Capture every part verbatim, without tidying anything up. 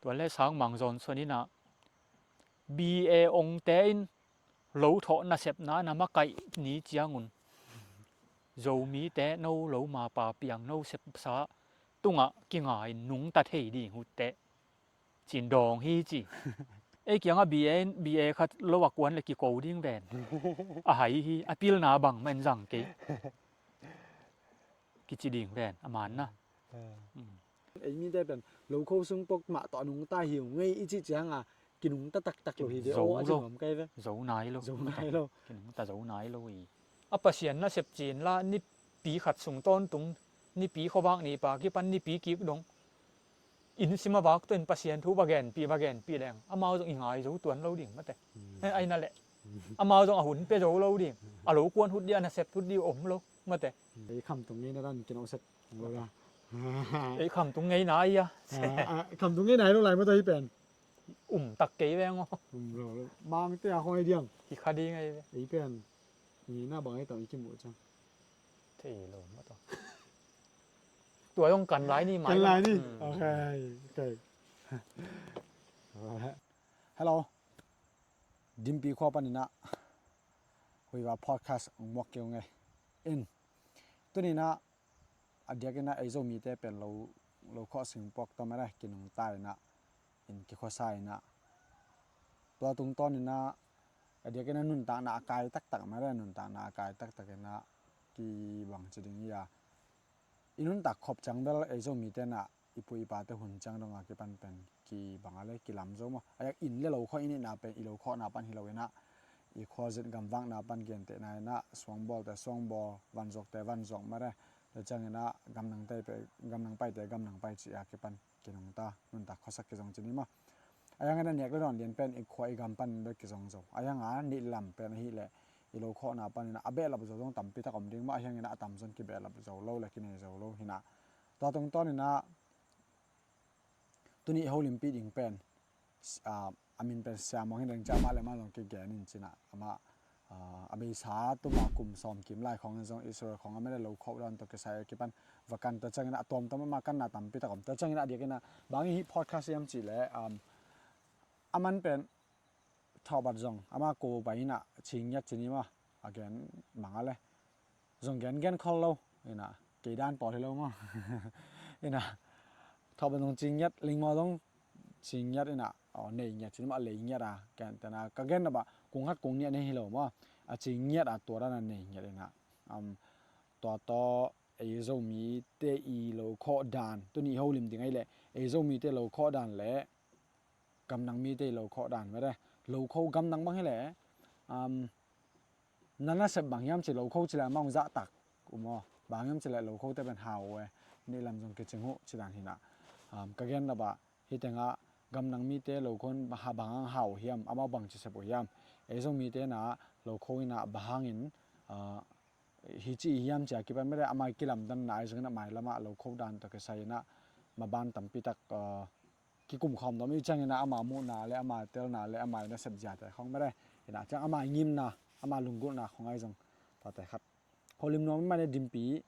Tua le Sang Mang Johnson in ah B A ongte in lo thawh nasepna na makaih ni ciangun Zomite no lo mapa piang no sepsa tungah kinga in nungta thei ding uh teh, ci-in dawng hi ci. Ei kiangah B A in, B A khat lo a kuan le kiko ding ven. A hai hi, a pilna bangmah in zang kei, kici ding ven a man na. Ei mite pen lo kho sung puak mah tawh a nungta hi uh ngei i cih ciangah kinungta taktak lo hi ve. Zo aw, a lo. Zo nai lo. Zo nai lo. Kinungta zo nai lo hi. A Pasian nasep ci-in la nipi khat sung tawntung, nipi khuavak nipa kipan nipi kik dong inn sim a vak tuin Pasian thu va genpih, va genpih leng amau zong i ngai zo tuan lo ding mate. Aina leh amau zong a hun pia zo lo ding. A lo kuan hut dih, a nasep hut dih om lo mate. Ei khamtung ngeina dan kinawset lo la. Ei khamtung ngeina ai a. Khamtung ngeina ai lo lai mate hi pen. Um tak kei veng aw. Um lo lo. Mangte a khong ai diam. Hi kha ding ai ve. Ei pen. Ngeina bang ai tawh i kimuh ciang. Thei lo mah tawh. Tua zong kan lai ni mai. Kan lai ni. Ok. Ok. Hello. Dimpi khua panin ah Huiva podcast ong muak kei ung ei. In. Tunin ah a diakin ah ei Zomite pen lo, lo khawh sing puak tawm a le kinungta in ah, in kikhuasa in ah, tua tungtawn in ah a diakin ah nuntakna a kai taktak mah le, nuntakna a kai taktak in ah kibang ci ding hi a, i nuntak khop ciang bel ei Zomite in ah i pu i pate hun ciang dong a kipan pen kibang a le kilam zo maw. A yak inn le lo khawh i neihna pen i lo khawhna pan hi lo in ah, i khuazin gamvakna pan gentehna in ah suangbawlte suangbawl, vanzuakte vanzuak mah le, tua ciangin ah gamnang paite gamnang pai ci a kipan kinungta, nuntak khuasak kizong ci ni maw. A hiangin a nek le dawn lian pen i khua i gam pan bek kizong zo. A hiangin a neih lam pen ahih leh i lo khawhna panin a behlap zo zong tampi tak om ding maw. A hiangin a tamzaw in kibehlap zo lo le kinei zo lo hi in ah. Tua tungtawn in ah tuni i holimpih ding pen, a, a min pen Sia Muang hi ding cia, amah le amah zong kigen in ci in ah, amah, a, a beisa tuma kum sawm kim lai khawng in zong Israel khawng a mah le lo khawh dan tawh kisai a kipan va kan, tua ciangin a tuamtuam amah kanna tampi tak om. Tua ciangin a diakin a bang i hih podcast hiam cih leh, um, a man pen thawhbat zong amah ko pai in ah cing ngiat ci ni maw, a gen mang a le zong gen gen khol lo in ah, kei dan pawl hi lo maw. In ah thawhbat zong cing ngiat, lingmaw zong cing ngiat in ah, aw, nei ngiat ci ni maw, a lei ngiat a, ken tena ka gen na bah kung khat kung nih a nei hi lo maw, a cing ngiat a, tua dan a nei ngiat in ah, um, tua tawh ei Zomite i lo khawh dan, tuni i holim ding ahih leh ei Zomite lo khawh dan le gamdang mite i lo khawh dan mah le, lo kho gamdang bang hi leh, um, na nasep bang hiam cih lo kho ci leh amah hong zahtak uh maw. Bang hiam cih leh lo khote pen hau uh e, neih lam zong kicing uh ci dan hi in ah, um, ka gen na bah hih tengah gamdang mite lo kho in bang hang hau uh hiam, amau bangci sep uh hiam, ei Zomite in ah lo kho in ah bang hangin, uh, hi ci hi hiam ci a kipan mah le, amah i kilamdanna ahi zongin a mailam ah lo kho dan tawh kisai in ah maban tampi tak, uh, kikum khawm dawm i ciangin ah ama muhna le ama telna le ama i nasep ziate khawng mah le, in ah ciang ama i ngimna, ama lunggulhna khawng ahi zong tuate khat holim nuam mah le. Dimpi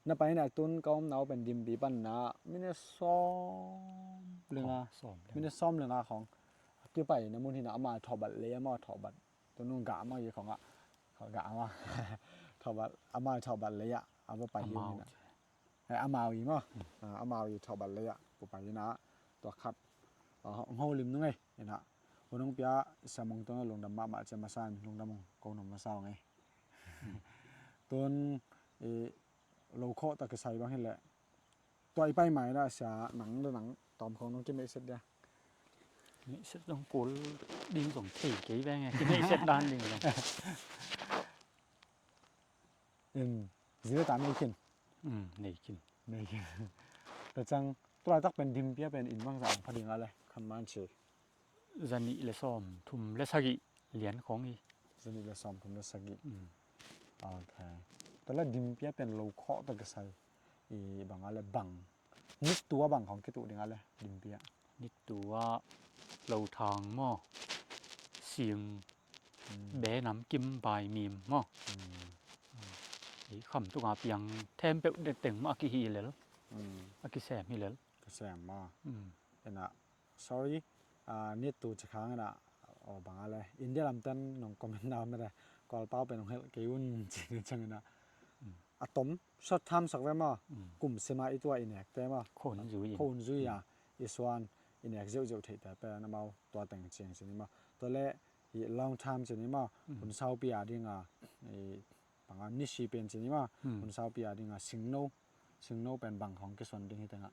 na pai in ah, tun ka omna uh pen Dimpi pan in ah minute sawm le nga, sawm le nga. Minute sawm le nga khawng kipai na mun hi in ah, ama thawhbat lei, ama thawhbat, tun nung gah mah i khawng ah, gah mah thawhbat, ama thawhbat lei ah a va pai hi uh hi in ah. Amau i maw? Ah, amau i thawhbat lei ah pu pai in ah, tua khat, ah, hong holim nung ei in ah. Hun hong pia Sia Muang tungah lungdam mahmah cia masa in, lungdam hong ko nuam masa ung ei. Tun i lo khawh tawh kisai bang hi leh, tua i pai mai in ah sia, nang le nang tawm khawng nong kimeihset dia? Meihset zong kul ding zong thei kei veng e, kimeihset dan ding zong. In, zi le ta nei khin. Um, nei khin. Nei khin. Tua ciang, tu laitak pen Dimpi ah pen inn bangzah hong pha ding a le, khan man ci? Za nih le sawm thum le sagih lian khawng hi. Za nih le sawm thum le sagih. Um. Ok. Tua le Dimpi ah pen lo khawh tawh kisai i bang a le bang, nittu ah bang khawng kituh ding a le Dimpi ah? Nittu ah lo thang maw, sing, um, be nam kim bai mim maw. Um. Ei kham tunga piang them peuh de teng maw a kihi lel. Um. A kisem hi lel. Kisem maw. Um. In ah Sorry, ah, need to ci khang ina, aw bang a le India lamten nong comment na om le Kawlpau pen nong helh kei un ci ni ciang ina. A tom short term sak ve maw, kum sima i tua i nekte maw, khon zui in, khon zui a i suan i nek zeuhzeuh theihte pen amau tua teng ciang ci ni maw. Tua le i long term ci ni maw, hun saupi a ding a i bang a nisi pen ci ni maw, hun saupi a ding a singno, singno pen bang khong kisuan ding hi teng a.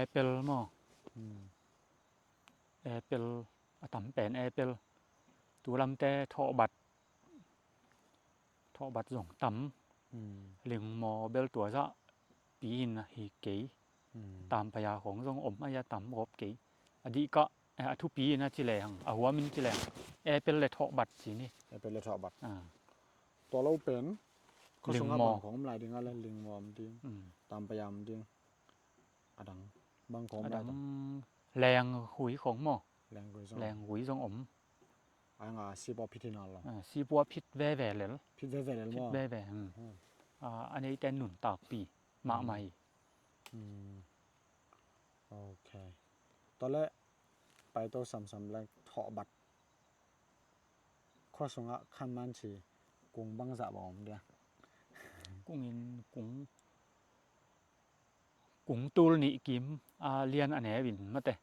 Apple maw. Apple a tam pen apple. Tu lamte thawhbat, thawhbat zong tam. Lingmaw bel tua zah pi in a hi kei. Tampaya khong zong om a, a tam gawp kei. A dih kah, eh, a thupi in a ci leng, a huam in ci leng, apple le thawhbat ci ni. Apple le thawhbat. Tua lo pen khuasungah bang khong om lai ding a le, lingmaw om ding, tampaya om ding. A dang bang khong om lai ding. Lenghui khong maw. Lenghui zong. Lenghui zong om. A nga sipua phit hi na lo. Sipua phit veve lel. Phit veve lel maw. Phit veve. A neite nuntakpi mahmah hi. Ok. Tua le paito samsam le thawhbat khuasungah khan man ci kung bangzah bang om dia. Kung in kung, kung tul nih kim a lian a neu in mate.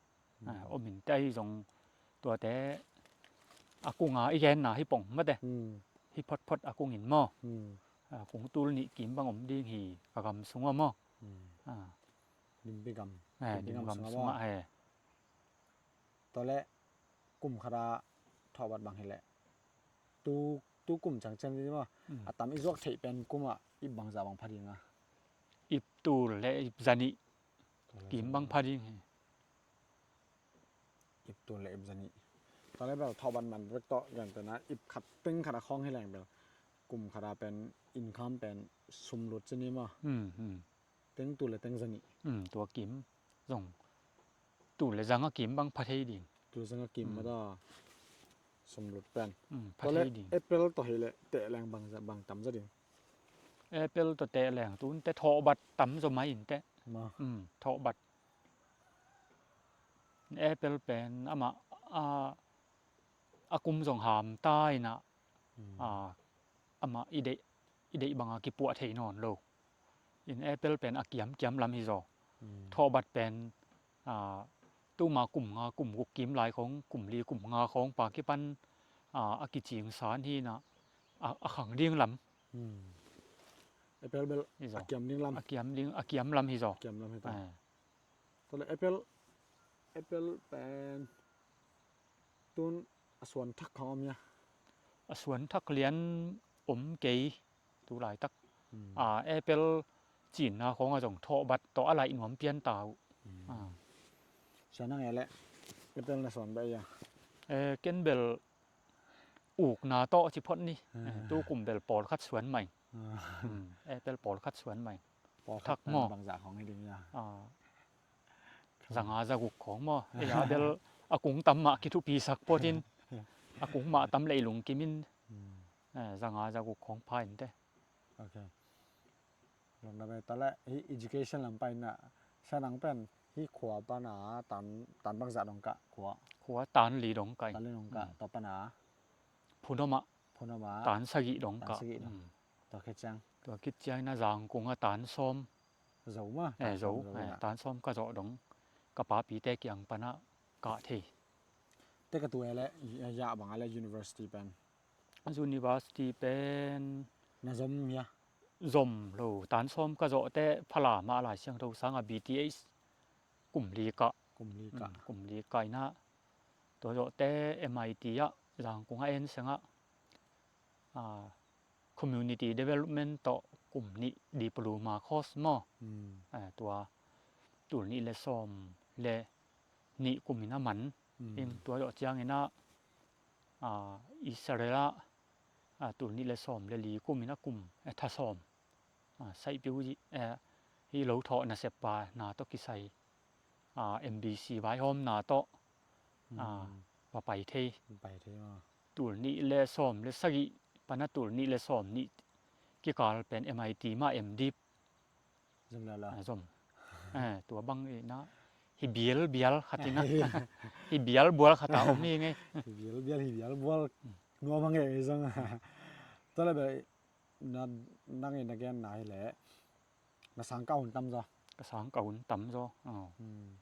Om in te ahi zong tuate a kung a i genna hi pong mate. Hi photphot a kung in maw. Kung tul nih kim bang om ding hi ka gam sungah maw. Limpi gam. Limpi gam sungah he. Tua le kum khat a thawhbat bang hi leh tu, tu kum ciang ciang ding maw. A tam i zuak theih pen kum ah ip bangzah bang pha ding a. Ip tul le ip zanih kim bang pha ding hi. Ip tul le ip zanih. Tua le bel thawhbat man vek tawh gentehna ip khat teng khat a khawng hi leng bel kum khat a pen income pen sumlut ci ni maw. Teng tul le teng zanih. Tua kim zong tul le zang a kim bang pha thei ding. Tul le zang a kim mah ta sumlut pen. Pha thei ding. Apple tawh hi leh teh leng bang tam za ding. Apple tawh teh leng tun te thawhbat tam zaw mai in te. Thawhbat. Apple pen amah a, a kum zong ham ta in a, amah i deih, i deih banga kipuah thei nawn lo. In apple pen a kiamkiam lam hi zaw. Thawhbat pen tuma kum nga kum guk kim lai khong, kum li kum nga khong pa kipan a kicing san hi na, a khang ding lam. Apple bel a kiam ding lam. A kiam ding, a kiam lam hi zaw. Kiam lam hi ta. Tua le apple, apple pen tun a suan thak khang om hia? A suan thak lian om kei tu laitak. Apple cinna khawng a zong thawhbat tawh a laih nuam pian ta uh. Sian nang e le apple na suan beh hia? Ken bel ukna tawh ci phot ni. Tu kum bel pawlkhat suan mai. Apple pawlkhat suan mai. Pawlkhat thak maw. Bangzah khawng hi ding hia? Zanga zaguk khawng maw. Ei a bel a kung tam mah kithupi sak pawtin a kung mah tam lei lungkimin zanga zaguk khawng pha in te. Ok. Lungdam e. Tua le hi education lam paina sian nang pen hi khua pana tan, tan bangzah dong kah khua? Khua tan li dong kah. Tan li dong kah. Tua pana? Phunom ah. Phunom ah. Tan sagih dong kah. Tan sagih dong. Tua khit ciang? Tua khit ciang na Zangkung a tan sawm. Zo ma? Eh, zo. Tan sawm ka zawh dong. Ka papite kiang pana kah thei. Te ka tu e le, ya bang a le university pen? University pen na zom hia? Zom lo, tan sawm ka zawh te Falam ah Lai Siangtho sanga B T H kum li kah. Kum li kah. Kum li kah ina. Tua zawh te M I T ah Zangkung a en sengah community development tawh kum nih diploma course maw. Tua tul nih le sawm le nih kum in a man. In tua zawh ciangin a Israel ah tul nih le sawm le li kum in a kum, eh, tha sawm saihpiu hi lo thawh nasep pa na tawh kisai M B C vaihawmna tawh va pai thei. Pai thei maw? Tul nih le sawm le sagih pana tul nih le sawm nih kikal pen M I T mah M Div zom la la. Zom. Tua bang ina hi bial bial khat in a, hi bial bual khat a om hi ngei. Hi bial bial, hi bial bual nuam a ngei zong. Tua le bel na, nang in na gen na hi leh na sang ka hun tam zaw. Ka sang ka hun tam zaw. Aw. Hmm.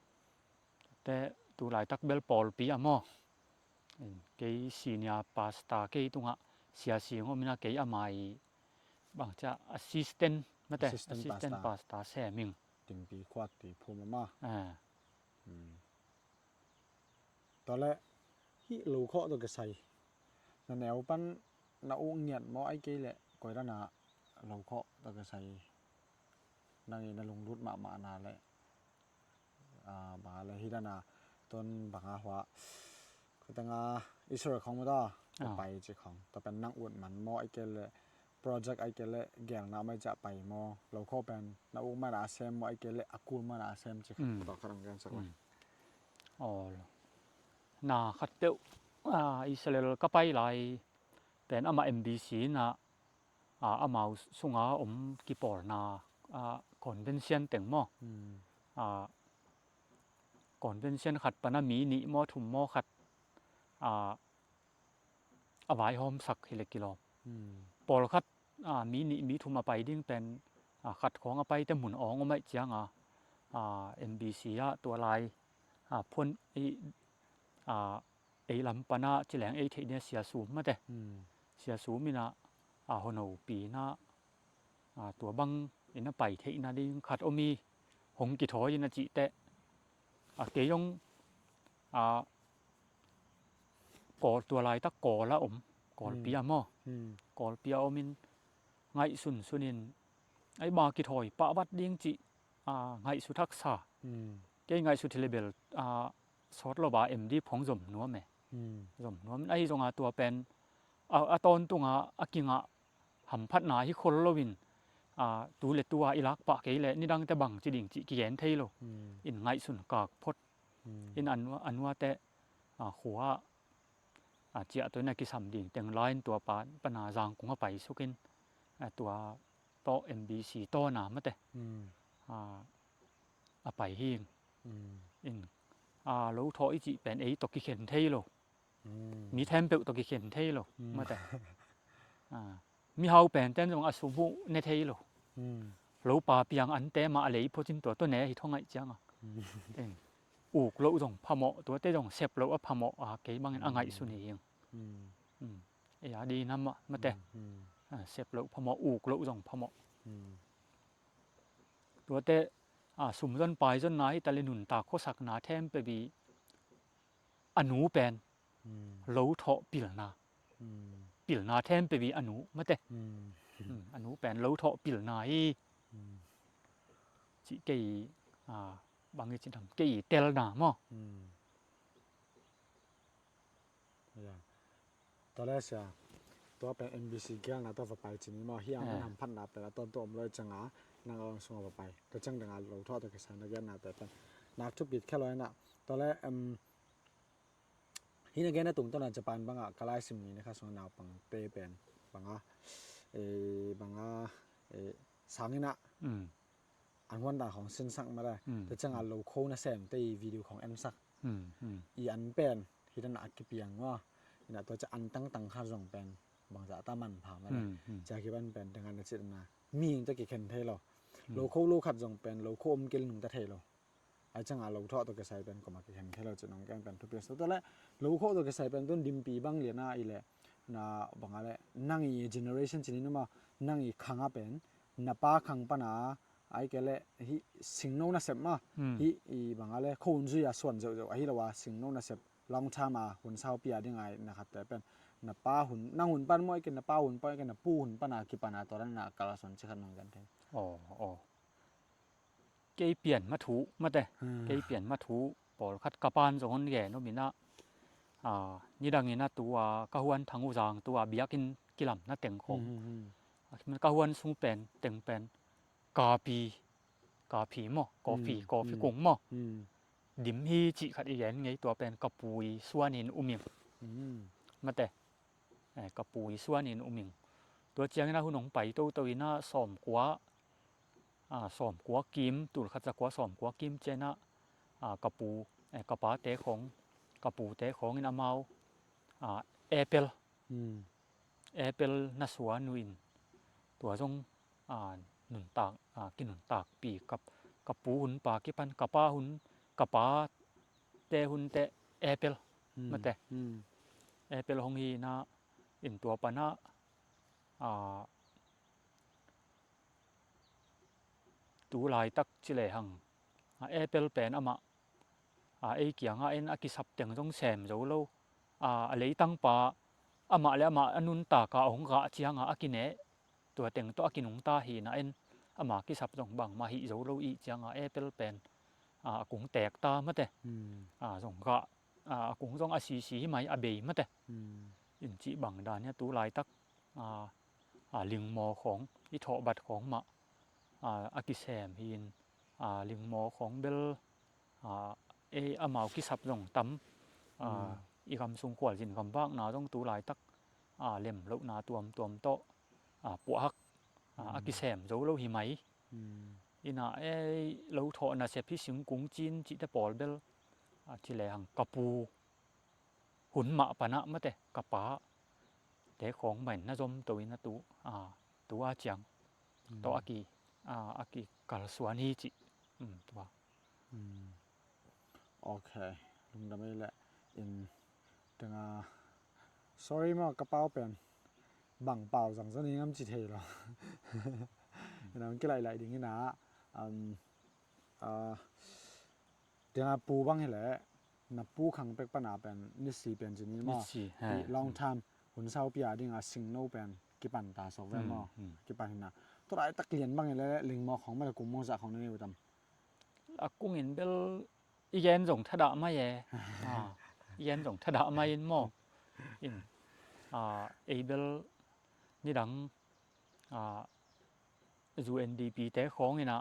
Te tu laitak bel pawlpi a maw? Kei senior pastor, kei tungah sia sing om in a, kei a mai bang cia assistant mate, assistant pastor sem ing. Tingpi khuat ti phum a maw? Ah. Hmm. Tua le hih lo khawh tawh kisai na neu pan na uk ngiat maw, ai kei leh koi dan a lo khawh tawh kisai nang i na lunglut mahmah na le, ah, bang a le hi dan a, ton bang a hua khateng a Israel khong maw ta, ah, pai ci khong. Tua pen nang ut man maw, ai kei leh project ai kei leh gelna mai cia pai maw, lo khawh pen na uk man a sem maw, ai kei leh a kul man a sem ci khong. Mm. Tua khat ang gen sak lai. Mm. Aw, na khat peuh, ah, Israel ka pai lai pen amah M B C in a, ah, amau sunga om kipawlna, ah, convention teng maw? Hmm. Ah, convention khat pan a mi nih maw, thum maw khat, ah, a vaihawmsak hi le kilawm. Hmm. Pawlkhat, ah, mi nih mi thum a pai ding pen, ah, khat khawng a paite mun awng om aih cianga, ah, M B C ah tua lai, ah, phun i, ah, ei lam pana ci leng ei theih dia Sia Sum mate. Hmm. Sia Sum in a, a honopi in a, a, tua bang in a pai theihna ding khat om hi, hong kithawi in a cih teh. A, kei zong, a, Kawl, tua laitak Kawl a om, Kawlpi a maw? Hmm. Kawlpi a om in ngaihsun sun in, ai ba kithawi pah vat ding cih, a, ngaihsut haksa. Hmm. Kei ngaihsut hi le bel, a, sawt lo ba M D phong zom nuam e. Hmm. Zom nuam in ahi zonga tua pen a, a tawntunga a kingah hamphatna hi khol loin, a, tu le tua i lak pah kei leh nidangte bang ci ding cih kigen thei lo. Hmm. In ngaihsun kak phot. Hmm. In a nua, a nuate, a, khua, a, ciah tawh in a kisam ding teng lai in tua pa pana Zangkung a pai sukin, a, tua tawh M B C tawna mate. Hmm. A, a pai hi. Hmm. In, a, lo thawh i cih pen ei tawh kikhen thei lo. Hmm. Mi thempeuh tawh kikhen thei lo. Hmm. Mate. A, mihau pen ten zong a sum uh ne thei lo. Hmm. Lo pa piang ante mah a lei phocin tua tawh ne hi thong aih cianga. Hmm. Uk loh zong phamawh, tuate zong sep loh a phamawh a, kei bangin a ngaihsun hi ing. Hmm. Hmm. Ei a dina mah, mate. Hmm. A, sep loh phamawh, uk loh zong phamawh. Hmm. Tuate, a, sumzon paizonna hi ta le nuntak khuasakna thempeuh i a nu pen, hmm, lo thawh pilna. Hmm. Pilna thempeuh i a nu mate. Hmm. Hmm, a nu pen lo thawh pilna hi. Hmm. Cih kei, a, bang i ci dam, kei telna maw? Hmm. Ya. Tua le sia, tua pen M B C gelna tawh va pai cin i maw, hi a, eh, man hamphatna pen a tawntung om lo i cianga, nang a ong sunga va pai. Tua ciang danga lo thawh tawh kisai na gelna te pen nak thupit kha lo ina. Tua le, em, hi na gen a tungtawn a Japan banga ka laisim ni na kha sunga naupangte pen banga, eh, banga, eh, sang ina. Mm. An huan dan khong sinsak mah le. Mm. Tua cianga lo kho na sem te i video khong ensak. Mm, mm. I an pen hi dan a kipiang maw. Ina tua cia an tangtang khat zong pen bangzah ta manpha mah le. Mm, mm. Cia kipan pen dengan na citna mi in tua kikhen thei lo. Mm. Lo kho lo khat zong pen lo kho om kei le nungta thei lo. Ai cianga lo thawh tawh kisai pen koma kikhen thei lo ci nong gen pen thupi so. Tua le lo kho tawh kisai pen tun dimpi bang liana i le na banga le nang i generation cinin uma nang i khanga pen na pa khang pana ai kei le hi singno nasep ma. Hmm. Hi i banga le kho hun zui a suan zeuhzeuh ahi lo a singno nasep long term a hun saupi a ding ai na khatte pen na pa hun, nang hun pan maw ai kei na pa hun pan ai kei na pu hun pana kipana tua dan na kal a suan ci khat nong gen thei. Oh, oh. Kei pian ma thu mate. Hmm. Kei pian ma thu pawlkhat ka pan zong hon gen om ina, a, nidang ina tua ka huan Thang U Zang tua biakinn kilamna teng khong. Hmm, hmm, hmm. A, ka huan sung pen teng pen kapi, kapi maw, coffee, hmm, coffee, hmm, kung maw. Hmm. Dim hi cih khat i gen ngei tua pen ka pu i suan in um ing. Hmm. Mate. Eh, ka pu i suan in um ing. Tua ciangin a hun hong pai toto ina sawmkua, a, sawmkua kim, tul khat zakua sawmkua kim ciangin a, a, ka pu, eh, ka pate khawng, ka pute khawngin amau, a, apple, apple na suan uh in tua zong, a, nuntak, a, kinuntakpi ka, ka pu hunpa kipan ka pa hun, ka pate hun teh apple mate. Apple hong hi na in tua pana, a, tu laitak ci lehang, a, apple pen amah, a, ei kiangah en a kisap teng zong sem zo lo. A, a leitangpa amah le amah a nuntaka hong gah cianga a kineh tua teng tawh a kinungta hi na en ama kisap zong bangmah hih zo lo ih cianga apple pen, a, a kung tek ta mate. A, zong gah, a, a kung zong a sisi hi mai a bei mate. In cih bang dan hi a tu laitak, a, a, lingmaw khawng i thawhbat khawng mah, a, a kisem hi in, a, lingmaw khawng bel, a, ei amau kisap zong tam, a, i gam sung khualzin gam vakna zong tu laitak, a, lem lohna tuamtuam tawh, a, puahhak, a, a kisem zo lo hi mai. Ina ei lo thawh nasep hi singkung cin cihte pawl bel, a, ci lehang ka pu hun mah panah mate ka pate khawng mahin na zom to in a tu, a, tu a ciang tawh a ki, a, a kikalsuan hi cih, tua. Ok, lungdam ei leh in tenga sorry maw ka pau pen bang pau zangzan i ngam ci thei lo. Ina hong kilaih laih ding ina, um, a, tenga pu bang hileh na pu khang pek pana pen nisi pen ci ni maw? Nisi, he. Long time hun saupi a dinga singno pen kipan ta sawk ve maw? Kipan hina. Tua laitak lian bang hileh lingmaw khawng mah le kung mawngzah khawng na nei uh tam? A kungin bel i gen zong thadah mai e. A, i gen zong thadah mai in maw? In, a, ei bel nidang, a, U N D P te khawng ina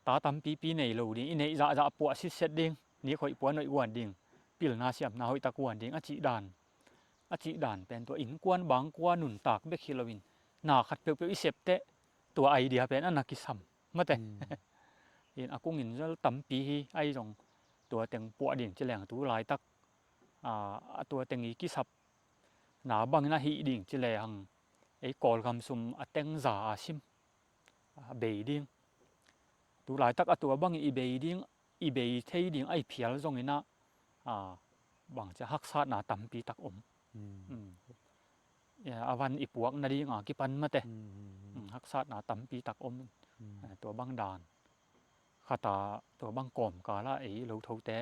ta tampipi nei lo ding, i neih zahzah puah sitset ding, nik hoih puan hoih guan ding, pilna siamna hoihtak guan ding a cih dan, a cih dan pen tua innkuan bangkua nuntak bek hi loin na khat peuhpeuh i sep teh tua idea pen a na kisam mate. In a kungin zol tampi hi ahi zong tua teng puah ding ci leng tu laitak, a, a tua teng i kisap na bangin a hih ding ci lehang ei Kawlgam sum a teng za a sim, a, bei ding. Tu laitak a tua bangin i bei ding, i bei thei ding a i phial zongin a, a, bang cia haksatna tampi tak om. A van i puak nading a kipan mate. Haksatna tampi tak om. A, tua bang dan khata tua bang kawmkal ah ei lo thote,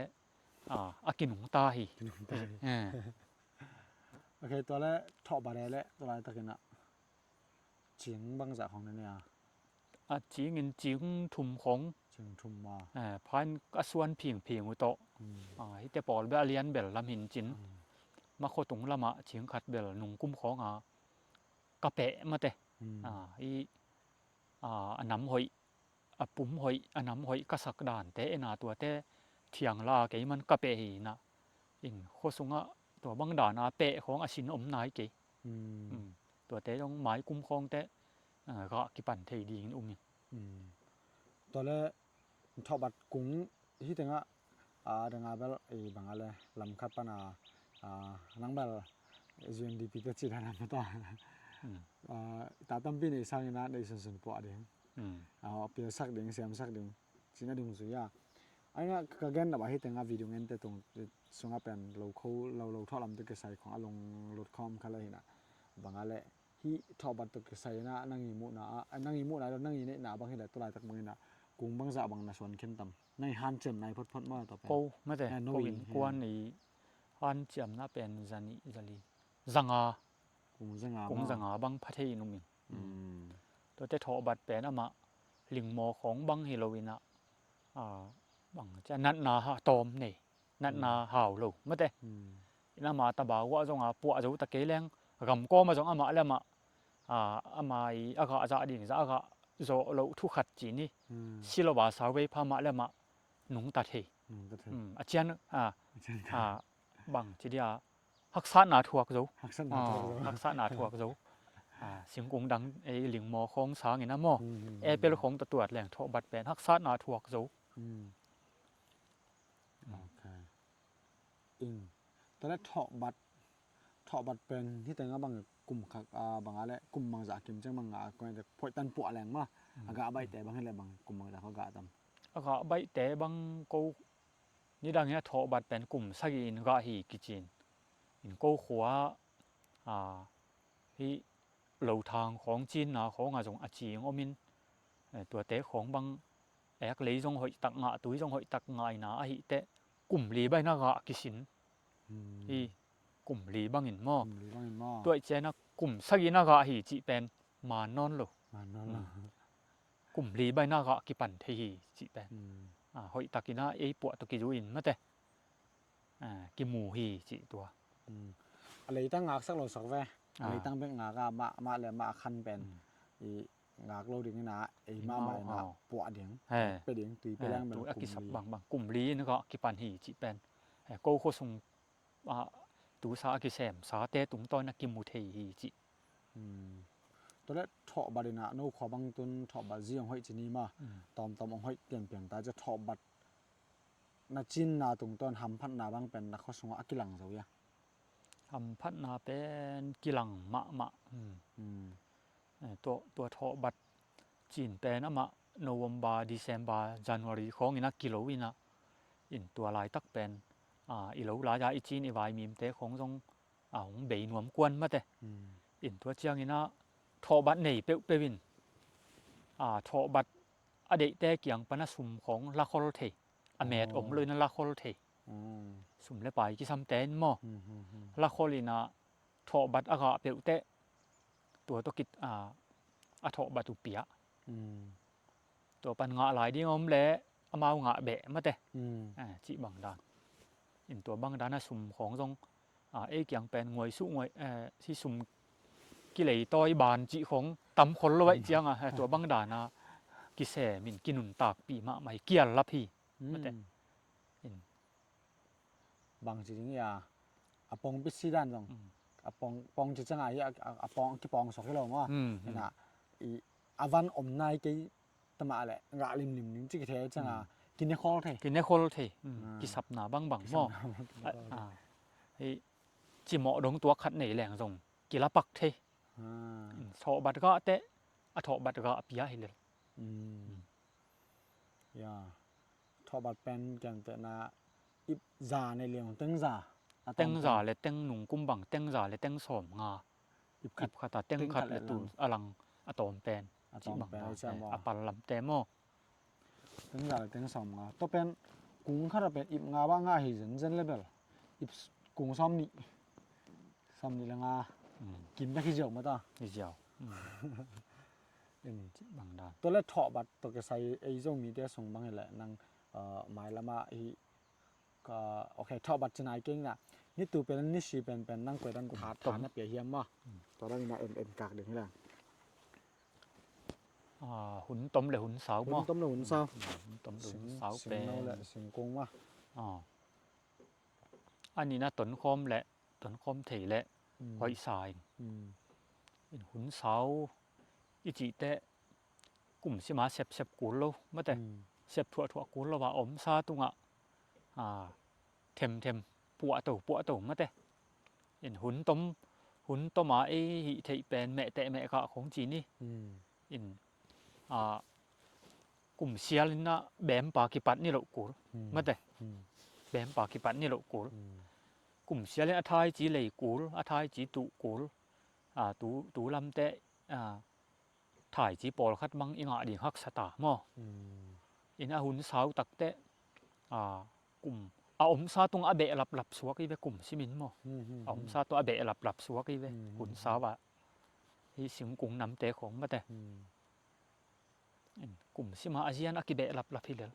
a, a kinungta hi. Kinungta hi. Ok, tua le thawhbat le tua laitakin a cing bangzah khawng na nei a? A cingin cing thum khawng. Cing thum ma. A, phain a suan phingphing uh tawh. A, hite pawl bel a lian bel lam hin cin. Ma khuatung lamah cing khat bel nungkum khawng a ka peh mate. A, i, a, a nam hoih, a pum hoih, a nam hoih ka sak dante ena tuate thiangla kei man ka peh hi na. In khua sungah tua bang dana peh khawng a sin om nai kei. Tuate zong mai kum khawngte, a, gah kipan thei dingin um in. Tua le thawhbat kung hi tengah, a, danga bel i banga le lamkhat pana, a, nang bel U N D P te ci dana mata. A, ta tampi nei sangina nei sunsun puah ding. A, pialsak ding, siamsak ding cina ding zui a. Aina ka gen na ba hi tenga video ngente tung sunga pen lo kho, lo, lo thawh lamte kisai khong a lunglut khawm kha le hina. Banga le hih thawhbat tawh kisai na nang i muhna ah, nang i muhna lo nang i neihna bang hileh tua laitak bangin a kung bangzah bang na suan khin tam? Nang i hanciamna i photphot maw tawh pen? Ko mate, ko innkuan i hanciamna pen zani, zali, zanga. Kung zanga, kung zanga bang pha thei in um in. Tuate thawhbat pen amah lingmaw khawng bang hi loin a, a, bang cia natna ha tawm nei, natna hau lo mate. Ina ama taba uah zonga puah zo ta kei leng, gam kawma zong amah le amah, a, ama i a gah zah ding zah a gah zawh loh thu khat ci ni. Si lo ba sau vei pha amah le amah nungta thei. A cian, a, a, bang ci dia haksatna thuak zo. Haksatna thuak zo. A, singkung dang ei lingmaw khawng sangin a maw. Apple khawng tawh tuat leng thawhbat pen haksatna thuak zo. Tua le thawhbat, thawhbat pen hi teng a bang kum khak a bang a le kum bangzah kim ciang bang a kong te phoih tan puah leng ma a gah baihte bang hi le bang kum bangzah kong gah tam. A gah baihte bang ko nidang hi a thawhbat pen kum sagih in gah hi kicin. In ko khua a hi lo thang khawng cinna khawng a zong a cing omin tuate khawng bang ek lei zong hoih tak ngah tui zong hoih tak ngah ina ahih teh kum li baina gah kisin hi. Kum li bangin maw? Kum li bangin maw? Tuaih ciana kum sagihna gah hi cih pen maan nawn lo. Maan nawn lo. Kum li baina gah kipan thei hi cih pen hoih takina ei puah tawh kizu in mate kimu hi cih tua. A leitang ngaksak lo sak ve. A leitang bek ngak a mah mah le mah a khan pen i ngak lo ding ina ei mah mah ina puah ding pe ding tui pe leng bel a kisap bangbang kum li in gah kipan hi cih pen ko khua sung tusa a kisem sate tungtawn a kimu thei hi cih. Tua le thawhbat ina no khua bang tun thawhbat zi hong hoih ci ni ma tawmtawm hong hoih pianpian ta cia thawhbat na cinna tungtawn hamphatna bang pen na khua sungah a kilang zo ia? Hamphatna pen kilang mahmah. Tua thawhbat cin pen amah November, December, January khawng ina kilo ina in tua laitak pen i lo lai-a i cin i vaimimte khawng zong a hong bei nuam kuan mate. In tua ciangina thawhbat nei peuhpeuh in thawhbat a deihte kiang pana sum khawng lakhol thei a met om lo ina lakhol thei. Sum le pai kisamte in maw lakhol ina thawhbat a gah peuhteh tua tawh kit a thawhbat uh pia. Tua pan ngah lai ding a om le amau ngah beh mate. Cih bang dan in tua bang dana sum khawng zong ei kiang pen nguai suh nguai si sum kilei tawi ban cih khawng tam khol lo aih cianga tua bang dana kisem in kinuntakpih mahmah hi kial lap hi. Mate in bang ci ding ia a pawng pisi dan zong a pawng pawng ci cianga hi a pawng kipawng suak hi lo maw? Ina i a van om nai kei tamah le ngah limlim ning ci kithei cianga kine khol thei. Kine khol thei. Kisapna bangbang maw? Hei cimawh dong tuak khat nei leng zong kilapak thei. Thawhbat gah teh a thawhbat gah pia hi lel. Thawhbat pen kiantehna ip za nei liang teng za. Teng za le teng nungkum bang teng za le teng sawm nga. Ip khata teng khat le tu a lang a tawm pen a pal lamte maw? Teng za le teng sawm nga. Tua pen kung khata pen ip nga bah nga hi zenzen le bel ip kung sawm nih sawm nih le nga kim bek hi ziau mata. Hi ziau. Tua le thawhbat tawh kisai ei Zomite sung bang hileh nang mailamah hi. Ok, thawhbat cinai keng na nitu pen nisi penpen nang koi dan tha na pia hiam maw? Tua dan ina en en kak ding hileh. Hun tom le hun sau maw? Hun tom le hun sau. Hun tom le hun sau pen singno le singkung maw? A nina tonkhawm le tonkhawm thei le hoih sa in. In hun sau i cih teh kum sima sepsep kul lo mate. Sep thuahthuah kul lo a omsa tungah themthem puahto puahto mate. In hun tom hun toma ei hih theih pen mehteh mehkah khong ci ni. In kum sial inah bempa kipat ni loh kul mate. Bempa kipat ni loh kul. Kum sial in a thaici lei kul a thaici tuh kul. Tu lamteh thaici pawlkhat mang i ngah ding haksa ta maw? In a hun sau takteh kum a omsa tung a behlaplap suak i ve kum simin maw? A omsa tung a behlaplap suak i ve hun sau ah hi singkung namte khawng mate. Kum sima a zian a kibehlaplap hi lel.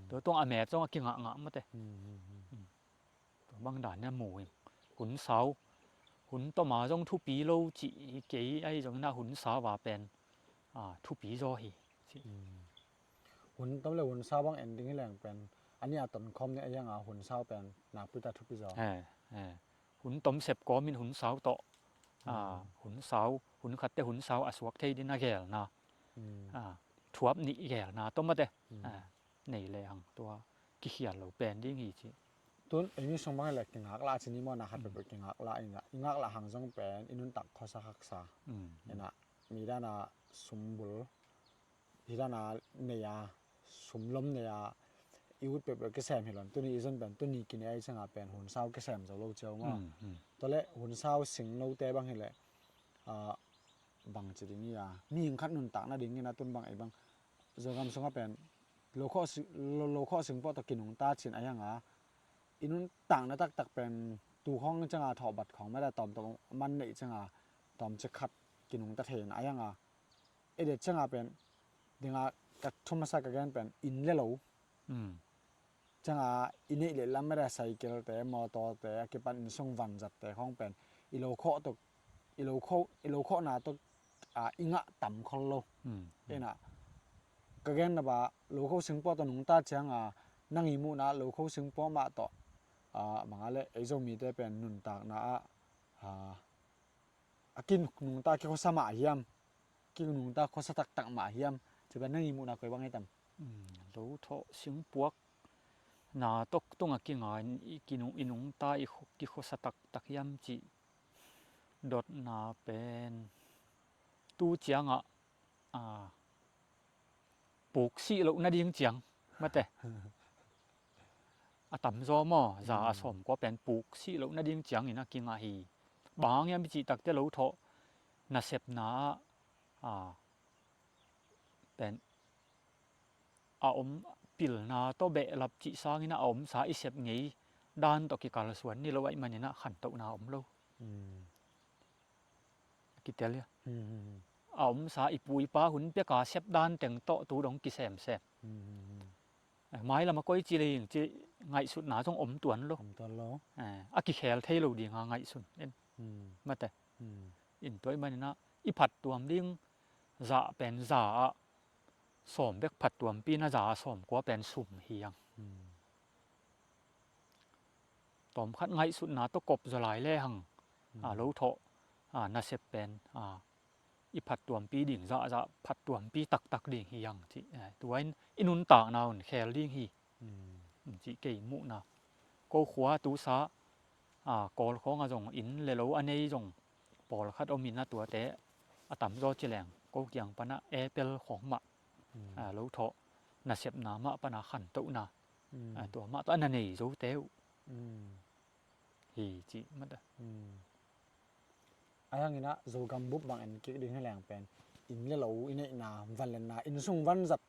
Tua tuang a met zong a kingahngah mate. Tua bang dan a mu in hun sau hun toma zong thupi lo cih hi kei ahi zongin a hun sau a pen thupi zaw hi. Hun tom le hun sau bang en ding hi leng pen a nih a tonkhawm nih a hianga hun sau pen nakpi ta thupi zaw. Hun tom sep kawmin hun sau tawh hun sau hun khatte hun sau a suak thei din a gelna thuap nih gelna tawh mate. Nei le hang tua kikhial lo pen ding hi ci. Tun eimi sung bang hileh kingaklah a ci ni maw, na khat peuhpeuh kingaklah ina, i ngaklah hang zong pen i nuntak khuasa haksa ina, mi dana sumbul, hi dana nei a, sumlom nei a, i ut peuhpeuh kisem hi lo. Tuni i zon pen tuni kine ai cianga pen hunsau kisem zo lo cio maw. Tuale hunsau sing note bang hileh bang ci ding hi a, mihing khat nuntak nading ina tun bang ei bang Zogam sunga pen lokhawh singpuak tawh kinungta cin a hianga, i nuntakna taktak pen tukhawng cianga thawhbat khawng mada tawmtawm man neih cianga tawmcik khat kinungta thei ina a hianga, edet cianga pen dinga ka thum masa ka gen pen inn le lo cianga i neih leh lam mada cycle te, motor te a kipan inn sung vanzat te khawng pen i lo khawh tuk, i lo khawh, i lo khawhna tuk i ngah tam khol lo. Ina ka gen na ba lokhawh singpuak tawh nungta cianga nang i muhna lokhawh singpuak mah tawh banga le ei Zomite pen nuntakna ah a kinungta kikhuasa mah hiam, kinungta khuasa taktak mah hiam, ci pen nang i muhna koi bang hi tam? Lo thawh singpuak na tawk tunga kinga in i kinung, i nungta i kikhuasa taktak hiam ci dotna pen tu ciangah a puksih loh nading ciang mate. A tamzaw maw, za a sawmkua pen puksih loh nading ciangin a kingah hi. Bang hang hiam i cih takte lo thawh nasepna ah pen a om, pilna tawh behlap cih sangin a omsa i sep ngei dan tawh kikalsuan ni lo ahih manin a khantohna om lo. A kitel hia? A omsa i pu i pa hun peka sep dan teng tawh tu dong kisemsem. Mailam a koi ci le ing ci ngaihsutna zong om tuan lo. A kikhel thei lo dinga ngaihsun en mate. In tua ahih manin a i phattuam ding zah pen za ah sawm bek phattuampi na za a sawmkua pen sum hi ang. Tawmkhat ngaihsutna tawh kop zaw lai lehang a lo thawh nasep pen i phattuampi ding zahzah phattuampi taktak ding hi ang cih. Tua in i nuntakna un khel ding hi. Cih kei muhna. Ko khua tusa Kawl khawngah zong inn le lo a nei zong pawlkhat om in a tuate a tamzaw ci leng ko kiang panah apple khawng mah lo thawh nasepna mah pana khantohna tua mah tawh a na nei zote uh hi cih mata. A hiangin ah Zogam bup bang en kik ding hi leng pen inn le lo i neihna vanlenna, inn sung vanzat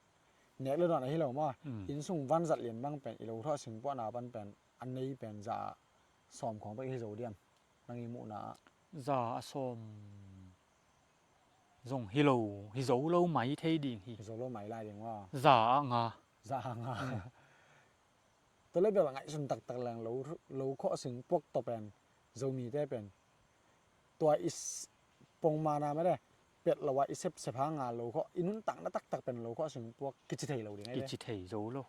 nek le dawn ahi lo maw? Inn sung vanzat lian bang pen i lo thawh singpuakna pan pen a nei pen za a sawm khawng bek hi zo diam? Nang i muhna ah za a sawm zong hi lo, hi zo lo mai thei ding hi. Hi zo lo mai lai ding maw? Za a nga. Za a nga. Tua le bel a ngaihsun taktak leng lo, lo khawh singpuak tawh pen Zomite pen tua i pongmana mede pet lo a i sepsep hanga lo khawh, i nuntakna taktak pen lo khawh singpuak kici thei lo ding ahi ve. Kici thei zo lo.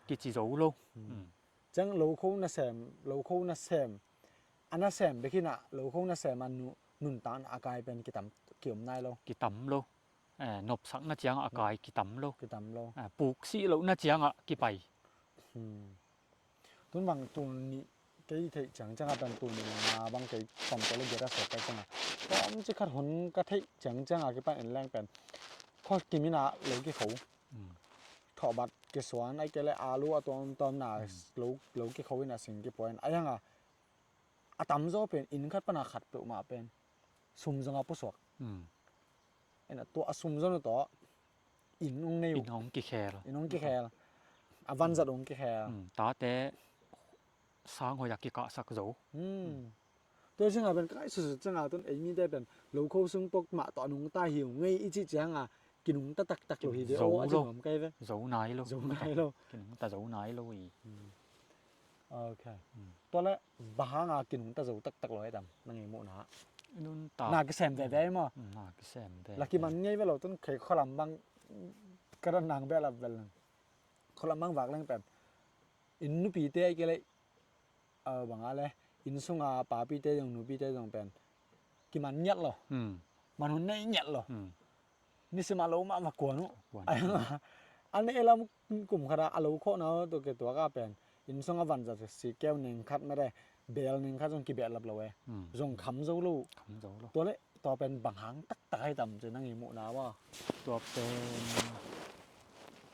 Kici zo lo. Ciang lo kho nasem, lo kho nasem a nasem bek hinah lo kho nasem a nuntakna a kai pen kitam, kiom nai lo. Kitam lo. Nopsakna ciangah a kai kitam lo. Kitam lo. Puksih lohna ciangah kipai. Tun bang tuni kei theih ciangciangah pen tuni na bang kei tawmtaw le giat a sawt kai ciangah tawmcik khat hun ka theih ciangciangah kipan en leng pen khua kim inah lo kikho. Thawhbat kisuan ai kei le alu a tuamtuamna lo, lo kikho inah sing kipua in a hiangah a tamzaw pen inn khat pana khat peuhmah pen sum zonga pusuak. Ina tua a sum zon uh tawh inn ong nei uh. Inn ong kikhel. Inn ong kikhel. A vanzat ong kikhel. Tate sang hoih a kikahsak zo. Tua ciangah pen kai susut ciangah tun ei mite pen lo kho sung pok mah tawh a nungta hi uh ngei i cih ciangah kinungta taktak lo hi ve. Zo lo. Zo nai lo. Zo nai lo. Kinungta zo nai lo hi. Ok. Tua le bang hanga kinungta zo taktak lo hi tam nang i muhna? Nunta. Na kisem veve hi maw? Na kisem veve. La kiman ngei ve lo tun kei khualam bang ka don nang behlap vel nang. Khualam bang vak leng pen inn nupite ai kei le banga le inn sunga papite zong nupite zong pen kiman ngiat lo. Man hun nei ngiat lo. Nisim a lo mah va kuan uh. A nei lam kum khata a lo khawhna uh tawh ke tuaka pen Inn sung a vanzat si keu neng khat mete, bel neng khat zong kibehlap lo e. Hmm. Zong kham zo lo. Kham zo lo. Tua le tua pen bang hang taktak hi tam ci nang i muhna maw? Tua pen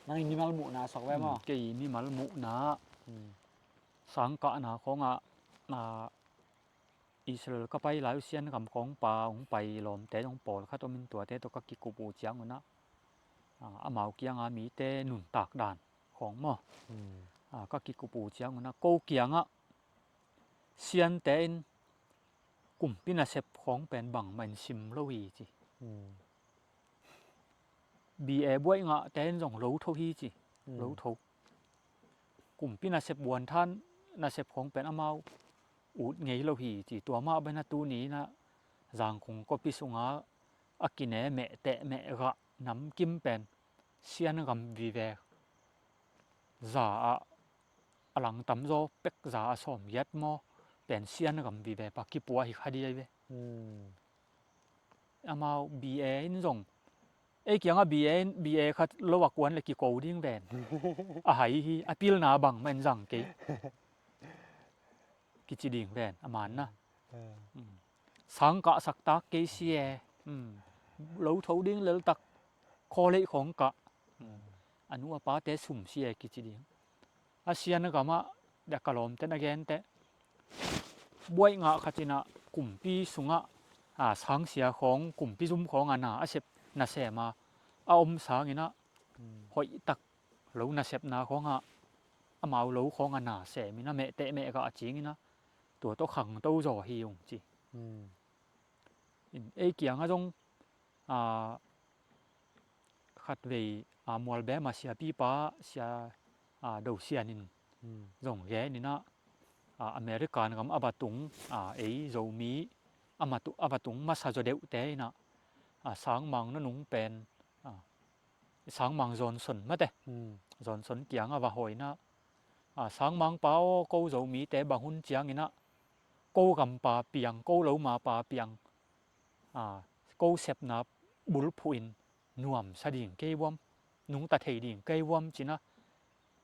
nang i mimal muhna suak ve maw? Hmm, kei i mimal muhna. Hmm. Sangkahna khawngah, ah, Israel ka pai lai uh Sian gam kong pa hong pai lawmte zong pawlkhat om in tuate tawh ka kikup uh ciangun ah, ah, amau kianga mite nuntak dan khawng maw? Hmm. Ah, ka kikup uh ciangun ah ko kiangah Siante in kumpi nasep khawng pen bangmah in sim lo hi ci. Hmm. B A buaih ngahte in zong lo tho hi ci. Hmm. Lo tho. Kumpi nasep buanthan nasep khawng pen amau ut ngei lo hi ci. Tua mah bana tuni inah Zangkong kawpi sunga a kine mehteh mehgah namkim pen Sian gam vive za ah a langtam zaw pek za a sawm giat maw pen Sian gam vive pa kipua hi kha di ai ve. Hmm. Amau B A in zong ei kiangah B A in B A khat lo a kuan le kiko ding ven. A hai hi a pilna bangmah in zang kei kici ding ven a manna. Hmm. Sangkah saktak kei si e. Hmm. Lo tho ding leltak khawleih khawng kah. Hmm. A nu a pate sum si e kici ding. A Sian gamah dia ka lawmte na gente buaih ngah khat inah kumpi sungah, ah, sangsia khawng kumpi zum khawng a na a sep nasem a a om sanginah, hmm, hoihtak lo nasepna khawngah amau lo khawng a na seminah mehteh mehgah a cinginah tua tawh khangto zaw hi ung ci. Hmm. In ei kiangah zong, ah, khatvei, ah, Mualbema siapipa sia, ah, Do Sian in, hmm, zong gen inah, ah, American gam a va tung, ah, ei Zomi a matu-, a va tung masa zaw deuhte inah, ah, Sangmang nanung pen, ah, Sangmang Johnson mate. Hmm. Johnson kiangah va hawi inah, ah, Sangmang pa aw ko Zomite bang hun cianginah ko gampa piang ko lomapa piang, ah, ko sepna bulphuh in nuamsa ding kei vuam, nungta thei ding kei vuam cinah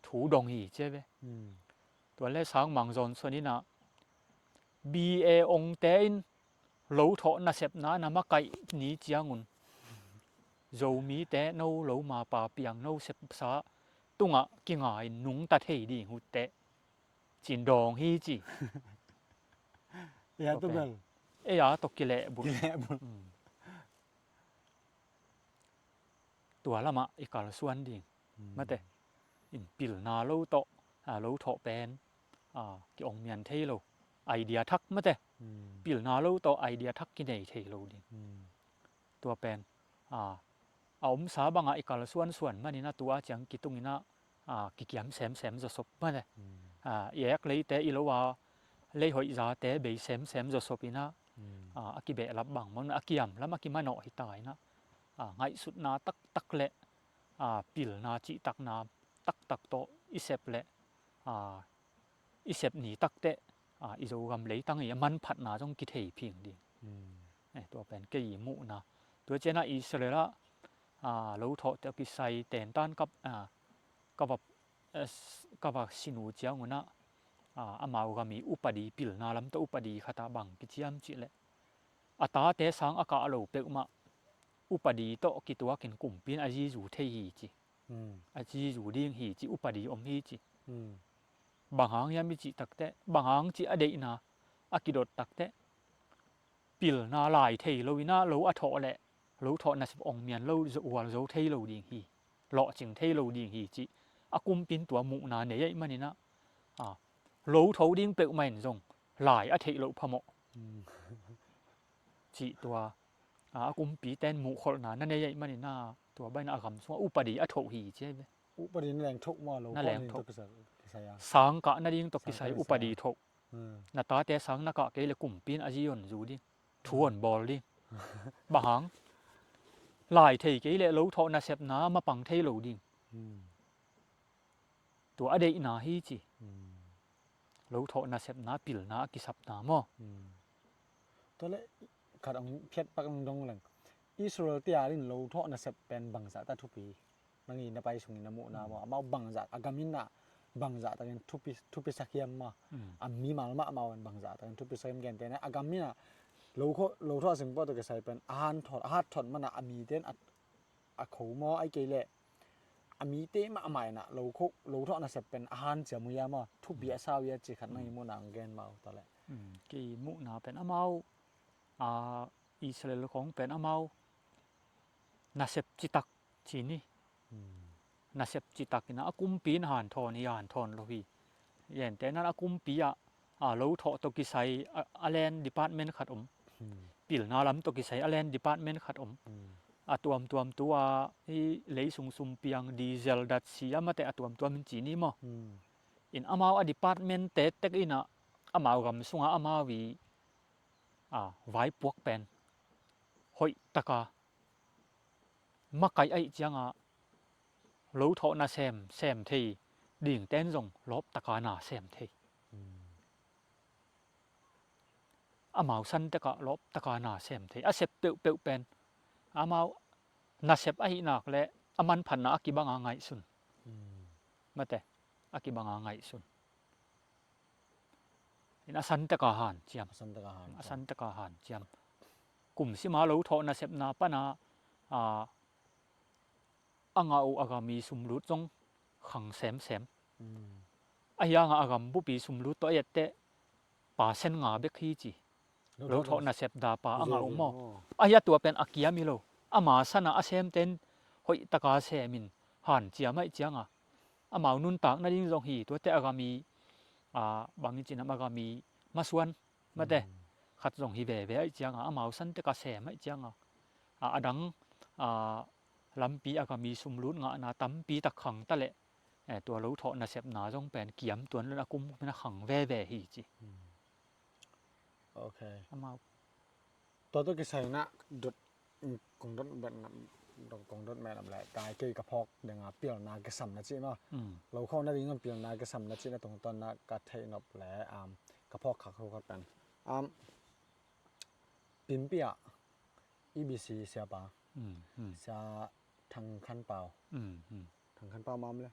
thu dong hi cia ve. Hmm. Tua le Sangmang Johnson inah B A ongte in lo thawh nasepna na makaih ni ciangun Zomite no lomapa piang no sepsa tungah kinga in nungta thei ding hutteh cin dawng hi ci. Ei a tawh bel. Ei a tawh kilehbulh. Kilehbulh. Mm. Tua lamah i kalsuan ding. Mm. Mate. In pilna lo tawh, a, lo thawh pen, a, ki-ongmian thei lo. Idea thak mate. Mm. Pilna lo tawh idea thak kinei thei lo ding. Mm. Tua pen, a, a omsa bangah i kalsuansuan maninah tua ciang kitunginah, a, kikiam semsem zawsop mate. Mm. A, i ek leite i lo a lei hoih zate bei semsem zawsop inah, mm, a, a kibehlap bang maw a kiam lam a kimanawh hita inah, a, ngaihsutna taktak le, a, pilna cihtakna taktak tawh i sep le, a, i sep ni takteh, a, i Zogam leitang i a manphatna zong kithei phing ding. Mm. Eh, tua pen kei i muhna. Tua cianah Israel ah, a, lo thawh tawh kisai tentan ka, a, ka va, eh, s-, ka va sin uh ciangunah, a, amau gam i upadi pilna lam tawh upadi khatah bang kiciam cihleh a tate sang a kah lo peuhmah upadi tawh kituakin kumpi in a zizu thei hi ci. Mm. A zizu ding hi ci, upadi om hi ci. Mm. Bang hang hiam i cih takteh, bang hang cih a deihna a kidot takteh pilna lai thei lo inah lo a thawh leh lo thawh nasep ongmian lo zo, hual zo thei lo ding hi, lawhcing thei lo ding hi cih a kumpi in tua muhna nei ahih maninah, a, lo tho ding peuhmah in zong lai a theih loh phamawh. Mm. Cih tua, a, a kumpite in muhkholhna na nei ahih maninah tua banah a gam sungah upadi a thoh hi ci ahi ve. Upadi na leng thoh maw, lo na leng thoh. Sangkah nading tawh kisai upadi thoh. Hmm. Na tate sang na kah kei le kumpi in a zi on zu ding. Thu on bawl ding. Bang hang? Lai thei kei le lo thawh nasepna mapang thei lo ding. Hmm. Tua a deihna hi ci. Hmm. Lo thawh nasepna pilna a kisapna maw? Hmm. Tua le khat ang phiat pak ang dong leng. Israel tia in lo thawh nasep pen bangzah ta thupi. Nang i na pai sungin na muhna maw? Amau bangzah a gam in ah bangzah takin thupi, thupisak hiam maw? Mm. A mimal mahmah un bangzah takin thupisak hiam, gentehna a gam in ah lo khawh, lo thawh a singpawh tawh kisai pen a han thawt, a hat thawt man ah a mite in a, a kho maw, ahih kei leh a mite mahmah in ah lo khawh, lo thawh nasep pen a hanciam uh hia maw, thupi a sa uh hia cih khat nang i muhna hong gen mah uh ta leh. Mm, kei muhna pen amau, a, Israel khawng pen amau nasep citak ci ni. Mm. Nasep citak in ah a kumpi in hanthawn hi, hanthawn lo hi. Gentehna in a kumpi ah, a, lo thawh tawh kisai a, a land department khat om. Mm. Pilna lam tawh kisai a land department khat om. Mm. A tuamtuam tu a, hi lei sung sum piang, diesel, datsi, a mate a tuamtuam in ci ni maw? Mm. In amau a department tektek in ah amau gam sungah amau i, a, vaipuak pen hoih taka makaih ahih ciangah lo thawh nasem sem thei dingte in zong lawp taka na sem thei. Mm. Amau san tekah lawp taka na sem thei. A sep peuhpeuh pen amau nasep ahih nak leh a manphatna a kibanga ngaihsun. Mm. Mate, a kibanga ngaihsun. In a san teka hanciam. A san teka hanciam. A san teka hanciam. Kum sima lo thawh nasepna pana, a, a ngah uh a gam i sumlut zong khang semsem. Mm. Ahi hangah a gam bupi sumlut tawh a etteh percent nga bek hi ci. Lo thawh nasep da pa a ngah uh maw. Ahi a tua pen a kiam hi lo. Ama sana a semten hoih taka semin hanciam ahih cianga amau nuntak nading zong hi, tuate a gam i, a, bangin cinam a gam i masuan mate. Mm. Khat zong hi veve ahih cianga amau san teka sem ahih cianga, a, a dang, a, lampi a gam i sumlut ngahna tampi tak khang ta leh, eh, tua lo thawh nasepna zong pen kiam tuan lon a kum kum in a khang veve hi ci. Mm. Ok. Amau. Tua tawh kisai in ah dot, mm, kong dot met, kong dot met nop leh kai kei ka phawk ding a pilna kisam na cih maw. Mm. Lo khawh nading zong pilna kisam na cih na tungtawn na ka theih nop leh, um, ka phawk khak hu khat pen. Um, Pimpi ah E B C siapa. Mm, mm. Sia Thang Khan Pau. Mm, mm. Thang Khan Pau mah om le.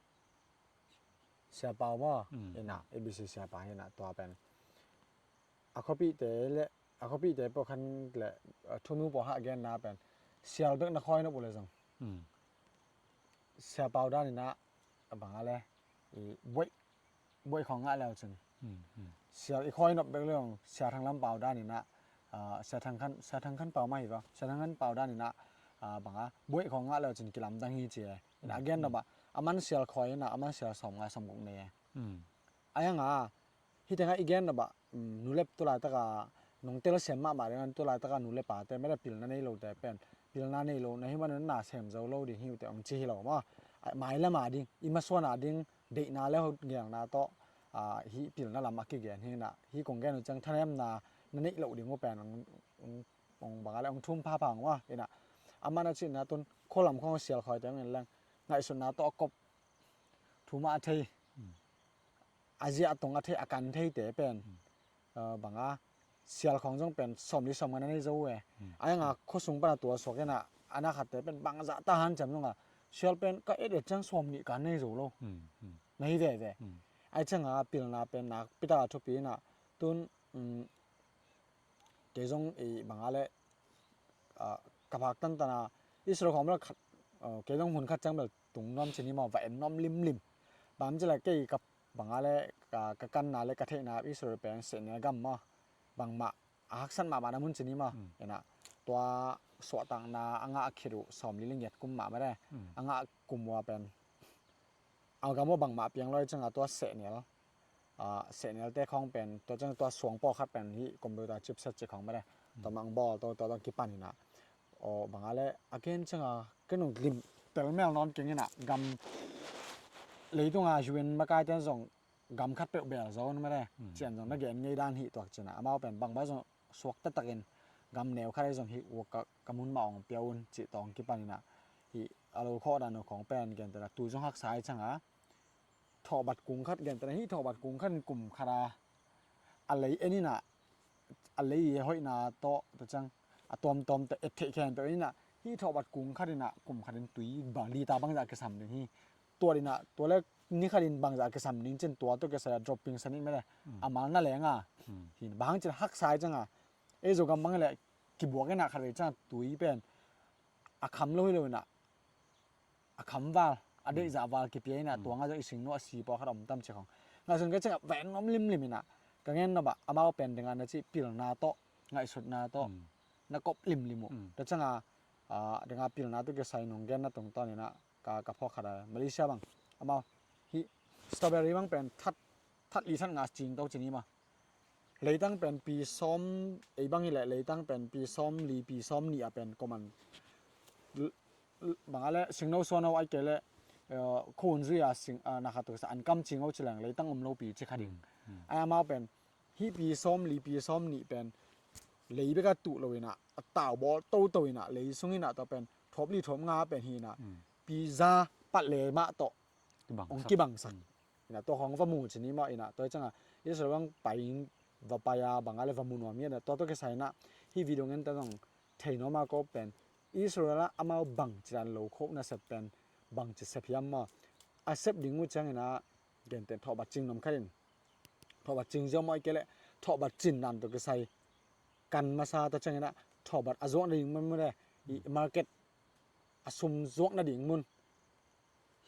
Sia Pau maw? Mm. Hi in ah, A B C siapa hi in ah, tua pen a khuapihte le, a khuapihte pawh khan le, a, thunu pawh hah genna pen sial bek na khawi nop uh le zong. Mm. Sia Pau dan in ah, a bang a le, i buaih, buaih khawng ngah le uh cin. Mm, mm. Sial i khawi nop bek le zong, Sia Thang Lam Pau dan in ah, a, Sia Thang Khan, Sia Thang Khan Pau mah hi va, Sia Thang Khan Pau dan in ah, a, bang a, buaih khawng ngah le uh cin kilamdang hi ci e. In ah a gen nop ah, a man sial khawi in ah, a man sial sawmnga sawmguk nei e. Mm. Ahi hanga, hih tengah i gen nop ah, um, nulep tu laitaka nong telsiam mahmah ding a, tu laitaka nulep a te mete pilna nei lote pen, pilna nei lo na hi manin na sem zo lo ding hi uh teh hong ci hi lo maw. A, mailam a ding, i masuan a ding deihna le hogeelna tawh, a, hih pilna lam a kigen hi in ah, hih kong gen uh ciang thanemna na neih loh ding uh pen hong, hong, hong bang a le hong thum phapha hong maw. In ah, a man a cihna tun khualam khawng sial khawite hong en leng ngaihsutna tawh a kop, thu mah a thei, mm, a ziah tong a thei, a kan theite pen, mm, a, bang a, sial khawng zong pen sawmli sawmnga na nei zo uh e. Mm. Ahi hanga khuasung pana tua suak in ah, a na khatte pen bangzah ta hanciam zong a, sial pen ka et et ciang sawmnih kan nei zo lo. Mm, mm. Na hi veve. Mm. Ahi cianga pilna pen nakpi taka thupi in ah, tun, mm, kei zong i bang a le, a, ka phak tantan a, Israel khawng bel khat, a, kei zong hun khat ciang bel tung nuam ci ni maw, va en nuam limlim. Bang ci le kei ka bang a le, ka, ka kanna le ka theihna Israel pen sehnel gam maw, bangmah a haksat mahmah na mun ci ni maw. Mm. In ah tua suahtakna a ngah khit uh sawmli le giat kum mah mah de. Mm. A ngah kum uh a pen a gam uh bangmah piang lo ahih cianga tua sehnel, a, sehnelte khawng pen, tua ciang tua suang pawlkhat pen hih computer chipset ci khawng mah de. Mm. Tua mah hong bawl to, tua tawh kipan in ah, aw, bang a le, a gen cianga ken hong lim pelmel nawn keng in ah, gam leitunga U N makaite zong gam khat peuh bel zo na mah de. Mm. Cian zong na gen ngei dan hi tuak ci in ah, amau pen bangbang zong suak taktakin gam neu khat ahi zong hih uh ka, ka mun mah hong pia un cih tawh hong kipan in ah, hih a lo khawh dan uh khawng pen gentehna tu zong haksa ahih cianga, thawhbat kung khat gentehna, hih thawhbat kung khat in kum khat a, a lei en in ah, a lei i hoihna tawh, tua ciang a tuamtuam tawh et theih khempeuh en in ah, hih thawhbat kung khat in ah kum khat in tui bang lita bangzah kisam ding hi. Tua in ah, tua le ni khatin bangzah kisam ning cin tua tawh kisai a dropping sa nih mete. A mal na leng a. Hi bang hang cin haksa i cianga ei Zogam bang hileh kibuak ina khat vei cianga tui pen a kham lo hi lo ina a kham val a deihzah val kipia ina tuanga zong i singno a si pawlkhat a om tam ci khong. Ngaihsun ka cianga ven nuam limlim ina ka ngen nop ah amau pen denga na cih pilna tawh ngaihsutna tawh na kop limlim uh. Tua cianga denga pilna tawh kisai nong genna tungtawn ina ka, ka phawk khat a Malaysia bang amau hih strawberry bang pen that, that li that nga cing to cin hi ma. Leitang pen pi sawm, ei bang hileh leitang pen pi sawm li pi sawm nih a pen koman bang a le singno suan ho ai kei le khuhun zui a sing na khat tu sa an kam cing ho ci leng leitang om lo pi ci kha ding. Ai amau pen hih pi sawm li pi sawm nih pen lei bek a tuh lo ina a tau bawl toto ina lei sung ina tawh pen thawp li thawp nga pen hi ina pi za pat le mah tawh hong kibangsak. Ina tua hong va mu cin hi mah ina tua cianga Israel bang pai in va pai a bang a le va mu nuam hi ina tua tawh kisai ina hih video ngen ta zong thei nuam a ko pen Israel a amau bang ci dan lo kho nasep pen bang ci sep hiam maw a sep ding uh ciang ina genten thawhbat cing nuam khat in thawhbat cing ziau maw ai kei leh thawhbat cin dan tawh kisai kan masa ta ciang ina thawhbat a zuak nading mun mun le i market a sum zuak nading mun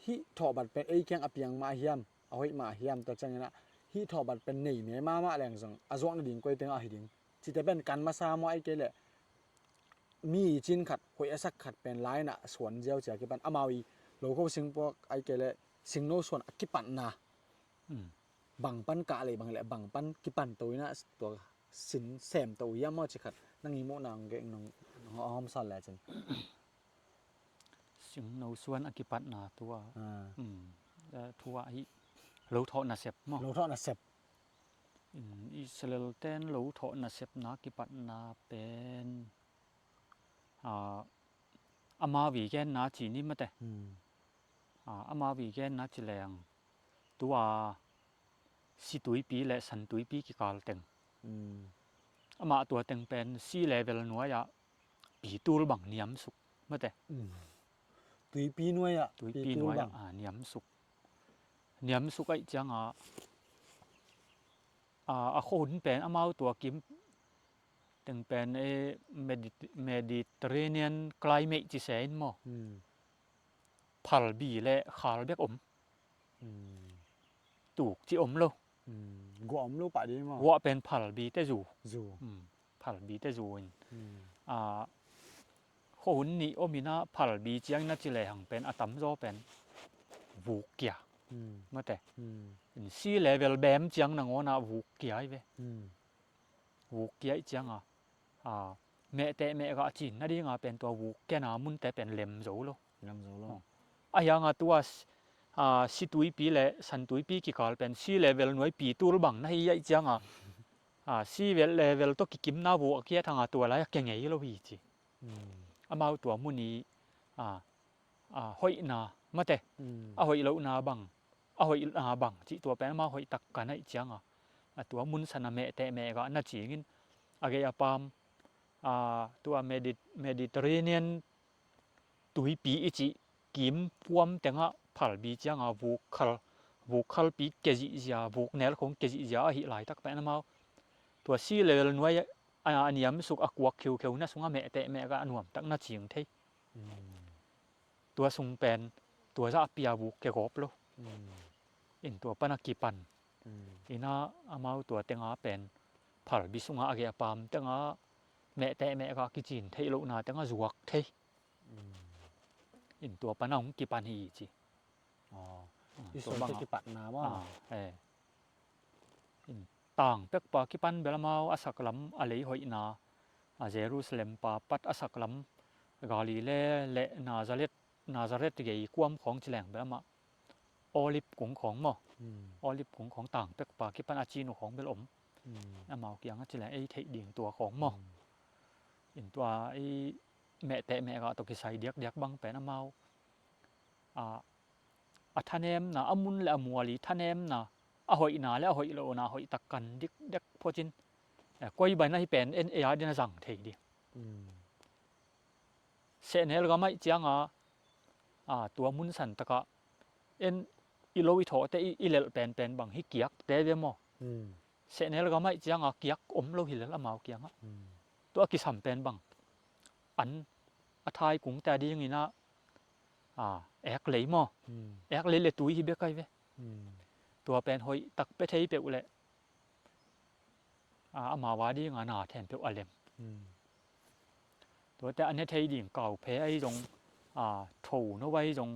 hih thawhbat pen ei kiang a piang mah hiam a hoih mah hiam tua ciang ina hih thawhbat pen nei me mahmah leng zong a zuak nading koi teng a hi ding cite pen kan masa maw ai kei leh mi cin khat hoih a sak khat pen lai ina suan ziau cia kipan amau i lo kho sing puak ai kei leh singno suan a kipatna bang pan kah lei bang leh bang pan kipan to ina tua sin sem to hiam maw ci khat nang i muhna nong geh nong hawm san le cin. Singno suan a kipatna tua thu ah hih lo thawh nasep maw? Lo thawh nasep. Israel ten lo thawh nasepna kipatna pen ama vi genna ci ni mate. Ama vi genna ci leng tua situipi le santuipi kikal teng amah tua teng pen sea level nuai ah pitul bang niamsuk mate. Tuipi nuai ah tuipi nuai ah niamsuk niamsuk aih cianga a khuahun pen amau tua kim teng pen e Mediterranean climate ci se in maw? Phalbi le khal bek om. Tuk ci om lo. Guah om lo pah ding maw? Guah pen phalbi te zu. Zu. Phalbi te zu in khuahun nih om ina phalbi ciangin a ci lehang pen a tamzaw pen vuk kia mate. In sea level bem ciang nangawn ah vuk kia hi ve. Vuk kia ih cianga mehteh mehgah cin nadinga pen tua vuk kiana munte pen lem zo lo. Lem zo lo. Ahianga tua situipi le santuipi kikal pen sea level nuai pitul bang na hi aih cianga sea level tawh kikimna vuk a kiat hanga tua lai a kia ngei lo hi ci. Amau tua mun i a hoihna mate a hoih lohna bang a hoihna bang cih tua pen amau hoih tak kan aih cianga a tua munsan a mehteh mehgah na cingin a gei a pam tua Mediterranean tuipi i cih kim puam tengah phalbi cianga vuk khal vuk khalpi kia zihzia vuk nel khong kia zihzia ahi laitak pen amau tua sea level nuai a niamsuk a kuak kheukheu na sungah mehteh mehgah a nuamtak na cing thei. Tua sung pen tua zah pia vuk kia gawp lo. In tua pana kipan ina amau tua tenga pen phalbi sungah a gei a pam tenga mehteh mehgah kicin theih lohna tenga zuak thei. In tua pana hong kipan hi ci. Israel te kipatna maw? Tang pekpa kipan bel amau a saklam a lei hoihna a Jerusalem pa pat a saklam Galilee le Nazareth Nazareth gei kuam khawng ci leng bel amah Olive kung khawng maw? Olive kung khawng tang pekpa kipan a cin uh khawng bel om. Amau kiangah ci leng ei theih ding tua khawng maw? In tua ei mehteh mehgah tawh kisai diakdiak bang pen amau a thanemna a mun le a mual i thanemna a hoihna le a hoih lohna hoih tak kan dikdek phocin koi ban ahi pen en ei a din a zang thei ding. Sehnel gam aih cianga tua mun san takah en i lo i thawhte i, i lelh penpen bang hi kiakte ve maw? Sehnel gam aih cianga kiak om lo hi lel amau kiangah. Tua a kisam pen bang an a thaikungte a dinginah, a, ek lei maw? Ek lei le tui hi bek ahi ve. Tua pen hoih tak pia thei peuh leh, a, amau a dinga na thempeuh a lem. Tuate a ne thei ding kauphe ahi zong, a, tho no ahi zong,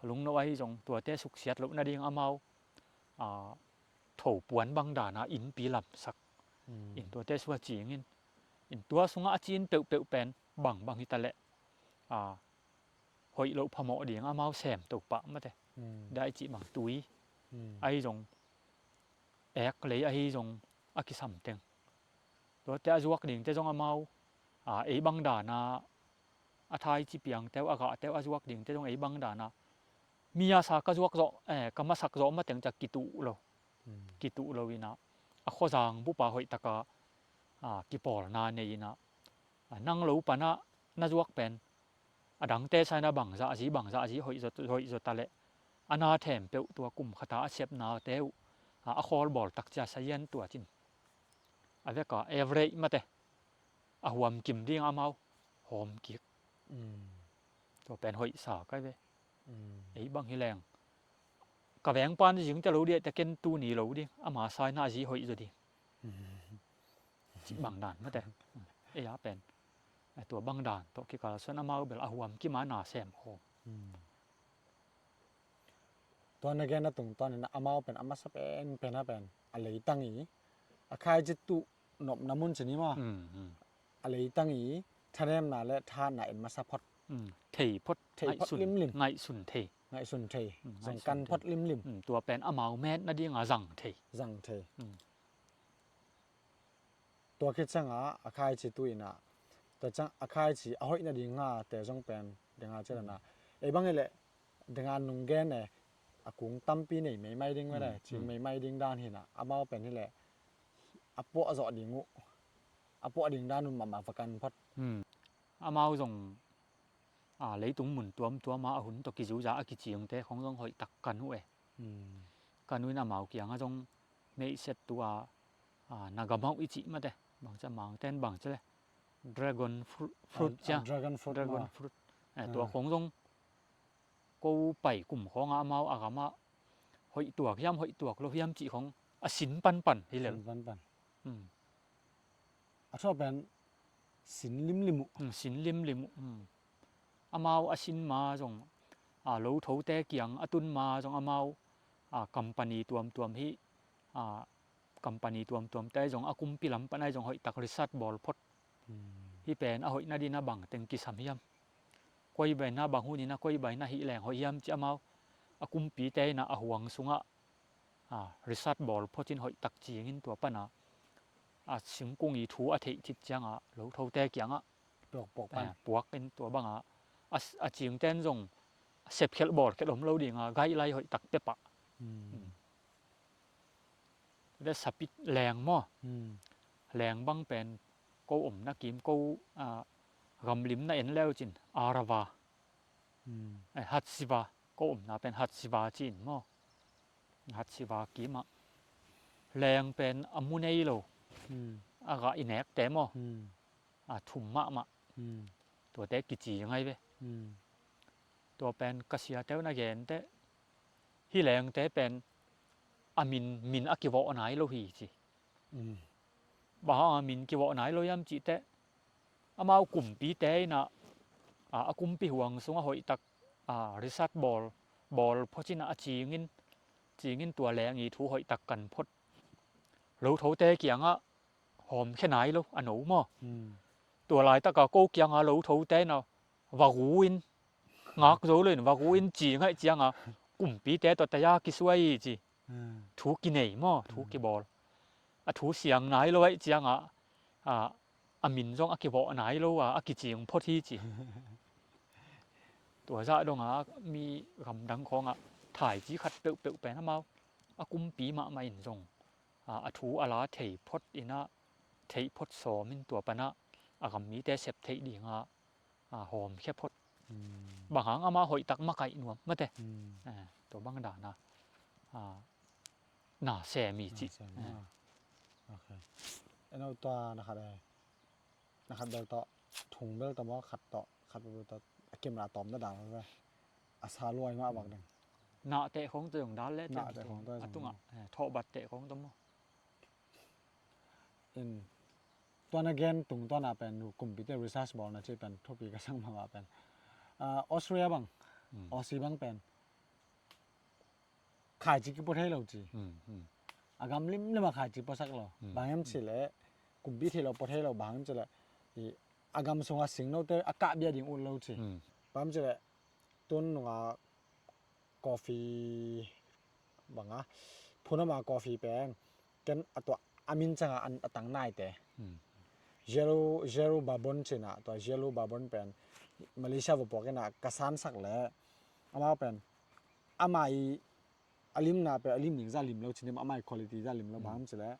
lung no ahi zong, tuate suksiat loh nading amau, a, tho puan bang dana innpi lamsak in tuate sua cingin, in tua sungah a cin peuhpeuh pen bangbang hitaleh, a, hoih loh phamawh ding amau sem to pah mate. Dai cih bang tui ahi zong, ek lei ahi zong, a kisam teng. Tuate a zuak dingte zong amau, a, ei bang dana a thaici piangte uh, a gahte uh a zuak dingte zong ei bang dana mi a sa ka zuak zawh, eh, ka masak zawh mateng ca kituh lo. Kituh lo inah a khuazang bupa hoih taka, a, kipawlna nei inah, a, nang lo panah na zuak pen a dangte saina bangzahzi bangzahzi hoih zaw, hoih zaw taleh a na thempeuh tua kum khata a sepnate uh, a, a khawlbawl takcia sazian tua cin a veka average mate a huam kim ding amau hawm kik. Tua pen hoihsa kai ve. Ei bang hi leng ka vengpan zingte lo dih te ken tuni lo ding ama saina a zi hoih zaw ding. Cih bang dan mate. Ei a pen, a, tua bang dan tawh kikalsuan amau bel a huam kima na sem khawm. Tua na gen a tungtawn in amau pen a masa penpen a pen a leitang i a khaici tuh nopna mun cin hi maw? A leitang i thanemna le thahatna in masa phot. Thei phot. Thei phot ngaihsun, limlim. Ngaihsun thei. Ngaihsun thei. Zong kan phot limlim. Tua pen amau met nadinga zang thei. Zang thei. Tua khit cianga a khaici tuh inah, tua ciang a khaici a hoih nadinga te zong pen dinga ci dana. Ei bang hileh dinga nung gen e, a kung tampi nei meimai ding mele, cing meimai ding dan hinah amau pen hileh a puah zawh ding uh, a puah ding dan uh mahmah va kan phot. Amau zong, a, leitung mun tuamtuama a hun tawh kizuza a kicingte khong zong hoih tak kan uh e. Kan uh in amau kiangah zong meihset tua, a, na gamauh i cih mate, bangcia mangten bangcia le dragon fruit cia. Dragon fruit. Dragon fruit. Eh, tua khong zong ko pai kum khawngah amau a gamah hoih tuak hiam hoih tuak lo hiam cih khong a sin panpan hi lel. Sin panpan. A thaw pen sin limlim uh. Sin limlim uh. Amau a sin ma zong, a, lo thote kiang a tun ma zong amau, a, company tuamtuam hi, a, company tuamtuamte zong a kumpi lam pan ai zong hoih tak research bawl phot. Hi pen a hoih nadina bang teng kisam hiam? Koi baina bang hunina koi baina hi leng hoih hiam ci amau a kumpite ina a huang sungah, a, research bawl photin hoih tak cingin tua pana a singkung i thu a theih cit cianga lo thote kiangah puak, puak pan. A, puak in tua banga a, a cingten zong sepkhelh bawlkhelh om lo dinga guideline hoih tak pepah. Tua sapit leng maw? Leng bang pen ko omna kim ko, a, gamlimna en leucin Arava. Eh, Hatsiva, ko omna pen Hatsiva cin maw? Hatsiva kimah leng pen a mu nei lo. A gah i nekte maw? A thum mahmah. Tuate kici ngai ve. Tua pen ka siate uh na gente hi lengte pen a min, min a kivawh nai lo hi ci. Bang hanga min kivawh nai lo hiam cihteh amau kumpite ina, a, a kumpi huang sungah hoih tak, a, research bawl, bawl phot ina a cingin, cingin tua leng i thu hoih tak kan phot. Lo thote kiangah hawmkhia nai lo a no maw? Tua laitaka ko kianga lo thote ina va gu in, ngak zo lo in va gu in ci ngaih cianga kumpite tawh taya kisuai ci. Thu kinei maw, thu kibawl. A thu siang nai lo aih cianga, a, a min zong a kivawh nai lo a, a kicing phot hi ci. Tua zah donga mi gamdang khawngah thaici khat peuhpeuh pen amau a kumpi mahmah in zong, a, a thu a la thei phot ina, thei phot sawmin tua pana a gam mite sep theih dinga, a, hawmkhia phot. Bang hang ama hoih tak makaih nuam mate. A, tua bang dana Ah, na sem i cih. Na sem, ah. Okay. Eno tua na khat e. Na khat bel tawh, thong bel tawh maw, khat tawh, khat bel tawh, a kim la tawm na dal ve. A sa luai mah bak ding. Na teh khong tawh zong dal le, na teh khong tawh a zong tungah, eh, thawh bat teh khong tawh maw. In, tua na gen tung tua na pen, kumpite research bawlna ci pen, thupi ka sang mah pen. Ah, Australia bang, hmm, Aussie bang pen. Khaici kipua thei lo ci. Hmm, hmm. A gam limlim a khaici puasak lo. Hmm. Bang hiam cih leh, kumpi thei lo pua thei lo, bang hiam cih leh, i, a gam sungah singnote a kah bia ding ut lo ci. Hmm. Bang hiam cih leh, tun nungah coffee bang a, phunama coffee pen, ken a tua, a min ciangah an, a tang naite. Hmm. Yellow, yellow bourbon ci-in ah, tua yellow bourbon pen, Malaysia va puak in ah, ka sansak leh, amau pen, amah i, a limna pen, a lim ding zah lim lo ci-in, amah i quality zah lim lo, hmm, bang hiam cih leh,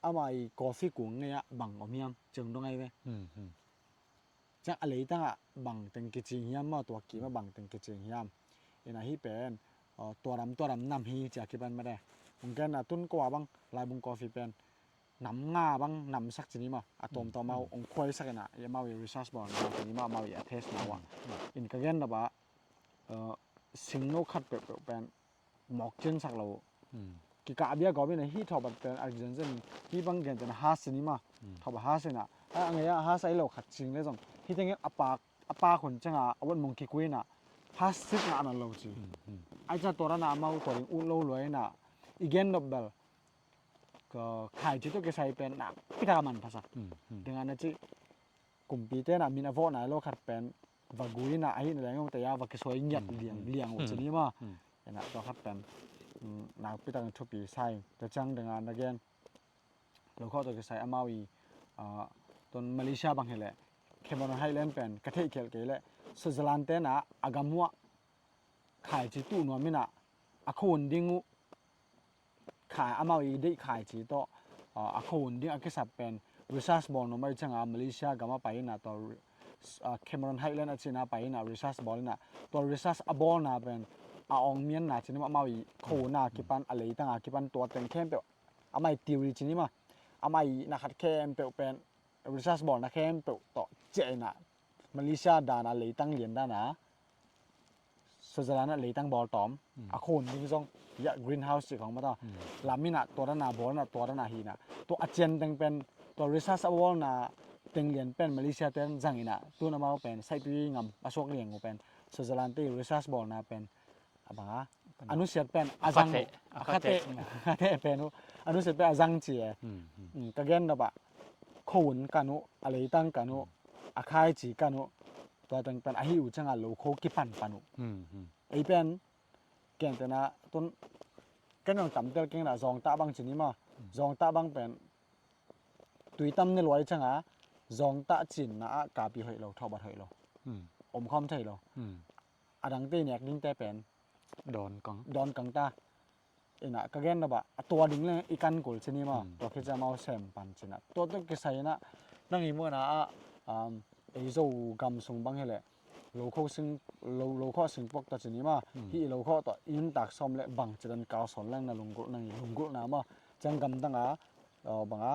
amah i coffee kung ngei ah bang om hiam, ciang dong ai ve. Hmm, hmm. Ciang a leitangah bang teng kicing hiam maw, tua kim ah bang teng kicing hiam. In ah hih pen, uh, tua ram, tua ram nam hi ci-a kipan mate. Hong gen a tun ko a bang, Laibung coffee pen, nam nga bang, nam sak ci-in maw. A tawmtawm amau, hmm, hong khuaisak in ah, i amau i research bawlna ci-in maw, amau i a test na uh ah. Hmm. In ka gen na bah, uh, singno khat peuhpeuh pen, mawk ciansak lo. Hmm. Kikah bia gawp in ah hih thawhbat pen a zenzen in hih bang gentehna hash ci-in maw. Hmm. Thawhbat hash in ah. A ngei a hash a hi lo khat cing leh zong. Hih teng in a pak, a pak hun ciangah a wot mong kikui in ah. Hash sik ngah na lo ci. Hmm, hmm. Ai ca tua dan a amau tua ding ut lo lua in ah. I gen nop bel. Ka khaici tawh kisai pen nakpi tak a manphasak. Hmm, hmm. Ding a na ci kumpite in ah min a vawh nai lo khat pen va gui in ah, ahih na leng zong tei a va kisuai ngiat, hmm, liang, hmm, liang uh, hmm, ci-in maw. Hmm. In ah tua khat pen, mm, nakpi takin thupi sa ing. Tua ciang ding a na gen, lokhawh tawh kisai amau i, ah, tun Malaysia bang hi leh, Cameron Highland pen ka theih khial kei leh, Switzerland te in ah a gam uh ah khaici tuh nuam in ah, a khuahun ding uh, khai, amau i deih khaici tawh, ah, a khuahun ding a kisap pen research bawl nuam ahih ciangin Malaysia gam ah pai in ah tua, ah, Cameron Highland a ci-in ah pai in ah research bawl in ah tua research a bawlna pen a awngmianna ci-in amau i khuahun a kipan, a leitang a kipan tua teng khempeuh amah i theory ci-in maw, amah i na khat khempeuh pen research bawlna khempeuh tawh ciah in ah Malaysia dan a leitang lian dan a Switzerland ah leitang bawl tawm, hmm, a khuahun ding zong, ya, greenhouse cih khong mah ta. Hmm. Lam in ah tua dan a bawl in ah tua dan a hi in ah. Tua a cian teng pen, tua research a bawlna teng lian pen Malaysia ten zang in ah. Tun amau pen, Saipi ngam a suak liang uh pen, Switzerland te research bawlna pen, a bang a, a nusiat pen a zang, a khate, a khate, a khate pen uh, a nusiat pen a zang ci e. Hmm, hmm. Hmm, ka gen nop ah, khuahun kan uh, a leitang kan uh, hmm, a khaici kan uh, tua teng pen a hih uh ciangin lo kho kipan pan uh. Hmm, hmm. Ei pen, gentehna, tun, ken zong tamtel keng in ah Zawngtah bang ci-in maw. Hmm. Zawngtah bang pen, tui tam ne luai ciangin, Zawngtah cinna ah kapi hoih lo, thawhbat hoih lo. Hmm. Om khawm thei lo. Hmm. A dangte nek dingte pen. Dawn kang. Dawn kang ta. In ah ka gen nop ah, a tua ding leng i kan kul ci-in maw. Hmm. Tua khit ciang amau sem pan ci-in ah. Tua tawh kisai in ah, nang i muhna ah, um, ei Zo gam sung bang hi leh, lo kho sing, lo, lo kho sing puak tawh ci-in maw. Hmm. Hih i lo kho tawh i nuntak sawm leh bangci dan kalsuan leng na lunggulh, nang i lunggulhna maw. Ciang gamdang a, uh, bang a,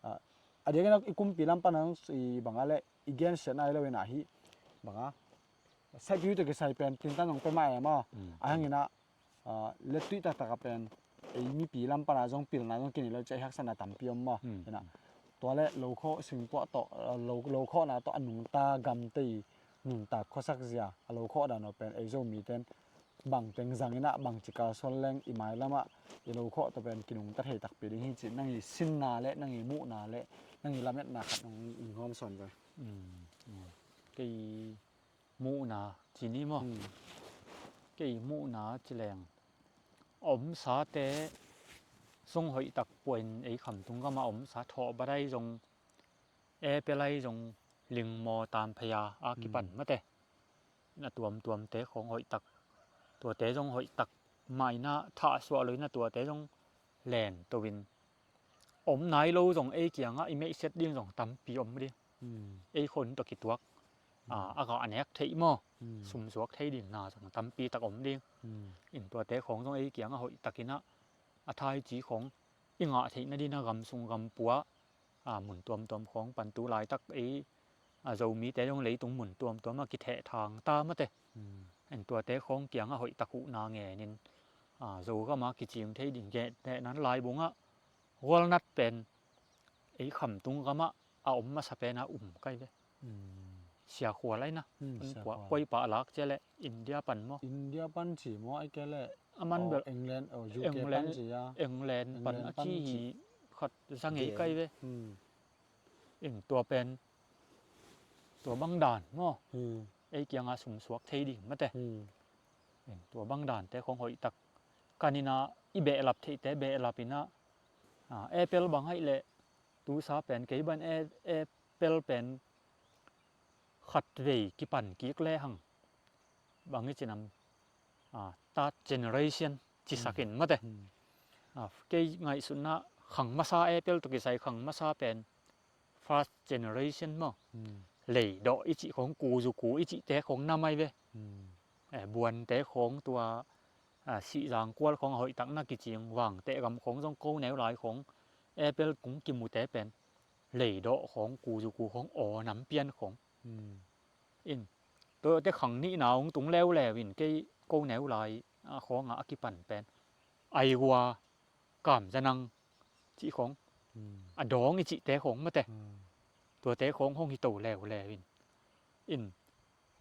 uh, a diakin ah i kumpi lam pan ah i bang a leh, i gensiatna hi lo in ah hih, bang a, Saipi tawh kisai pen, tintan zong pia mah e maw. Hmm. A hang in ah, ah, lettuih taktak a pen, ei mipi lam pan a zong pilna zong kinei lo ci-a i haksatna tampi om maw. Hmm. In ah, tua leh lo khawh singpuak tawh, ah, lo, lo khawhna tawh a nungta gamte i nuntak khuasak zia, a lo khawh dan uh pen, ei Zomite in bang teng zang in ah, bangci kalsuan leng i mailam ah, i lo khawh tawh pen kinungta thei takpi ding hi cih, nang i sinna leh, nang i muhna leh, nang i lametna khat hong, hong hawm sawn ve. Hmm, hmm. Kei muhna ci-in maw. Hmm. Kei muhna ci leng, omsate zong hoih tak pua in, ei Khamtung gam ah omsa thawhbat ahi zong, apple ahi zong, lingmaw, tamphei a, a kipan, hmm, mate. In ah tuamtuamte khong hoih tak, tuate zong hoih tak mah in ah thahsuah lo in ah tuate zong len to in, om nai lo zong ei kiangah i meihset ding zong tampi om ding. Hmm. Ei khua tawh kituak. a, a gah nek theih maw, sumsuak thei ding na zong tampi tak om ding. In tuate khawng zong ei kiangah hoih takin ah a thaici khawng i ngah theih nadin ah gamsung gampua, a, mun tuamtuam khawng pan tu laitak ei, a, Zomite zong leitung mun tuamtuam ah kitheh thang ta mate. In tuate khawng kiangah hoih tak huhna ngenin, a, Zogam a kicing thei ding geh nehnan laibungah walnut pen ei khamtung gamah a om masa pen a um kai ve. Siakhual aina. Koi pah lak cia le India pan maw? India pan ci maw, ai ke le a man bel England, oh, U K pan ci a. England pan a ci hi khat zangei kai ve. In tua pen tua bang dan maw? Ei kianga sumsuak thei ding mate. In tua bang dante khong hoih tak kanina i behlap theihte behlap ina, a, apple bang aih le tusa pen kei ban apple pen khat vei kipan kik le hang bang i cinam, a, third generation cisakin mate. A, kei ngaihsutna khang masa apple tawh kisai khang masa pen first generation maw? Leidawh i cih khong, kuzuku i cihte khong na mai ve. Eh, buante khong tua, a, sihzang kual khong a hoih tak na kicing vangteh gam khong zong ko neu lai khong apple kung kimute pen leidawh khong, kuzuku khong, aw nam pian khong. In tuate khang nihna hong tung leuleu in kei ko neu lai, a, khawngah a kipan pen aigua, kamzanang cih khong, a dawng i cihte khong mate. Tuate khong hong hi to leuleu in. In,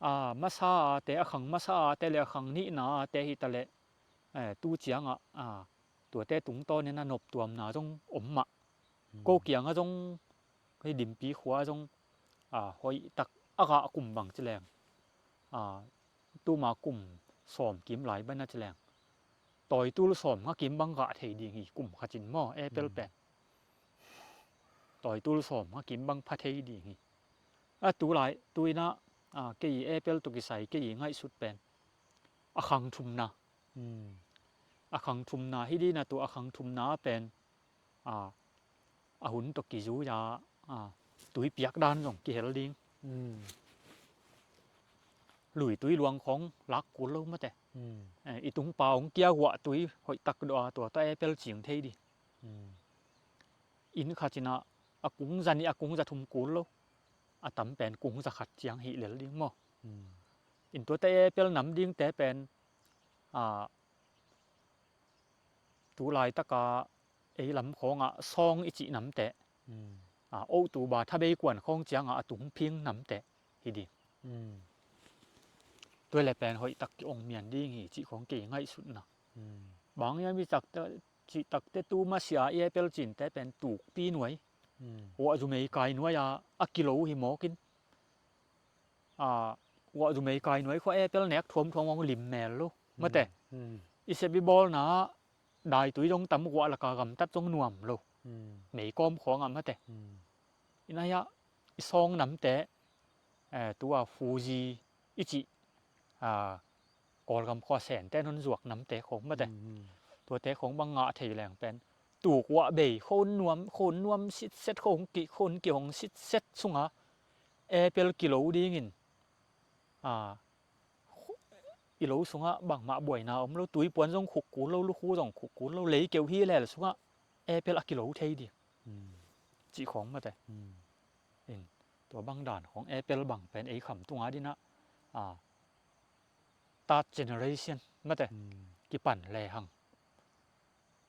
a, masa ate, a khang masa ate le a khang nihna ate hi ta le, eh, tu ciangah, a, tuate tungtawnin a noptuamna zong om mah. Ko kiangah zong hei Dimpi khua zong, a, hoih tak a gah kum bang ci leng, a, tuma kum sawm kim lai bana ci leng tawitul sawm nga kim bang gah thei ding hi kum khat in maw, apple pen. Tawitul sawm nga kim bang pha thei ding hi. A, tu lai, tu ina, a, kei apple tawh kisai kei ngaihsut pen a khang thumna. A khang thumna hi dina, tu a khang thumna pen, a, a hun tawh kizui a, a, tui piak dan zong kihel ding. Lui tui luang khong lak kul lo mate. Eh, i tungpa hong kia huah tui hoih tak dawh a tua ta apple cing thei ding. Inn khat ina a kung za nih, a kung za thum kul lo. A tam pen kung za khat ciang hih lel ding maw? In tuate apple nam dingte pen, a, tu laitaka ei lam khawngah sawng i cih namte, a, October thabei kuan khawng ciangah a tung phing namte hi ding. Tua le pen hoih tak ki ong mian ding hi cih khawng kei ngaihsutna. Bang hiam i takte, cih takte tu masia i apple cinte pen tukpi nuai, huahzu meikai nuai a, a kilo hi mawkin. A, huahzu meikai nuai khua apple nek thuamthuam hong lim mel lo mate. I sep i bawlna daitui zong tam, huah laka gamtat zong nuam lo. Meikawm khawngah mate. Ina hiah i sawng namte, eh, tua Fuji i cih, a, Kawlgam khua sente non zuak namte khawng mate. Tuate khawng bang ngah thei leng pen tuk huah bei, khon nuam, khon nuam sitset, khon ki, khon kihong sitset sunga apple kilo dingin, a, i lo sungah bangmah buaina om lo, tuipuan zong khuk kul lo, lukhu zong khuk kul lo, leikeu hi lel sungah apple a kilo thei ding. Cih khawng mate. In tua bang dan khawng apple bang pen ei kham tunga dinah, a, third generation mate, kipan lehang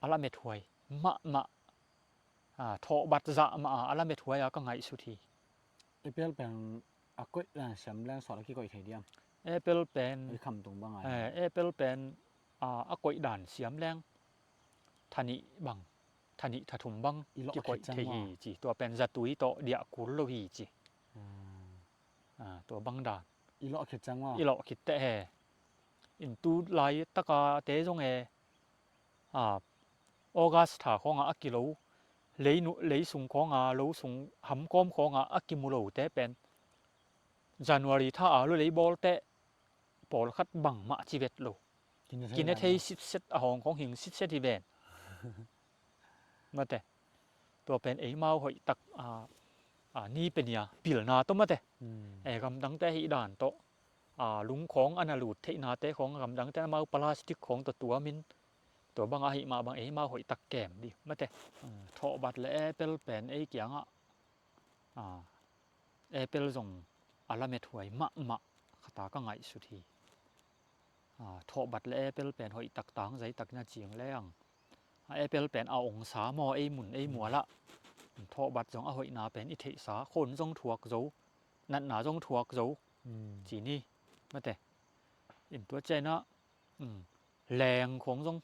a lamethuai mahmah, a, thawhbat zah mah a, a lamethuai a ka ngaihsut hi. Apple pen a koih dan siam leng sawt a kikoih thei diam? Apple pen ei kham tung bang a, eh, apple pen, a, a koih dan siam leng thanih bang, thanih thathum bang kikoih thei hi ci. Tua pen zatui tawh diah kul lo hi ci. A, tua bang dan i lawh khit ciang maw? I lawh khit teh he. In tu laitaka te zong e, a, August tha khawngah a kilo, leinu-, leisung khawngah, lo sung hamkawm khawngah a kimu lote pen January tha a lu lei bawlteh pawlkhat bangmah ci vet lo. Kine thei sitset, a hawng khawng hing sitset hi ven. Mate. Tua pen eimau hoih tak, a, a, ni penia pilna tawh mate. Hmm. E, gamdangte ahih dan tawh, a, lungkhawng a na lut theihnate khawng gamdangte amau plastic khawng tawh tuamin, tua bang ahih mah bang eimau hoihtak kem dih mate. Hmm. Thawhbat le apple pen ei kiangah, a, apple zong a lamethuai mahmah khata ka ngaihsut hi. A, thawhbat le apple pen hoihtak tangzaitak na cing leng, a, apple pen a ongsa maw, ei mun ei mualah. Thawhbat zong a hoihna pen i theihsa, khon zong thuak zo, natna zong thuak zo. Hmm. Ci ni mate. In tua ciangin ah, um, leng khawng zong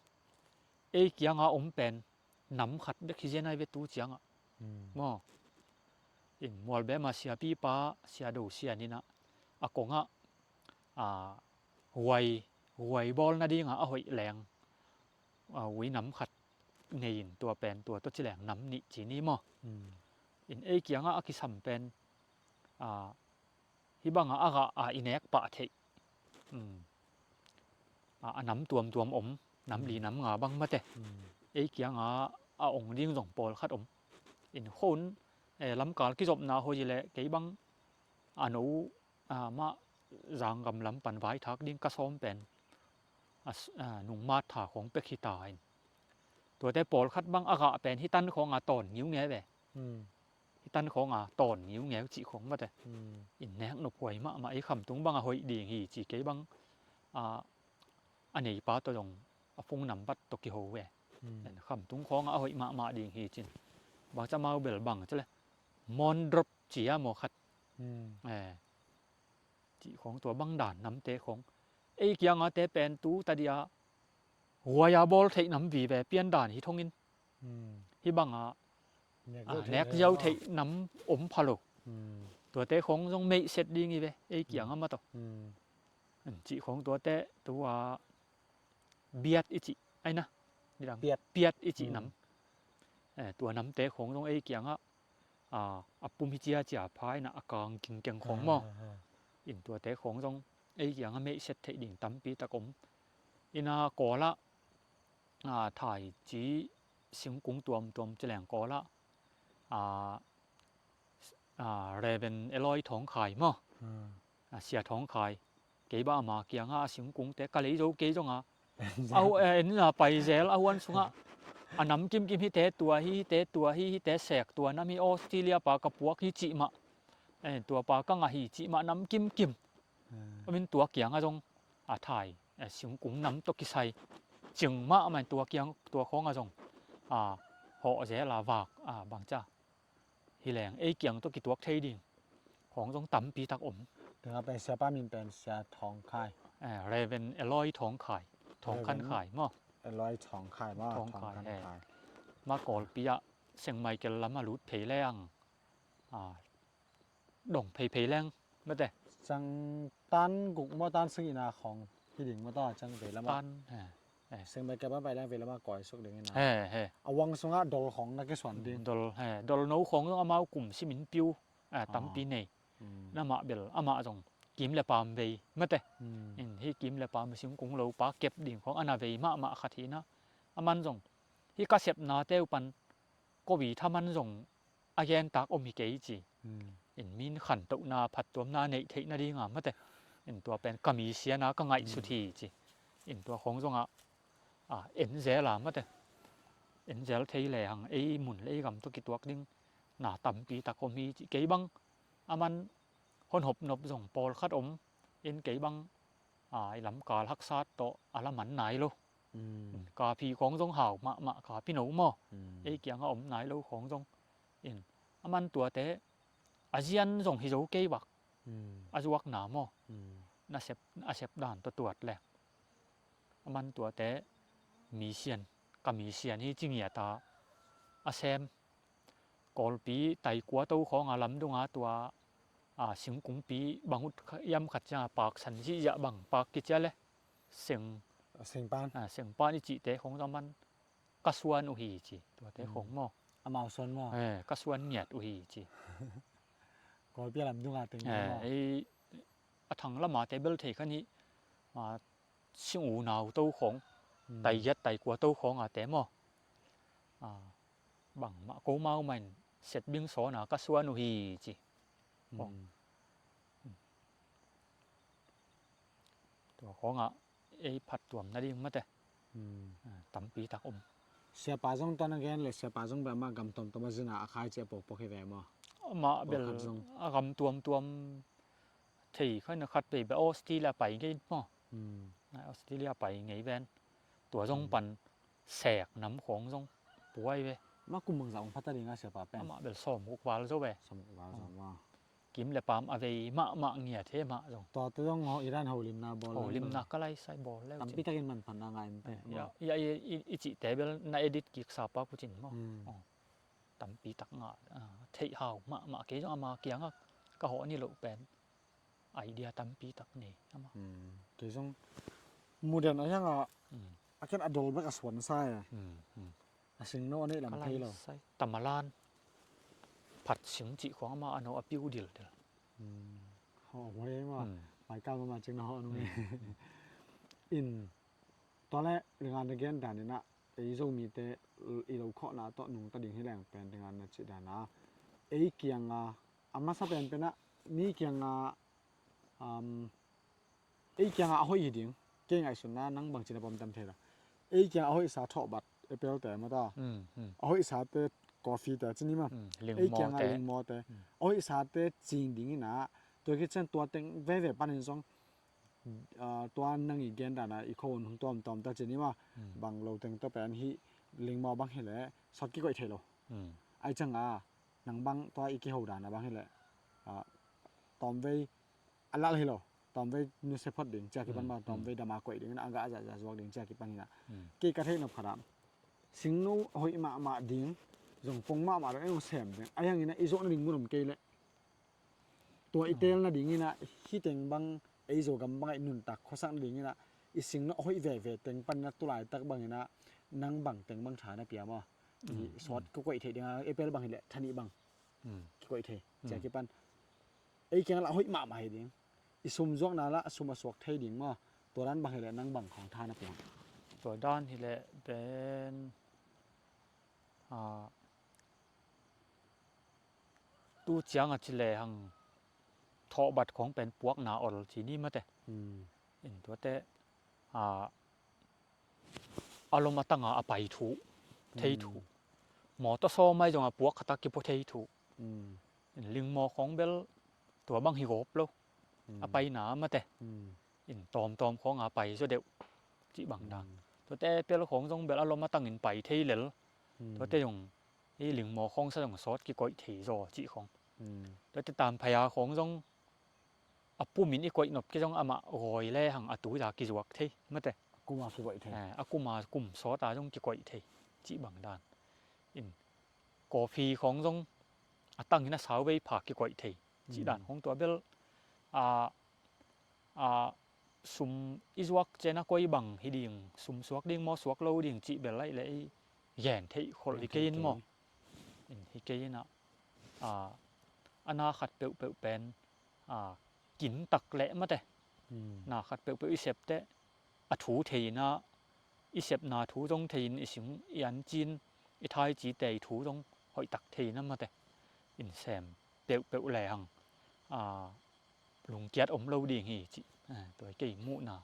ei kianga om pen nam khat bek hi zen ai ve tu ciangah. Hmm. Maw. In Mualbem a siapipa, Sia Do Sian in ah, a kongah, a, huai, huai bawl nadingah a hoih leng, a, ui nam khat nei in tua pen tua tawh ci leng nam nih ci ni maw. Hmm. In ei kiangah a kisam pen, a, hih bangah a gah a i nek pah theih. Um. A, a nam tuamtuam om, nam li nam nga bang mate. Um. Ei kiangah a ong ding zong pawlkhat om. In khon, e, lamkal kizopna hoih leh kei bang a no, a, mah zanggam lam pan vaithak ding ka sawm pen, a, nungmat tha khawng pek hi ta in. Tuate pawlkhat bang a gah pen hih tan khawngah tawn ngiunge ve. Hmm. Hih tan khawngah tawn ngiungeu cih khawng mate. Hmm. In nek nophuai mahmah, ei khamtung bangah hoih ding hi ci kei bang, a, a neipa tawh zong a phone number tawh kiho ve. Hmm. Khamtung khawngah a hoih mahmah ding hi cin. Bangca mau bel bang ci leh, Mondrop ci a maw khat. Hmm. E. Cih khawng tua bang dan namte khawng. Ei kiangate pen tu tadia huaia bawl theih nam vive pian dan hi thongin. Hmm. Hih bangah nek, a, ziau theih, nek ziau nam theih nam om pha lo. Hmm. Tuate khawng zong meihset ding hi ve, ei kiangah mah tawh. Hmm. Cih khawng tuate tua biat i cih, aina. Nidang. Piat. Piat i cih nam. Hmm. E, tua namte khawng zong ei kiangah, a, a pum hi cia cia pha in ah a kang kingkeng khawng maw. Ah, ah, ah. In tuate khawng zong ei kiangah meihset theih ding tampi tak om. In ah Kawlah, a, thai ci singkung tuamtuam ci leng Kawlah, a, a, Reverend Eloi Thawng Khai maw. Hmm. A, Sia Thawng Khai. Kei bang ama kiangah a singkungte ka lei zo kei zonga. A hu-, eh, en a pai zel a huan sungah. A nam kimkim hite tua hi, hite tua hi, hite sek tua nam hi, Australia pa ka puak hi cih mah. Eh, tua pa ka ngah hi cih mah nam kimkim. Hmm. Amin tua kiangah zong a thai, eh, singkung nam tawh kisai cing mahmah in tua kiang, tua khawngah zong, a, hawh zel a vak, a, bangca hi leng ei kiang tawh kituak thei ding khawng zong tampi tak om. Tengah pen siapa min pen Sia Thawng Khai. Eh, Reverend Eloi Thawng Khai, Thawng Khan Reverend Khai maw. Eloi Thawng Khai maw, Thawng Khai, Thawng Khan, eh, Khai. Ma Kawlpi ah Saint Michael lamah lut phei leng, a, dong pheiphei leng mate. Cang tan guk maw tan sung ina khawng hi ding maw ta cang vei lamah. Tan, he, he. Seng bai kep a pai leng vei lamah kawi suk ding ina. He, he. A wang sungah dol khawng na kisuan ding. Dol, he. Dol no khawng zong amau kum simin piu, a, tampi nei. Hmm. Namah bel, amah zong kim le paam vei mate. Hmm. In hi kim le paam singkung lo pa kep ding khawng ana vei mahmah khat hi na. Aman zong hi ka sepnate uh pan kovi thaman zong a gentak om hi kei ci. Hmm. In min khantohna phattuamna neih theih nadinga mate. In tua pen ka mi siana ka ngaihsut hi ci. In tua khawng zongah, a, en zel a mate. En zel thei lehang ei mun le ei gam tawh kituak ding na tampi tak om hi ci. Kei bang aman hon hop nop zong pawlkhat om. In kei bang, a, i lamkal haksat tawh a la man nai lo. Hmm. Kapi khawng zong hau mahmah kapi no maw. Hmm. Ei kiangah om nai lo khawng zong. In, aman tuate, a zian zong hi zo kei bak. Hmm. A zuakna maw. Hmm. Na sep, a sep dan tawh tuat le. Aman tuate, mi sian, ka mi sian hi ci ngiat a, a sem. Kawlpi taikua to khawnga lamdunga tua, a, singkungpi bang ut kha-, iam khat cianga paksan zihziah bang pak kicia le. Seng. A, sengpan. A, sengpan i cihte khawng zong aman ka suan uh hi ci, tuate khawng maw. Amau suan maw? Eh, ka suan ngiat uh hi ci. Kawlpi a lamdunga teng maw? Eh, ei, a thang lamate bel thei khan hi, a, sing unau to khawng, hmm, taigiat taikua to khawng a te maw. A, bangmah ko mau main Setbing sawn a ka suan uh hi ci. Tua khawngah ei phattuam nading mate. Tampi tak om. Siapa zong tuan a gen le siapa zong bel amah gam tuamtuam a zin a a khaici a pokpok hi ve maw? Amah bel a gam tuamtuam thei kha na khat pei bel Australia pai ngei maw? Australia pai ngei ven. Tua zong pan sek nam khawng zong puai ve. Amah kum bangzah ong phat a ding a siapa pen? Amah bel sawmguk val zo ve. Sawmguk val zo maw? Kim le pam a vei mahmah ngiat he mah zong. Tua te zong ho Iran holimna bawl. Holimna ka lai sai bawl leu cin. Tampi takin manphatna ngai mate. Ya, ya, i, i, i cihte bel na edit kik sapa ku cin maw? Tampi tak ngah, ah, theih hau mahmah kei zong ama kiangah ka hawh ni loh pen. Idea tampi tak nei ama. Kei zong mudan a hiangah a ken a dol bek a suan sa e. A singno a neih lam thei lo. Tamalan phat sing cih khawng ama a no a piu dildil. Hawh huai ei maw? Maika mama cing na hawh nung e. In tua le ringan na gen dan inah ei Zomite i lo khawhna tawh nungta ding hi leng pen ringan na cih dana ei kianga a masa penpenah mi kianga ei kiangah a hoih hi ding. Kei ngaihsutna nang bangci na pom tam thei la. Ei kiangah a hoihsa thawhbat apple te mata. A hoihsate coffee te cini ma. Ei kiangah lingmawte a hoihsate cing ding inah tua khit cian tua teng veve panin zong tua nang i gen dana i khawh hun hong tuamtuam ta cini ma. Bang lo teng tawh pen hih lingmaw bang hileh sawt kikoih thei lo. Ai cianga nang bang tua i kiho dana bang hileh tawmvei a lal hi lo. Tawmvei nuse phot ding cia kipan bang tawmvei dama koih ding inah a gah a zahzah zuak ding cia kipan hinah. Kei ka theih nop khatah singno a hoih mahmah ding zong pong mahmah dong en hong sem ding a hianginah i zawh nading mun om kei leh tua i tel nading inah hih teng bang ei Zogam bangah i nuntak khuasak nading inah i singno a hoih veve teng paninah tulaitak banginah nang bang teng bang tha na pia maw? I sawt ka koih theih dinga apple bang hileh thanih bang kikoih thei cia kipan. Ei kiang lah hoih mahmah hi ding. I sum zuakna lah sum a suak thei ding maw? Tua dan bang hileh nang bang khawng tha na piang? Tua dan hileh pen tu ciang a ci lehang thawhbat khawng pen puakna ol ci ni mate. In tuate a lom a tanga a pai thu thei thu. Mawtaw sawm mai zonga puak khatak kipua thei thu. Lingmaw khawng bel tua bang hi gawp lo. A paina mate. In tawmtawm khawnga pai zaw deuh cih bang dan. Tuate apple khawng zong bel a lom a tangin pai thei lel. Tuate zong i lingmaw khawng sa zong sawt kikoih thei zaw cih khawng. Tuate tamphaia khawng zong a pumin i koih nop kei zong amah gawi lehang a tuiza kizuak thei mate. A kuma kigoih thei. A kuma kum sawta zong kikoih thei cih bang dan. In coffee khawng zong a tangin a sauvei pha kikoih thei cih dan khawng tua bel a sum i zuak ciana koi bang hi ding, sum suak ding maw suak lo ding cih bel laih le i gen theih kholh hi kei in maw? In hi kei inah a na khat peuhpeuh pen kintak leh mate. Na khat peuhpeuh i septeh a thu thei inah i sepna thu zong thei in i sing i ancin i thaicite i thu zong hoihtak thei inah mate. In sem peuhpeuh lehang lungkiat om lo ding hi cih tua kei muhna.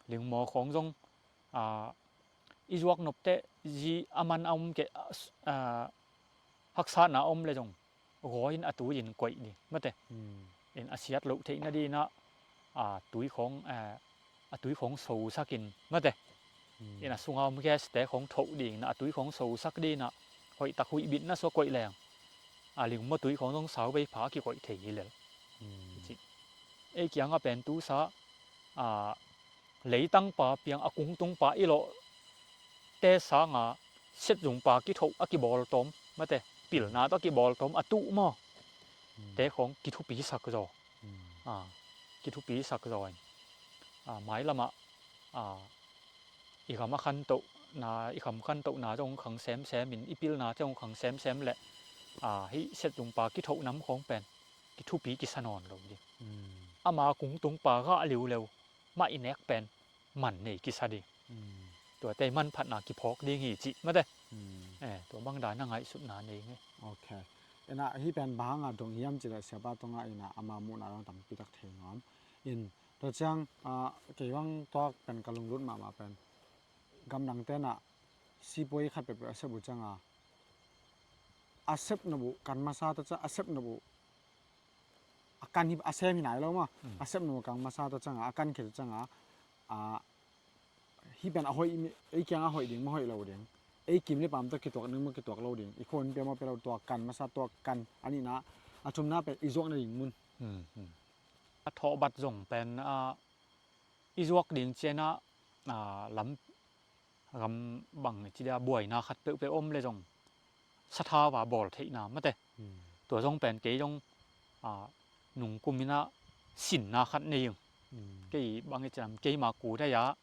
Lingmaw khawng zong i zuak nopteh zi a man a om kei, haksatna a om le zong gawi in a tui in koih ding mate. In a siat loh theih nadinah a tui khawng a tui khawng sosakin mate. In a sunga om gaste khawng thoh dinginah a tui khawng sosak dinah hoihtak huihbitna sua koih leng a lingmaw tui khawng zong sauvei pha a kikoih thei hi lel. Ei kiangah pen tusa leitangpa piang a kungtungpa i lawh te sanga setzungpa kithoh a kibawltawm mate pilna tawh a kibawltawm a tuh maw? Te khawng kithupisak zaw. Kithupisak zaw in mailamah i gam a khantohna i gam khantohna zong khang semsem in i pilna zong khang semsem leh hih setzungpa kithoh nam khawng pen kithupi kisa nawn lo ding. Ama kungtungpa gah liuleu mah i nek pen man nei kisa ding. Tuate manphatna kiphawk ding hi cih mate. Eh, tua bang dan a ngaihsutna nei ngei. Ok. Ina, hih pen bang hanga dong hiam cih leh siapa tungah ina ama muhna dong tampi tak thei nuam. In, tua ciang, ah, kei bang tuak pen ka lunglut mahmah pen. Gamdang tenah sipuai khat peuhpeuh a sep uh cianga. A sep nop uh kan masa ta ciang, a sep nop uh a kan hi, a sem hi nai lo maw. Mm. A sep nop uh kan masa ta cianga, a kan khit cianga. A, hih pen a hoih mi, ei kiangah hoih ding, maw hoih lo ding. Ei kim le paam tawh kituak ding, maw kituak lo ding. I khua in pia, maw pia lo, tua kan masa, tua kan a nihna, a thumna pen i zuak nading mun. Hmm, hmm. A thawhbat zong pen, a, i zuak ding ciangin, a, lam, gam bang ci dia buaina khat peuhpeuh om le zong sathau a bawl theihna mate. Hmm. Tua zong pen kei zong, a, nungkum ina sinna khat nei ing. Hmm. Kei bang i ciam, keima ku dai a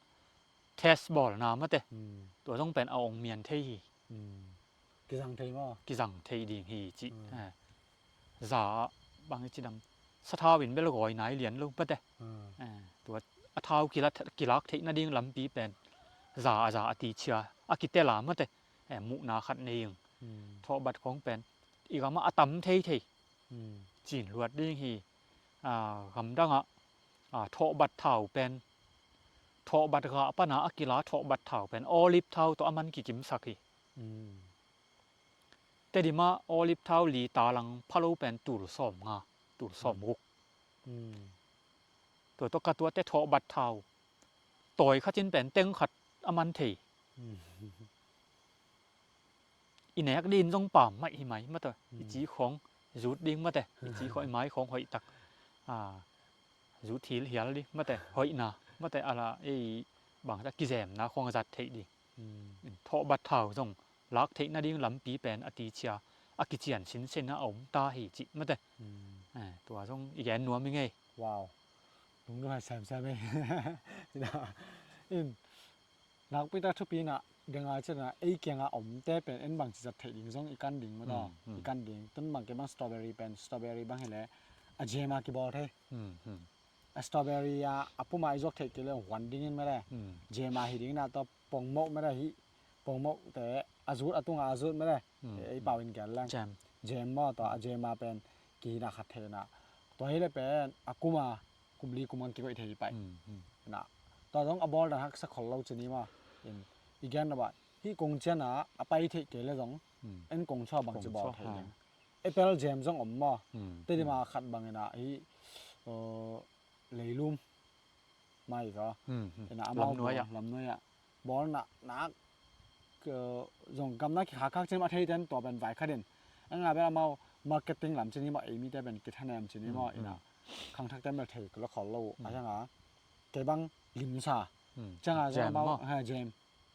test bawlna mate. Hmm. Tua zong pen a ong mian thei hi. Hmm. Kizang thei maw? Kizang thei ding hi ci. Hmm. Eh. Za bang i ci dam. Sathau in bel gawi nai lian lo mate. Hmm. Eh. Tua a thau kila-, kilak theih nading lampi pen. Za a za a ti cia. A kitela mate. Eh, muhna khat nei ing. Hmm. Thawhbat khong pen. I gama a tam thei thei. Hmm. Cin luat ding hi. A, gamdangah, a, thawhbat thau pen. Thawhbat gah pana a kila thawhbat thau pen. Olive thau tawh a man kikimsak hi. Hmm. Tedima olive thau lita lang phalo pen tul sawm nga, tul sawm guk. Hmm. Tua tawh ka tuate thawhbat thau. Tawi khatin pen teng khat a man thei. Hmm. I nek din zong pam mai hi mai mate. I ci khong zut ding mate. I ci khong i mai khong hoih tak. A, zut hil hial ding mate. Hoihna mate ala ei bang ta kizemna khong a zat theih ding. Hmm. Thawhbat thau zong lak theih nading lampi pen a ti cia a kician sinsen a om ta hi ci mate. Hmm. Eh, tua zong i gen nuam i ngei. Wow. Lungdam hai semsem ei. Ina, in, nakpi tak thupi ina, dengai cina, ei kianga omte pen en bangci zat theih ding zong i kan ding mataw. Hmm, hmm. I kan ding. Tun bang kei bang strawberry pen, strawberry bang hi le, a jam a kibawl thei. Hmm, hmm. A strawberry a, a puma i zuak theih kei le huan dingin mele. Hmm. Jam a hi dingin a tawh pongmoh mele hi. Pongmoh te a zut a tunga a zut mele. Hmm, ei pau in gel leng. Jam. Jam maw tawh a jam a pen kihina khat thei na. Tua hi le pen a kuma kum li kum ngan kikoih thei hi pai. Hmm, hmm. Na. Tua zong a bawl dan haksa khol lo cini maw. In, i gen na ba. Hi kong ciana a pai theih kei le zong. Hmm. En kong chua bangci bawl theih ding. Apple jam zong om maw. Hmm. Tedima khat bangina hi, uh, leilum mai ka. Hmm, hmm. Ina amau lamnuai ah. Lamnuai ah. Bawl na, nak, uh, zong gamna kikhak khak cin ma thei ten tua pen vai khatin. Anga bel amau marketing lam cini maw ei mite pen kithanem cini maw ina. Hmm. Khangthak ten bel thei kula khol lo. Hmm. A hianga. Kei bang limsa. Hmm. Cianga zong amau, ha, jam.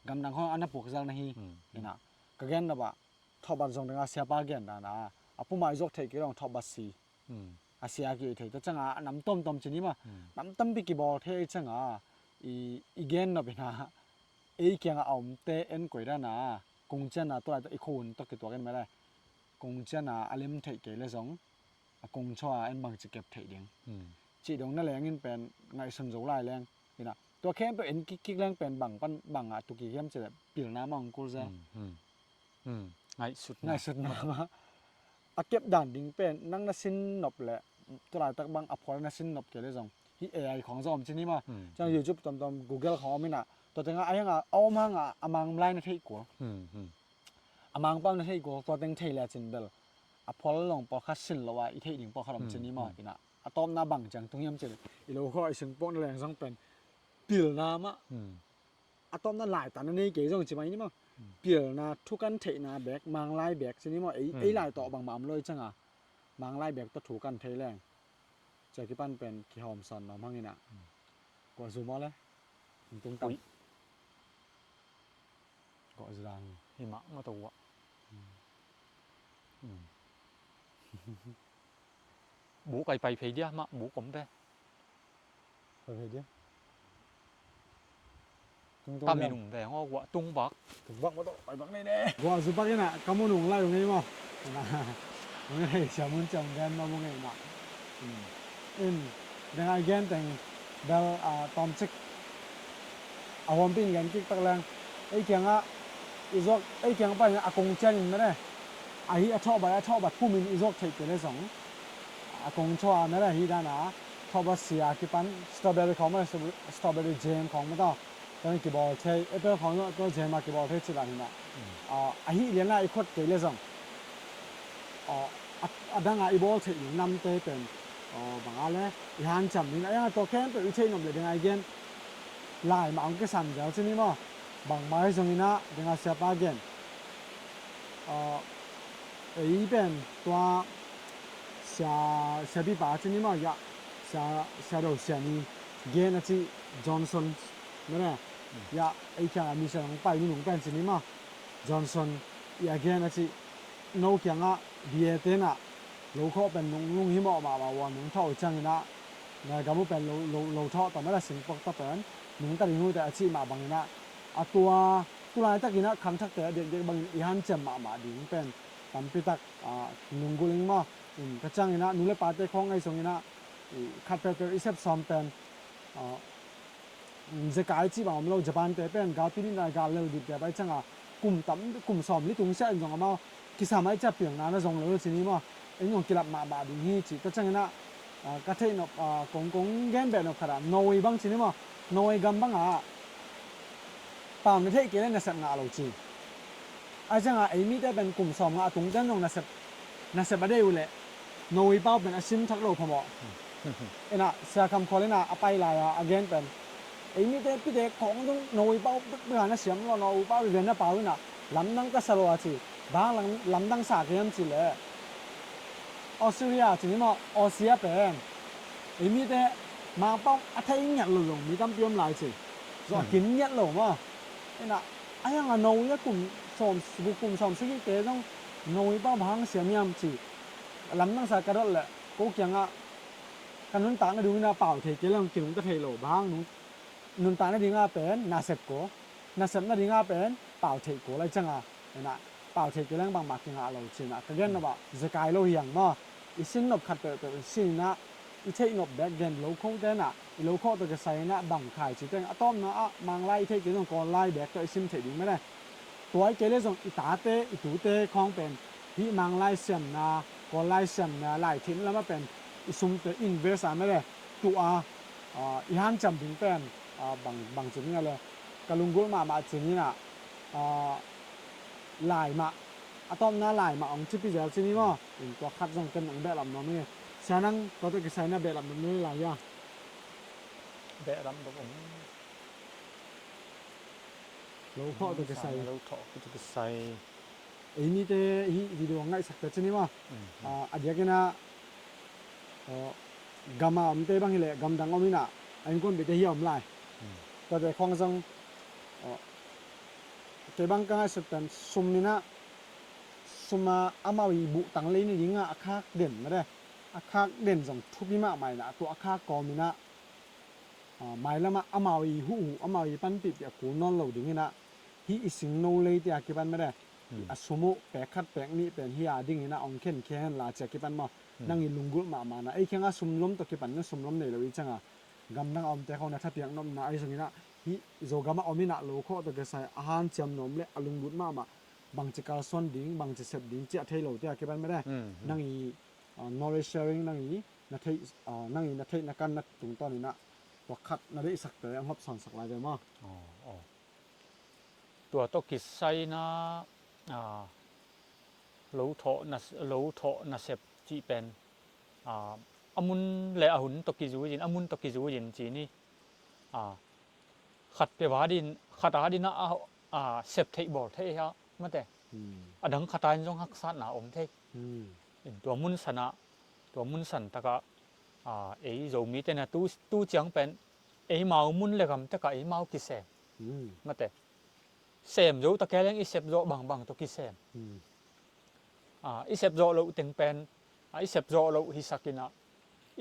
Gamdang khong ana puak zal na hi. Hmm. Ina. Ka gen na ba. Thawhbat zong danga siapa gen dana a puma i zuak theih kei long thawhbat si. Hmm. A sia kei thei ta canga a nam tomtom cini ma. Hmm. Nam tampi kibawl thei canga i, i gen nopina ei kianga a omte en koi dana kong ciana tua lai ta i khun tawh kituak in mele. Kong ciana a lem theih kei le zong a kong chua en bangci kep theih ding. Hmm. Cih dong na lengin pen ngaihsun zo lai leng. Ina. Tua khempeuh en kikkik leng pen bang pan banga tuki hiam cih le pilna mah ong kul zel. Hmm, hmm. Hmm, ngaihsutna. Ngaihsutna mah. A kep dan ding pen nang na sin nop le tulaitak bang a phual na sin nop kei le zong hi A I khong zong om cini maw. Hmm. Ciang YouTube tomtom Google khong om ina. Tua tenga a hianga a om hanga a manglai na theih kul. Hmm, hmm. A mangpau na theih kul tua teng thei le cin bel a phual long pawlkhat sin lo a i theih ding pawlkhat om cini maw. Hmm, hmm. Ina. A tawpna bang ciang tung hiam cin i lo khaw i singpawh na leng zong pen pilna mah. Hmm. A tawpna laitana nei kei zong ci mai ni maw. Hmm. Pilna thukan theihna bek, manglai bek ci ni maw. Ei, hmm, ei lai tawh bangmah om lo i canga. Manglai bek tawh thukan thei leng. Cia kipan pen kihawm sawn nuam hangin ah. Hmm. Kua zu maw le? Tung tam. Ui. Kua zu dang. Hi mah mah tawh uah. Hmm. Hmm. Bu kai pai phei dia mah, bu kom pe. Pai phei dia. Tung tung dia. Ta minung ve ngo gua tung bak. Tung bak mo to, pai bak nei ne. Gua zu bak ina, kamu nung lai ngai mo. Ngai siamun ciam gen ma mu ngai ma. Hmm. In, deng ai gen teng bel, ah, tom cik. A huam pin gen kik tak leng. Ei kianga I zuak ei kiang panin a kong cianin mene, ahi a thawhbat a thawhbat pumin i zuak theih kei le zong a kong thawh a mene, hi dana thawhbat sia kipan strawberry khawng mene, strawberry jam khawng mataw, tua kibawl thei, apple khawng zong tua jam a kibawl thei cila hina. Ahi liana i khuat kei le zong a danga i bawl theih ding namte pen banga le i hanciam ding a, ianga tua khempeuh i theih nop le dinga i gen lai mah hong kisam zel ci ni maw? Bangmai zongina dinga siapa gen ei pen tua sia, siapipa ci ni maw? Iah sia, siado siani gen a ci Johnson mene, iah ei kianga mission hong pai ni nung pen ci ni maw? Johnson i a gen a ci no kiangah bia tenah lo khawh pen nung, nung himawh mahmah ua nung thawh uh cianginah na gam uh pen lo, lo, lo thawh tawh mela singpok tawh pen nung ta ding uh teh a cih mah banginah a tua tulaitakinah khangthakte a diakdiak bangin i hanciam mahmah ding pen tampitak lunggulh ing maw? In ka cianginah nu le pate khawng ahi zonginah i khat peuhpeuh i sepsawm pen zekai cih bang om lo, Japan te pen galpi nina gal lel dipdep ai cianga kum tam, kum sawm li tung siah in zong amau kisam ai cia piangna na zong lo ci ni maw? In zong kilap mahmah ding hi ci. Tua cianginah ka theih nop kong, kong gen beh nop khatah Norway bang ci ni maw? Norway gam bangah pau na theih kei le nasep ngah lo ci. Ai cianga ei mite pen kum sawm ngah a tungten zong nasep, nasep a deih uh leh Norway pau pen a sim thak lo phamawh. Inah Sia Kham Khual inah a pai lai-a a gen pen ei mite pite khawng zong Norway pau bekbeka na siam lo, Norway pau rian na pau inah lamdang ka sa lo a ci. Bang lam, lamdang sa ka hiam ci leh Australia ci ni maw, Aussie pen ei mite Mangpau a thei ngiat lo zong mi tampi om lai ci. Zong a kin ngiat lo maw? Inah a hianga Norway a kum sawm, kum sawm sagihte zong Norway pau bang hang siam hiam ci. Lamdang sa ka dot leh ko kiangah ka nuntak na ding inah pau thei kei le hong kinungta thei lo. Bang hang nung nuntak na dinga pen nasep ko, nasep na dinga pen pau theih ko lai cianga inah pau theih kei leng bangmah kingah lo cinah ka gen nop ah zekai lo hiang maw? I sin nop khat peuhpeuh i sin inah i theih nop bek gen lo khote inah i lo khawh tawh kisai inah bang khai ci teng a tawpna ah Manglai i theih kei zong Kawl lai bek tawh i sim theih ding mene. Tua i kei le zong i tate i tute khawng pen hih Manglai siamna, Kawl lai siamna, lai theihna lamah pen i sumte invest a mene tuh a i hanciam ding pen bang, bang ci ni a le ka lunggulh mahmah ci ni inah lai mah a tawpna lai mah hong cipi zel ci ni maw? In tua khat zong ken hong behlap nuam ing. Sia nang tua tawh kisai na behlap nuam na lai ia? Behlap nuam om. Lo khawh tawh kisai. Lo khawh tawh kisai. Ei mite hih video ngaihsak teh ci ni maw? A diakinah gama omte bang hileh gamdang om inah a innkuanpihte hi a om lai. Tuate khawng zong kei bang ka ngaihsut pen sum inah suma amau i buhtang lei nadingah a khak den mate a khak den zong thupi mahmah inah tua a khak kawm inah mailamah amau i huhhuh amau i panpihpih a kul nawn lo dinginah hih i singno leite a kipan mate a sum uh pek khat pek nih pen hi a dinginah hong khenkhen la cia kipan maw? Nang i lunggulh mahmahna ei kiangah sumlom tawh kipan na sumlom nei lo i cianga gamdang a omte khawng na thapiak nopna ahi zonginah hih Zogam a om inah lo khawh tawh kisai a hanciam nuam le a lunglut mahmah bangci kalsuan ding bangci sep ding ciah thei lote a kipan mate nang i knowledge sharing nang i na theih, nang i na theih na kan na tungtawn inah tua khat na deihsakte a hong hopsawnsak lai ve maw? Tua tawh kisai na lo thawh na, lo thawh nasep cih pen a mun le a hun tawh kizui-in a mun tawh kizui-in ci ni. Khat peuh a din, khat a dinah a sep theih bawl theih hia mate a dang khat a in zong haksatna om thei. In tua mun sanah tua mun san takah ei Zomite na tu, tu ciang pen eimau mun le gam takah eimau kisem mate. Sem zo takei leng i sep zawh bangbang tawh kisem. I sep zawh loh teng pen i sep zawh loh hisak inah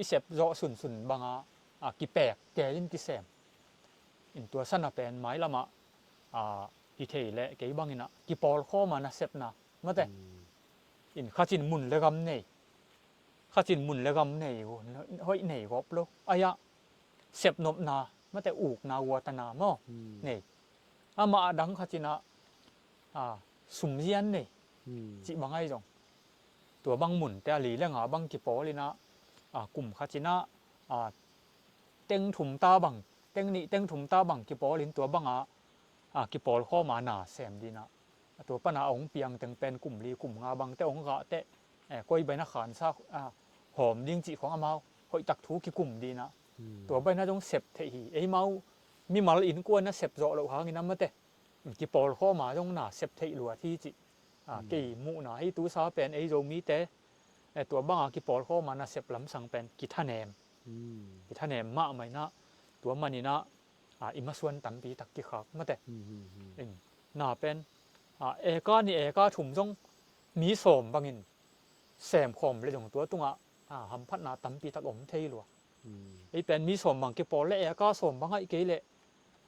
i sep zawh sunsun banga kipek kei in kisem. In tua sana pen mailamah hi thei leh kei banginah kipawlkhawma nasepna mate. In khat in mun le gam nei, khat in mun le gam nei hoih nei gawp lo ai-ah sepnopna mate ukna guatana maw nei. Amah a dang khat inah a, sumzian nei cih bang ahi zong, tua bang munte a li le nga bang kipawl inah, a, kum khat inah, a, teng thum ta bang, teng nih teng thum ta bang kipawl in tua banga, a, kipawl khawma na sem dinah, a, tua pana a hong piang teng pen kum li kum nga bangte hong gah teh, eh, koi baina khansa, a, hawm ding cih khawng amau hoihtak thu kikum dinah, tua baina zong sep theih hi. Eimau mimal innkuan a sep zawh loh hangin a mate, kipawl khawma zong na sep theih luat hi cih, a, kei muhna hi. Tusa pen ei Zomite, eh, tua banga kipawl khawma na sep lamsang pen kithanem, kithanem mahmah inah, tua maninah, a, i masuan tampi tak kikhak mate. In, na pen, a, eka nih eka thum zong mi sawm bangin sem khawm le zong tua tungah, a, hamphatna tampi tak om thei lua. Ei pen mi sawm bang kipawl le eka sawm bang aih kei leh,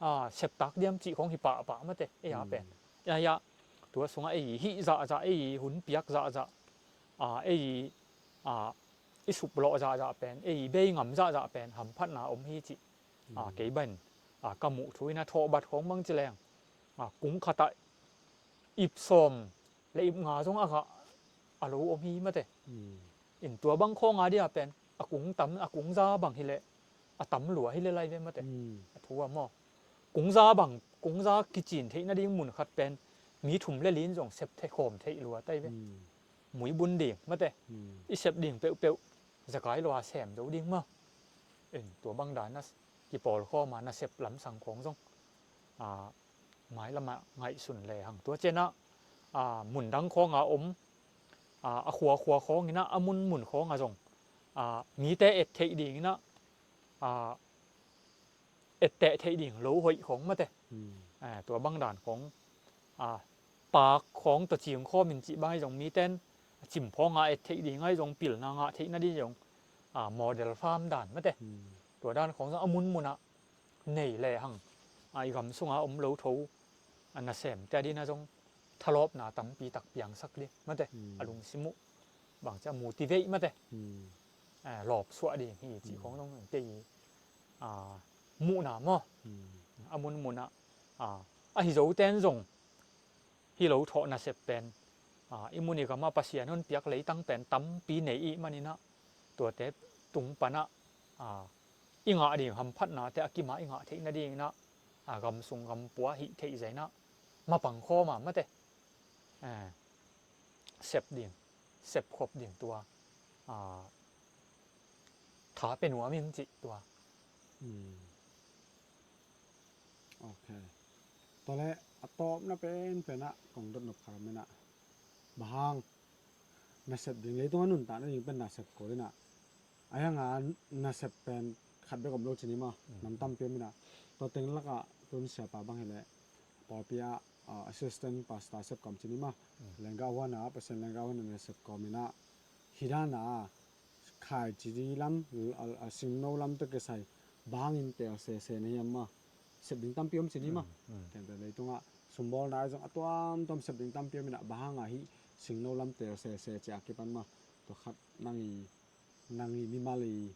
a, septak diam cih khawng hi pahpah mate. Ei a pen, ei a, tua sungah ei hih zahzah, ei hun piak zahzah, a, ei, a, i suplawh zahzah pen, ei bei ngam zahzah pen hamphatna om hi cih, a, kei ban, a, ka muh thu inah thawhbat khawng bang ci leng, a, kung khatah ip sawm le ip nga zong a gah a lo om hi mate. In tua bang khawnga dia pen a kung tam, a kung za bang hileh a tam lua hileh lai ve mate. A thu a maw, kung za bang, kung za kicin theih nading mun khat pen mi thum le li in zong sep theih khawm theih lua tai ve. Mui bun ding mate, i sep ding peuhpeuh zakai lua sem zo ding maw. In tua bang dan a kipawl khawma na sep lamsang khawng zong, a, mailamah ngaihsun lehang tua cianah, a, mundang khawnga om, a, a khuakhua khawnginah a munmun khawnga zong, a, mite et theih dinginah, a, etteh theih ding lo hoih khawng mate. A, tua bang dan khawng, a, paak khawng tawh cingkhawm in cih bang ahi zong miten a cimphawng a et theih ding ahi zong pilna ngah theih nading zong, a, model farm dan mate. Tua dan khawng zong a munmunah nei lehang, a, i gam sunga om lo tho, a, nasemte a dinah zong thalawpna tampi tak piangsak ding mate. A lungsim uh bangci a motivate mate, a, lawpsuah ding hi cih khawng zong kei, a, muhna maw. A munmunah, a, ahi zoten zong hi lo thawh nasep pen, a, i mun i gamah Pasian honpiak leitang pen tampi nei ih maninah tuate tung panah, a, i ngah ding hamphatnate a kimah i ngah theih nadinginah, a, gamsung gampua hih theih zainah mapang khawma mate, a, sep ding, sepkhop ding tua, a, tha pe nuam ing cih tua. Ok. Tua le a tawpna penpenah kong dot nop khat om inah, bang hang nasep ding, leitung a nuntak nading pen nasep ko inah, a hianga nasep pen khat bek om lo ci ni maw. Nam tampi om inah, tua teng lakah tun siapa bang hileh pawlpi ah, a, assistant pastor sep kawm ci ni maw. Lenggah huana, Pasian lenggah huana nasep kawm inah, hi dana khaici lam, a, a, singno lam tawh kisai bang hangin teel sese na hiam maw. Sep ding tampi om ci ni maw. Tengte leitungah sumbawlna ahi zong a tuamtuam sep ding tampi om inah, bang hanga hih singno lam teel sese ci a kipan maw. Tua khat nang i, nang i mimal i,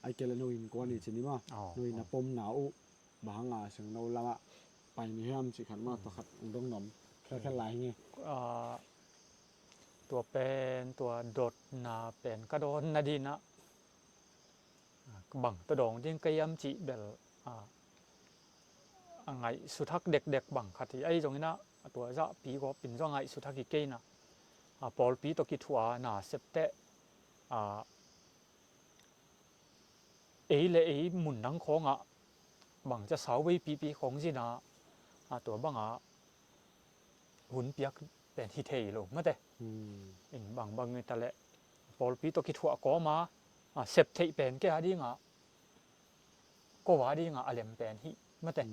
ai kei le no innkuan i ci ni maw. No i na pomna uh bang hanga singno lamah pai ni hiam cih khat maw, tua khat ong dong nuam khelkhel lai hi nge. A, tua pen, tua dotna pen ka dawn nadinah, a, bang tawh dawng ding ka hiam cih bel, a, a ngaihsut hak dekdek bang khat hi. Ahi zonginah, a, tua zahpi gawpin zong a ngaihsut hak hi kei inah, a, pawlpi tawh kithuah a nasepteh, a, ei le ei mundang khawngah bangcia sauvei pipi khawng zina, a, tua banga hun piak pen hi thei lo mate. In bangbang hi taleh pawlpi tawh kithuah kawma, a, sep theih pen kei a dinga, ko a dinga a lem pen hi mate.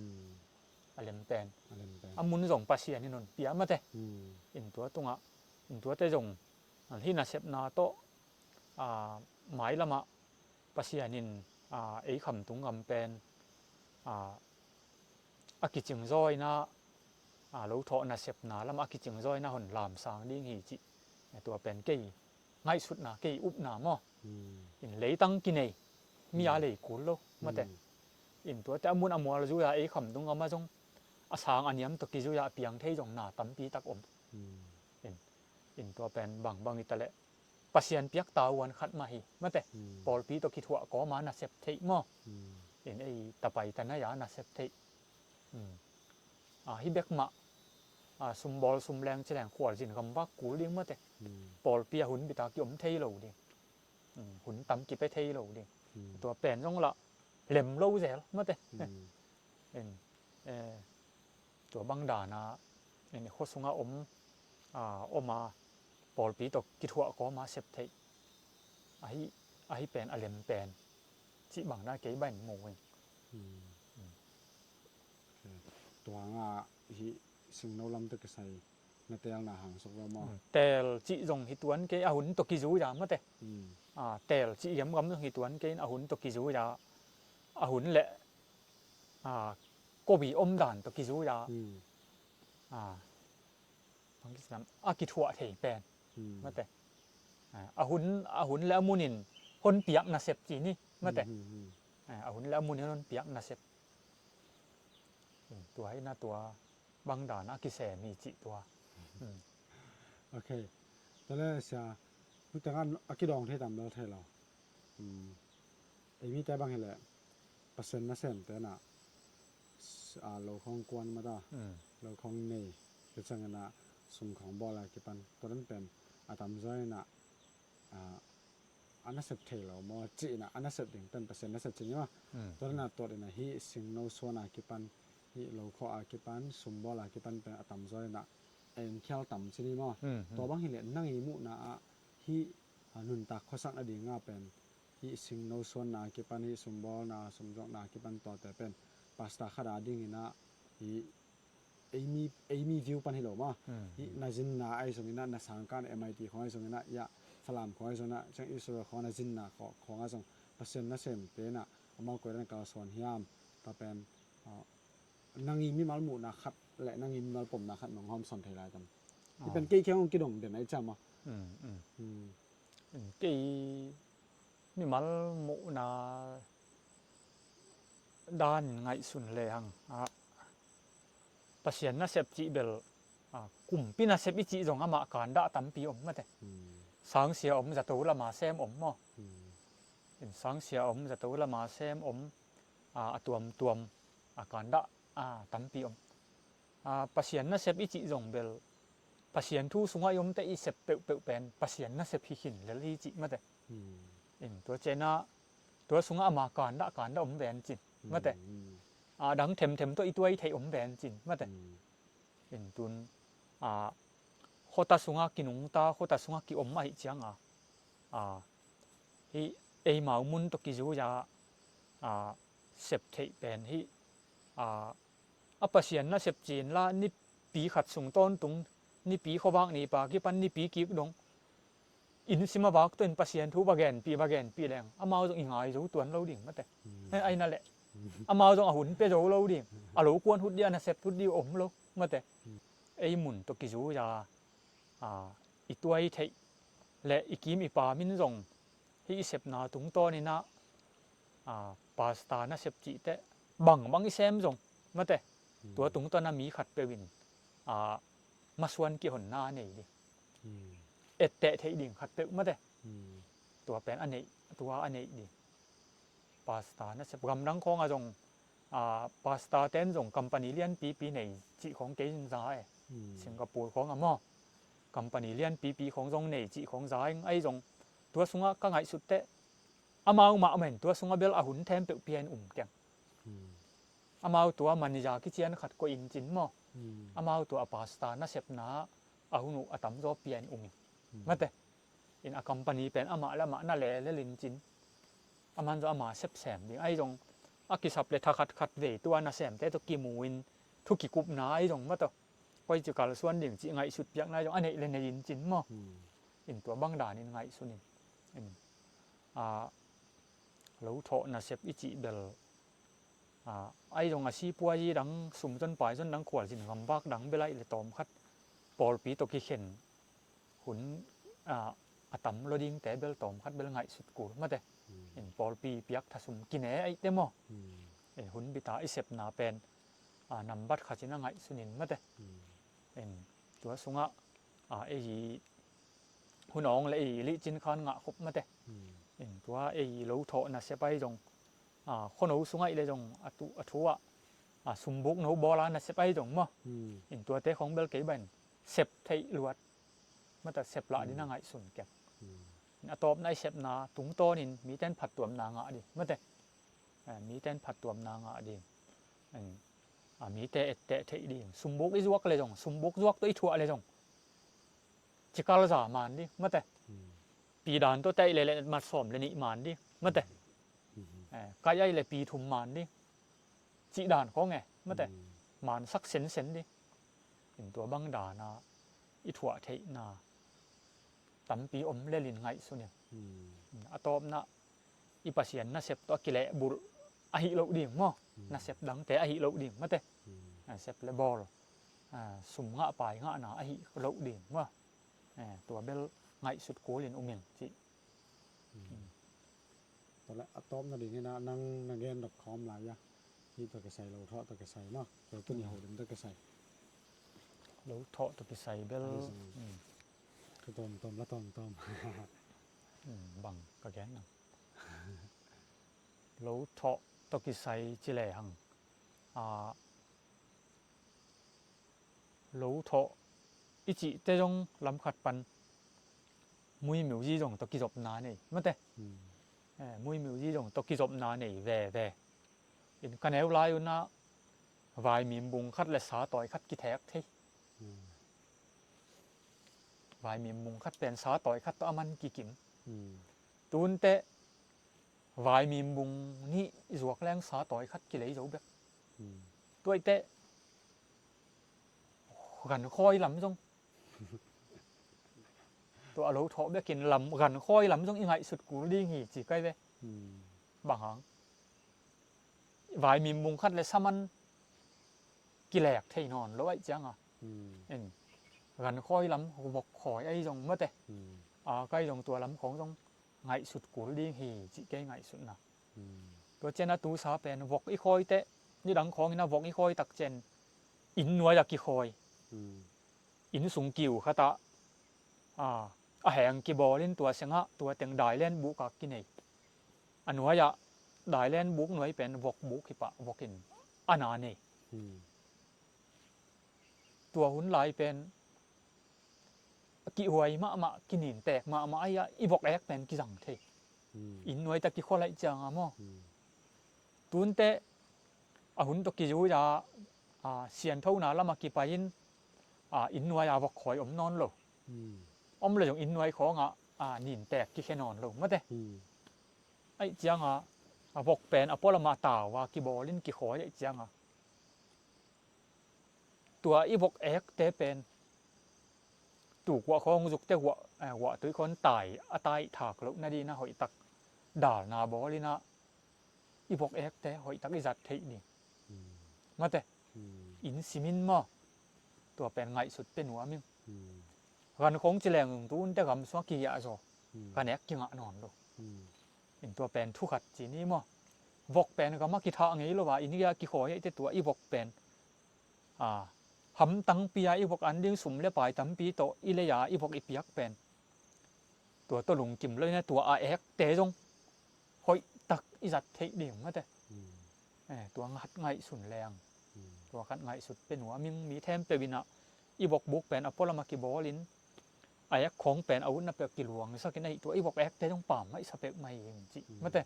A lem pen, a lem pen a mun zong Pasian in hon pia mate. In tua tungah, in tuate zong, a, hih nasepna tawh, a, mailamah Pasian in, a, ei khamtung gam pen, a, a kicing zawina, a, lo thawh nasepna lamah a kicing zawina hon lamsang ding hi cih, a, tua pen kei ngaihsutna, kei upna maw. In leitang kinei, mi a lei kul lo mate. In tuate a mun a mual zui a ei khamtung gam a zong, a sang a niam tawh kizui-a a piang thei zong na tampi tak om. In, in tua pen bangbang i ta leh Pasian piak tavuan khat mah hi mate. Pawlpi tawh kithuah kawma nasep theih maw? In ei tapai ta nai-a nasep theih. A, hi bek mah, a, sumbawl sumleng cileng khualzin gamvak kul ding mate. Pawlpi a hun bita kiom thei lo ding. Hun tam kipe thei lo ding. Tua pen zong lah lem lo zel mate. In, eh, tua bang dana in khua sunga om, a, om a pawlpi tawh kithuah kawma sep theih. Ahi, ahi pen a lem pen cih bang na kei bang mu in. Tua nga hi singno lam tawh kisai na telna hang suk lo maw? Tel cih zong hi tuan kei a hun tawh kizui-a mate. A, tel cih hiam gam zong hi tuan kei in a hun tawh kizui-a a hun le, a, kobi om dan tawh kizui-a. A, bang kisinam a kithuah thei pen mate. A, a hun, a hun le a munin honpiak nasep ci ni mate. A, a hun le a munin honpiak nasep. Tua hi na tua bang dana kisem hi cih tua. Ok. Tua le sia, huteng a kidawng thei tam bel thei lo. Ei mite bang hileh Pasian nasemte na, a, lo khawng kuan mata, lo khawng nei, tua ciangin a sum khawng bawl a kipan tua dan pen a tamzaw in a, a, a nasep thei lo maw cih in a, a nasep ding pen Pasian nasep ci ni maw? Tua dan a tuat in a hih singno suan a kipan, hih lo khawh a kipan, sum bawl a kipan pen a tamzaw in a a enkhial tam ci ni maw? Tua bang hileh nang i muhna ah hih, a, nuntak khuasak nadinga pen hih singno suanna a kipan, hih sumbawlna sumzuakna a kipan tuate pen pastor khat a dingin a hih eimi, eimi view pan hi lo maw? Hih na zinna ahi zongin a, na sangkahna M I T khawng ahi zongin a, ia Falam khawng ahi zongin a, ciang Israel khawng na zinna khawng, khawng ahi zong Pasian nasemte in a amau koi dan kalsuan hiam? Tua pen, a, nang i mimal muhna khat le nang i mimal pomna khat nong hawmsawn thei lai tam? Hi pen kei kiang hong kidong den ahi ciam maw? Kei mimal muhna dan ngaihsun lehang a, Pasian nasep cih bel, a, kumpi nasep i cih zong amah kandah tampi om mate. Sangsia om, zato lama sem om maw? In sangsia om, zato lama sem om, a, a tuamtuam a kandah, a, tampi om. A, Pasian nasep i cih zong bel Pasian thu sungah i omte i sep peuhpeuh pen Pasian nasep hi khin lel hi cih mate. In tua ciangin a tua sungah ama kandah kandah om ven cin mate. A dang themthem tawh i tuai theih om ven cin mate. In tun, a, khuata sungah kinungta, khuata sungah kiom ahih cianga, a, hih eimau mun tawh kizui-a, a, sep theih pen hih, a, a Pasian nasep ci-in la nipi khat sung tawntung, nipi khuavak nipa kipan nipi kik dong inn sim a vak tawh in Pasian thu va genpih, va genpih leng amau zong i ngai zo tuan lo ding mate. He, aina leh amau zong a hun pia zo lo ding. A lo kuan hut dih, a nasep hut dih om lo mate. Ei mun tawh kizui-a, a, i tuai theih le i kim i pam in zong hih i sepna tungtawnin a, a, pastor nasep cihte bangbang i sem zong mate. Tua tungtawn a mi khatpeuh in, a, masuan kihonna a nei ding, etteh theih ding khatpeuh mate. Tua pen a neih, tua a neih ding. Pastor nasep gamdang khawngah zong, a, pastor ten zong company lianpipi nei cih khawng kei in za e. Singapore khawngah maw, company lianpipi khawng zong nei cih khawng za ing. Ahi zong tua sungah ka ngaihsut teh amau mahmah in tua sungah bel a hun thempeuh pia in um keng. Amau tua manager kician khat koih in cin maw, amau tua a pastor nasepna a hun uh a tamzaw pia in um in mate. In a company pen amah le amah na lelel in cin, aman zong ama sepsem ding. Ahi zong a kisap le tha khatkhat vei tua nasemte tawh kimu in thu kikupna ahi zong mate, koici kalsuan ding cih ngaihsut piakna ahi zong a neih le nei in cin maw. In tua bang danin ngaihsun in, in, a, lo thawh nasep i cih bel, a, ahi zong a sipuazi dang, sumzon paizon dang, khualzin gamvak dang bel ahih le tawmkhat pawlpi tawh kikhen hun, a, a tam lo dingte bel tawmkhat bel ngaihsut kul mate. In pawlpi piak thasum kine ahih teh maw, in hun bita i sepna pen a, nambat khat in a ngaihsun in mate. In tua sungah a, ei hun awng le ei lihcin khan ngah khop mate. In tua ei lo thawh nasep ahi zong a, khuano sungah i le zong a thu, a thu ah a, sumbuk no bawl a nasep ahi zong maw. In tuate khong bel kei ban sep theih luat mate, sep lah ding a ngaihsun kek. A tawpna i sepna tungtawnin mite in phattuamna ngah ding mate. Eh, mite in phattuamna ngah ding. A, mite etteh theih ding. Sumbuk i zuak le zong, sumbuk zuak tawh i thuah le zong, cikal za man ding mate. Pidan tawh teh i le le mat sawm le nih man ding mate. Eh, kai ai le pi thum man ding. Cih dan khong e mate. Mansak sensen ding. In tua bang dana i thuah theihna tampi om lelin ngaihsun in. A tawpna i Pasian nasep tawh a kilehbulh ahi loh ding maw. Nasep dangte ahi loh ding mate. Nasep le bawl, a, sum ngah pai ngahna ahi loh ding maw. Eh, tua bel ngaihsut kulin um in cih. Tua le a tawpna dingin a nang na gen dok khawm lai a, hih tawh kisai, lo thawh tawh kisai maw. Tua tuni holim tawh kisai, lo thawh tawh kisai bel ka tawmtawm la tawmtawm. Bang ka gen nang, lo thawh tawh kisai ci le hang a, lo thawh i cihte zong lamkhat pan muimiuzi zong tawh kizopna nei mate. Eh, muimiuzi zong tawh kizopna nei veve. In ka neu lai unah vaimim bung khat le sa tawi khat kithek thei. Vaimim bung khat pen sa tawi khat tawh a man kikim. Tunte vaimim bung nih zuak leng sa tawi khat kilei zo bek. Tuaite gankhawi lam zong, tua a lo thawh bekin lam, gankhawi lam zong i ngaihsut kul ding hi ci kai ve. Bang hang? Vaimim bung khat le sa man kilek thei nawn lo aih cianga, in gankhawi lam vok khawi ahi zong mate. A, kai zong tua lam khong zong ngaihsut kul ding hi cih kei ngaihsutna. Tua cian a tusa pen vok i khawi teh, nidang khawngin a vok i khawi tak cian inn nuai a kikhawi. Inn sung kiu khatah a, a heng kibawlin tua sengah tua teng dailen buk a kinei. A nuai-ah dailen buk nuai pen vok buk hi pah, vokin a na nei. Tua hun lai pen a kihhuai mahmah, kinintek mahmah ahi a, i vok ek pen kizang thei. Inn nuai ta kikhol aih cianga maw. Tunte a hun tawh kizui a, a, sianthona lamah kipai-in, a, inn nuai a vok khawi om nawn lo. Om le zong inn nuai khawngah, a, nintek kikhia nawn lo mate. Aih cianga a vok pen a pualamah tau a kibawlin kikhawi aih cianga tua i vok ekte pen tukuah khawng zukte huah, eh, huahtui khawng tai, a tai thak loh nadina hoihtak dalna bawlina i vok ekte hoihtak i zat theih ding. Mate, inn simin maw. Tua pen ngaihsut pe nuam ing. Gan khawng ci leng tunte gam sungah kihiah zaw. Gan ek kingah nawn lo. In tua pen thu khat ci ni maw. Vok pen gam a kithah ngei lo a, inn gei a kikhawi aihte tua i vok pen, a, hamtangpi a i vok an ding sum le pai tampi tawh i lei a i vok i piak pen tua tawh lungkim lo ina tua a ekte zong hoihtak i zat theih ding mate. Eh, tua ngat ngaihsun leng. Tua khat ngaihsut pe nuam ing, mi thempeuh inah i vok buk pen a pualamah kibawlin a ek khawng pen a utna peuh kiluangsakin ahi tua i vok ekte zong pammaih sa peuhmah hi ing cih mate.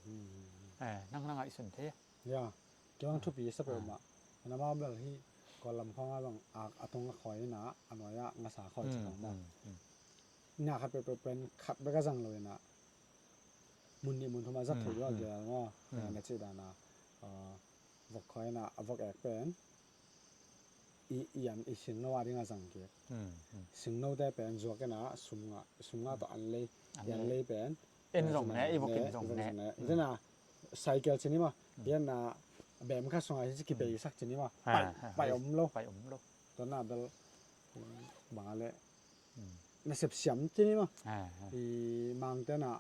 Eh, nang na ngaihsun thei. Ya, kei bang thupi sa peuhmah. Ina mah bel hi Kawllam khawngah bang a, a tung a khawi ina a nuai-ah ngasa khawi ci khawng maw. Nia khat peuhpeuh pen khat bek a zang lo ina mun nih mun thum a zat thei dua a gel maw. Na cih dana, a, vok khawi ina a vok ek pen i, i an i singno a ding a zang kik. Singnote pen zuak ina sum ngah, sum ngah tawh an lei, i an lei pen en zong ne, i vok in zong ne. Dena cycle ci ni maw. Hiana bem kha sunga hi ci kibeisak ci ni maw. Pai, pai om lo. Pai om lo. Tua na bel bang a le nasep siam ci ni maw. I Mangte na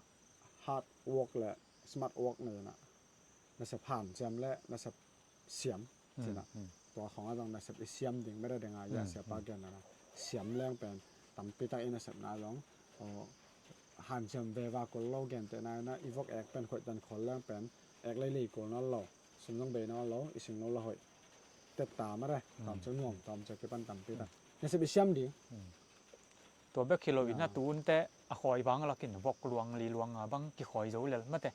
hard work le smart work nei na nasep hanciam le nasep siam cina. Tua khawng a zong nasep i siam ding mete ding a, ya siapa gen na siam leng pen tampi tak i nasepna zong aw hanciam veva kul lo, gentehna in ah i vok ek pen khoih tan khawl leng pen ek leilei kul nawn lo, sum zong bei nawn lo, i sing lo la hoih. Tetta mare tawm cia nuam tawm cia kipan tampi tak nasep i siam ding. Tua bek hi lo in a tunte a khawi vang lakin vok luang li luang a bang kikhawi zo lel mate.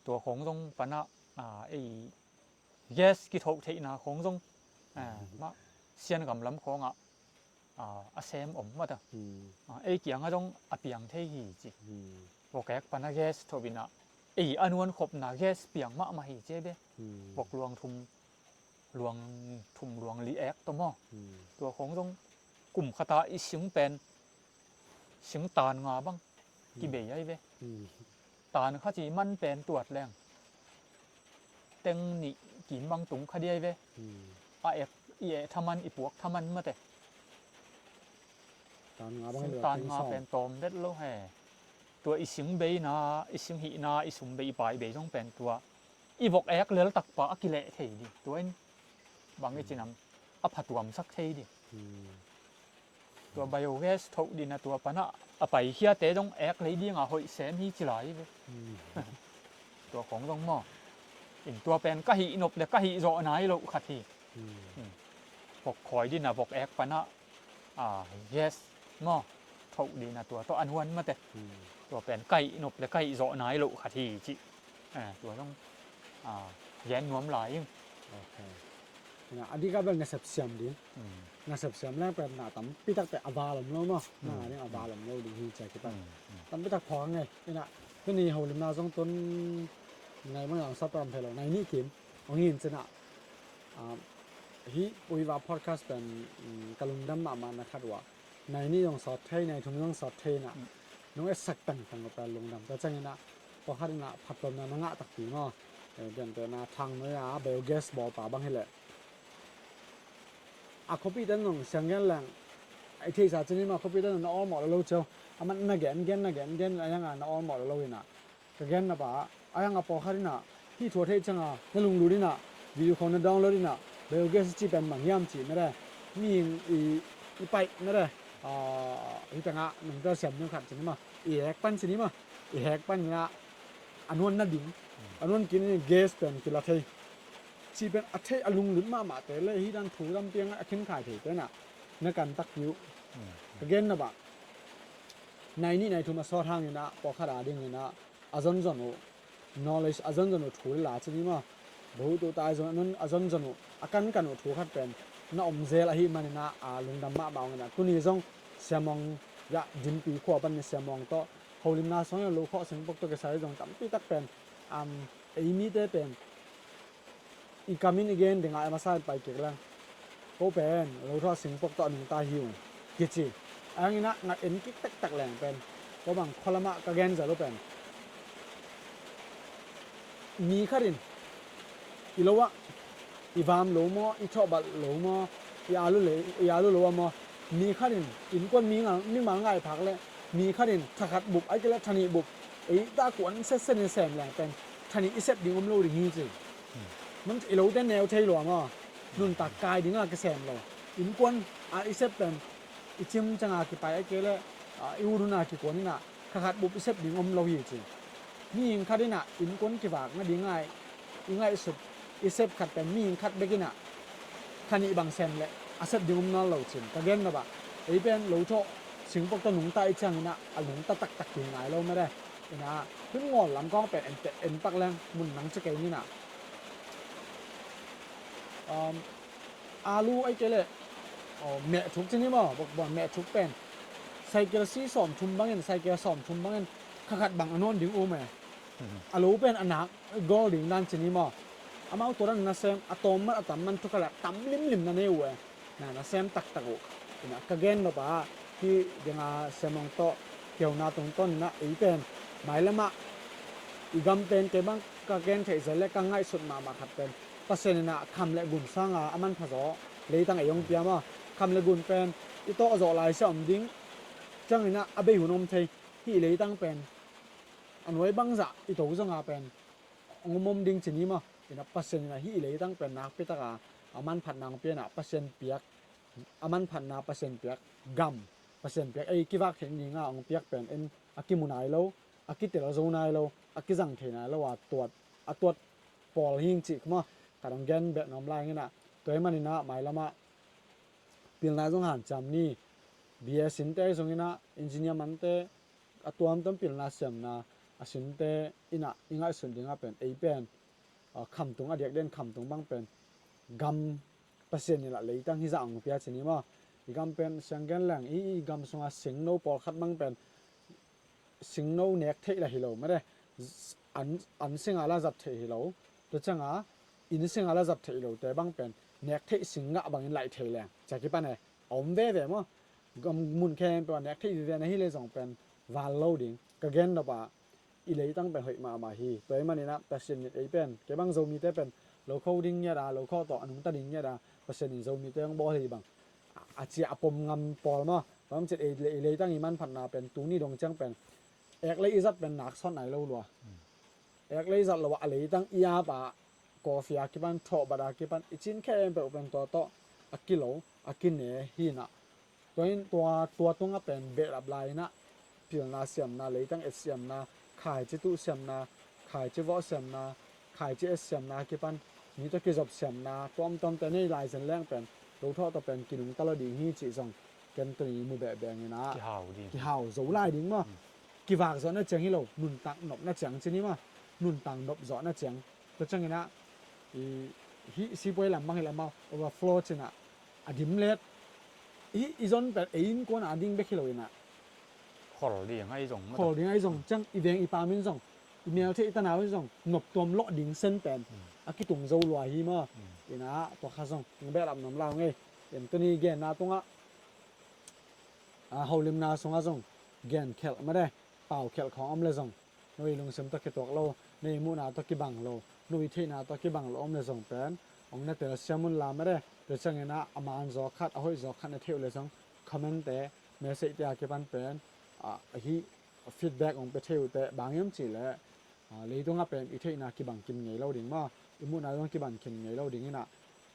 Tua khawng zong pana ei gas kithoh theihna khawng zong mah Siangam lam khawngah a sem om mata. Ei kiangah zong a piang thei hi ci. Vok ek pana gas thoh in ah ei a nuan khopna gas piang mahmah hi ci ve. Vok luang thum luang thum luang li ek tawh maw? Tua khawng zong kum khata i sing pen sing tan nga bang kibei ai ve. Tan kha ci man pen tuat leng teng nih kim bang tung kha diai ve. A ek i eh thaman i puak thaman mate. Tan nga bang sing tan nga pen tawm vet lo he. Tua i sing beina, i sing hihna, i sum bei i pai bei zong pen tua i vok ek lel takpa a kileh thei ding. Tua in bang i cinam a phatuamsak thei ding. Tua biogas thoh dina tua pana a paikhiate zong ek lei dinga hoih sem hi ci lai ve. Tua khawng zong maw? In tua pen ka hih nop le ka hih zawh nai loh khat hi. Vok khawi dina vok ek pana gas maw thoh dina tua tawh a nuan mate. Tua pen ka hih nop le ka hih zawh nai loh khat hi ci. Tua zong gen nuam lai ing. A dikah bel nasep siam ding. Nasep siam leng pen na tampi takte a val om lo maw? Na ding a val om lo ding hi cia kipan tampi tak phawk ngei. Ina tuni holimna zong tun nai mang ang sapram phelo nai nih kim ong hin cina. Hih Uiva podcast pen ka lungdam mahmah na khat uh ah nai nih zong sawt thei, nai thum zong sawt thei inah nong etsak tangtang uh pen lungdam. Tua ciang inah pawlkhat inah phattuamna na ngah takpi maw? Gentehna Thang Noi a biogas bawlpa bang hileh a khuapite in zong siang gen leng i theihsa cin hi mah, khuapite in zong na awlmawh lo lo cio. Aman na gen gen na gen gen a yanga na awlmawh lo lo inah ka gen nop ah a yanga pawlkhat inah hih thu a theih cianga na lunglut inah video khawng na download inah biogas ci pen bang hiam ci mete mihing i paih mete. Hih tengah nong telsiam ding khat cin hi mah, i hek pan cin hi mah, i hek pan inah a nuan nading a nuan kinin gas pen kila thei ci pen a theih a lunglut mahmahte le hih dan thu lampiang a khinkhai theite inah na kan takpi uh. Ka gen nop ah nai nih nai thum a sawt hang inah pawlkhat a ding inah a zonzon uh knowledge a zonzon uh thu le la cin hi maw? Bahutu ta a zon a zonzon uh a kankan uh thu khat pen na om zel ahih man inah a lungdam mahmah ong inah tuni zong Siamawng yah Dinpi khua pan ni Siamawng tawh holimna sawng lo khawh singpok tawh kisai zong tampi tak pen ei mite pen i kamin i gen dingah a masa in pai kik leng ko pen lo thawh singpok tawh a nungta hi ung kici. A hang inah ngat en kik taktak leng pen ko bang khualamah ka gen zel uh pen mi khat in i lo ah i vam lo maw, i thawhbalh lo maw, i alu le i alu lo ah maw, mi khat in innkuan mi ngal mi mal ngai phak le mi khat in thakhat bup ai kei le thanih bup ei ta kuan setset in sem leng pen thanih i sep ding om lo ding hi ci. Man i lote neu thei lua maw? Nuntak kai dinga kisem lo. Innkuan a i sep pen i cim cianga kipai a kei le i ut huna kikuan inah thakhat bup i sep ding om lo hi ci. Mihing khat inah innkuan kivak nadinga i ngaihsut i sep khat pen mihing khat bek inah thanih bang sem le a sep ding om nawn lo cin ka gen nop ah ei pen lo thawh singpok tawh nungta i ciang inah a lungta taktak hi ngai lo mete. Inah hun ngawl lam kawng pen en pak leng mun nang ci kei ninah alu ai kei le meh thuk cin hi maw? Bok buan meh thuk pen cycle si sawm thum bangin cycle sawm thum bangin khakhat bang a nuan ding um e. A lo pen a nak gol ding dan cin hi maw? Amau tua dan nasem a tawm man a tam man thuk a la tam limlim na nei uh e. Na nasem taktak uh. Inah ka gen nop ah hih dinga Siamawng tawh kiauna tungtawn inah ei pen mailamah i gam pen kei bang ka gen theih zel le ka ngaihsut mahmah khat pen Pasian inah kham le gun sanga a manpha zaw leitang ei hong pia maw? Kham le gun pen i tawh zawh laisia om ding ciang inah a bei hun om thei. Hih leitang pen a nuai bangzah i to zonga pen hong om om ding cin hi maw? Inah Pasian inah hih leitang pen nakpi taka a manphatna hong pia in ah Pasian piak, a manphatna Pasian piak gam, Pasian piak ei kivak theih nading a hong piak pen en a kimu nai lo, a kitel zo nai lo, a kizang thei nai lo a tuat, a tuat pawl hi ing cih kha maw, ka dong gen beh nuam lai ing in ah, tua ahih manin ah mailam ah pilna zong hanciam ni. B A sinte zong in ah engineer mante a tuamtuam pilna siamna a sinte in ah i ngaihsun ding ah pen ei pen, ah, khamtung a diakdiak in khamtung bang pen gam Pasian in ah leitang hizah hong pia ci ni maw. I gam pen siang gen leng i, i gam sungah singno pawlkhat bang pen singno nek theih lah hi lo mate, an, an singa lah zat theih hi lo, tua cianga inn singa lah zat theih hi lo te bang pen nek theih sing ngah bangin laih thei leng cia kipan e, a om veve maw. Gam mun khempeuh a nek theih veve na hi le zong pen val lo ding ka gen nop a, i leitang pen hoih mahmah hi. Tua ahih manin ah Pasian in ei pen kei bang Zomite pen lo kho ding ngiat a, lo kho tawh a nungta ding ngiat a, Pasian in Zomite hong bawl hi bang a, a cia a pom ngam pawl maw. Tua ahih manin ei, ei leitang i manphatna pen tuni dong ciang pen ek lei i zat pen nak sawt nai lo lua. Ek lei zat lo a leitang i ap a, coffee a kipan, thawhbat a kipan, i cin khempeuh pen tua tawh a kilo, a kine hi in ah. Tua in tua, tua tungah pen behlap lai in ah pilna siamna, leitang et siamna, khaici tuh siamna, khaici vawh siamna, khaici et siamna kipan, mi tawh kizop siamna tuamtuamte nei lai zen leng pen lo thawh tawh pen kinungta lo ding hi cih zong ken tuni mu behbeh ing in ah. Kihau ding. Kihau zo lai ding maw. Kivak zawhna ciang hi lo, nuntak nopna ciang ci ni maw. Nuntak nop zawhna ciang. Tua ciangin ah i, hih sipuai lam bang hi leh amau overflow ci in ah a dim let. I, i zon pen ei innkuan a ding bek hi lo in ah, khol ding ahi zong, khol ding ahi zong, ciang i veng i pam in zong, i mel theih i tanau in zong nop tuam lawh ding sen pen a kitung zo lua hi maw. In ah tua kha zong behlap nuam lai ung ei. In tuni genna tungah, a, holimna sungah zong gen khelh mate, pau khelh khawng om le zong, no i lungsim tawh kituak lo, no i muhna tawh kibang lo, no i theihna tawh kibang lo om le zong pen hong na telsiam un la mate. Tua ciangin ah a man zaw khat, a hoih zaw khat na theih uh le zong comment te, message te a kipan pen, a, hih feedback hong pia thei uh teh bang hiam cih leh, a, leitungah pen i theihna kibang kim ngei lo ding maw, i muhna zong kibang kim ngei lo ding in ah,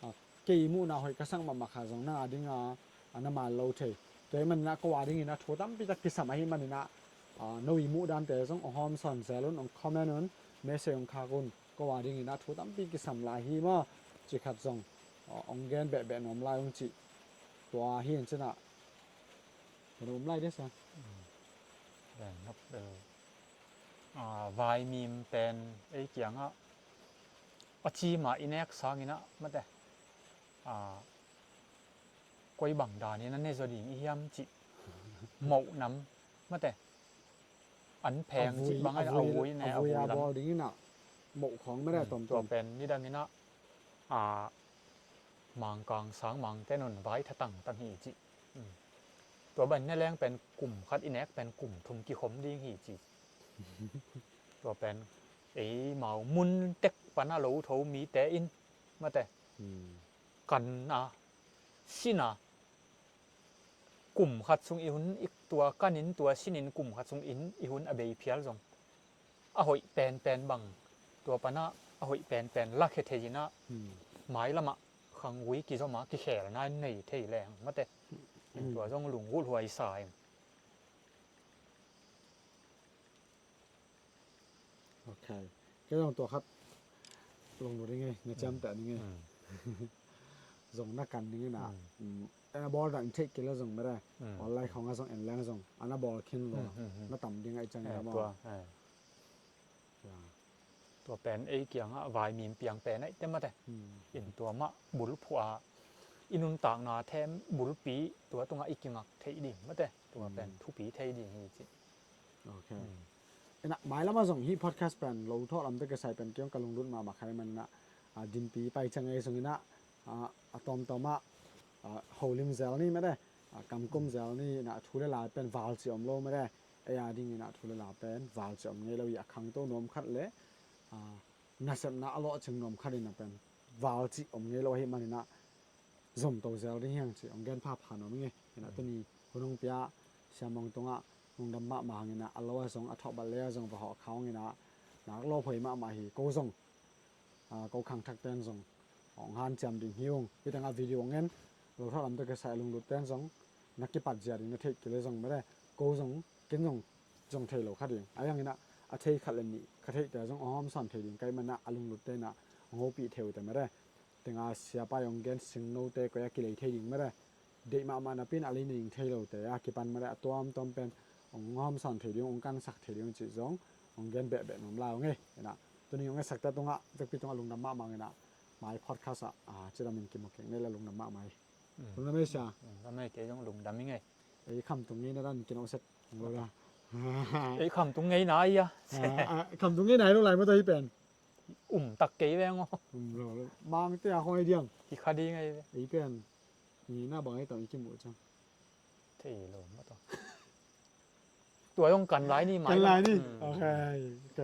a, kei i muhna hoih ka sak mahmah kha zong nang a ding a, a, na man lo thei. Tua ahih manin ah ko a dingin ah thu tampi tak kisam ahih manin ah, a, no i muhdante zong hong hawm sawn zel un, hong comment un, message hong khak un, ko a dingin ah thu tampi kisam lai hi maw, cih khat zong, a, hong gen behbeh nuam lai ung cih. Tua hi in cin ah ka um lai dia sa. Ven nop bel, a, vaimim pen ei kiangah a cim a i nek sangin ah mate, a, koi bang danin a ne zaw ding i hiam cih moh nam mate, an pheng cih bang a vui, a vui ne, a vui a bawl dingin ah moh khawng mate, tom tua pen nidangin ah, a, Mangkang sang mangte nun vai tha tangtang hi cih. Tua ban ne leng pen kum khat i nek pen kum thum kikhom ding hi cih. Tua pen eimau mun tek pan a lo tho mite in mate, kan a, sin a, kum khat sung i hun i tua kanin tua sinin kum khat sung in i hun a bei phial zong a hoih penpen bang, tua panah a hoih penpen lakhia thei inah mailamah khanggui kizoma kikhelna in nei thei leng mate. Tua zong lunggulh huai sa in. Ok. Kei zong tua khat lunglut ing ei, na ciamteh ning ei. Zong na kan ning ei na. En a bawl dan theih kila zong mete. Online khawngah zong en leng zong ana bawl khin lo. Na tam ding ahi ciang ina maw. Tua pen ei kiangah vaimim piang pen ahi te mate. In tua mah bulphuh a i nuntakna them bulpi tua tungah i kingak theih ding mate. Tua pen thupi thei ding hi ci. Ok. Ina mailamah zong hih podcast pen lo thawh lamte kisai pen kiong ka lunglut mahmah khai manina, a, dinpi pai ciang ei zong ina, a, a tawmtawmah, a, holim zel ni mete, a, kamkum zel ni ina thu le la pen valci om lo mete. Ei a ding ina thu le la pen valci om ngei lo hi a khangto nuam khat le, a, nasepna a lawhcing nuam khat ina pen valci om ngei lo ahi manina zomto zel ding hiang ci hong gen phapha nuam ing ei. Ina tuni hun hong pia siamong tungah lungdam mahmah hang ina a lo a zong a thawhbat le a zong va hawh kha hong ina nak lawp huai mahmah hi ko zong, a, ko khangthak ten zong hong hanciam ding hi ung. Hih tengah video hong en, lo thak lam tawh kisai a lunglut ten zong na kipat zia ding na theih kei le zong mede, ko zong ken zong zong thei lo kha ding. Ahi hanginah a thei khat le nih ka theihte zong hong hawmsawn thei ding ka hih manah a lunglut tenah hong hopih thei uh te mede. Tenga siapa hong gen singnote koi a kilei thei ding mede. Deih mahmah napi in a lei nei ding thei lote a kipan mede a tuamtuam pen hong hawmsawn thei ding, hong kansak thei ding cih zong hong gen behbeh nuam lai hong ei. Inah tuni hong etsak te tungah vekpi tungah lungdam mahmah inah mai podcast ah, ah, cidam in kimu keng nei la lungdam mahmah ei. Lungdam ei sia. Lungdam ei, kei zong lungdam ing ei. Ei khamtung ngeina dan kinawh set lo la. Ei khamtung ngeina ai a. Ah, ah, khamtung ngeina ai lo lai maw tawh hih pen. Um tak kei veng aw. Um lo lo. Mangte a hong ei diang. Hi kha ding ei ve. Ei pen. Ngeina bang ei tawh i kimuh ciang. Thei lo maw tawh. Tua zong kan lai ni mai. Kan lai ni. Ok, ok.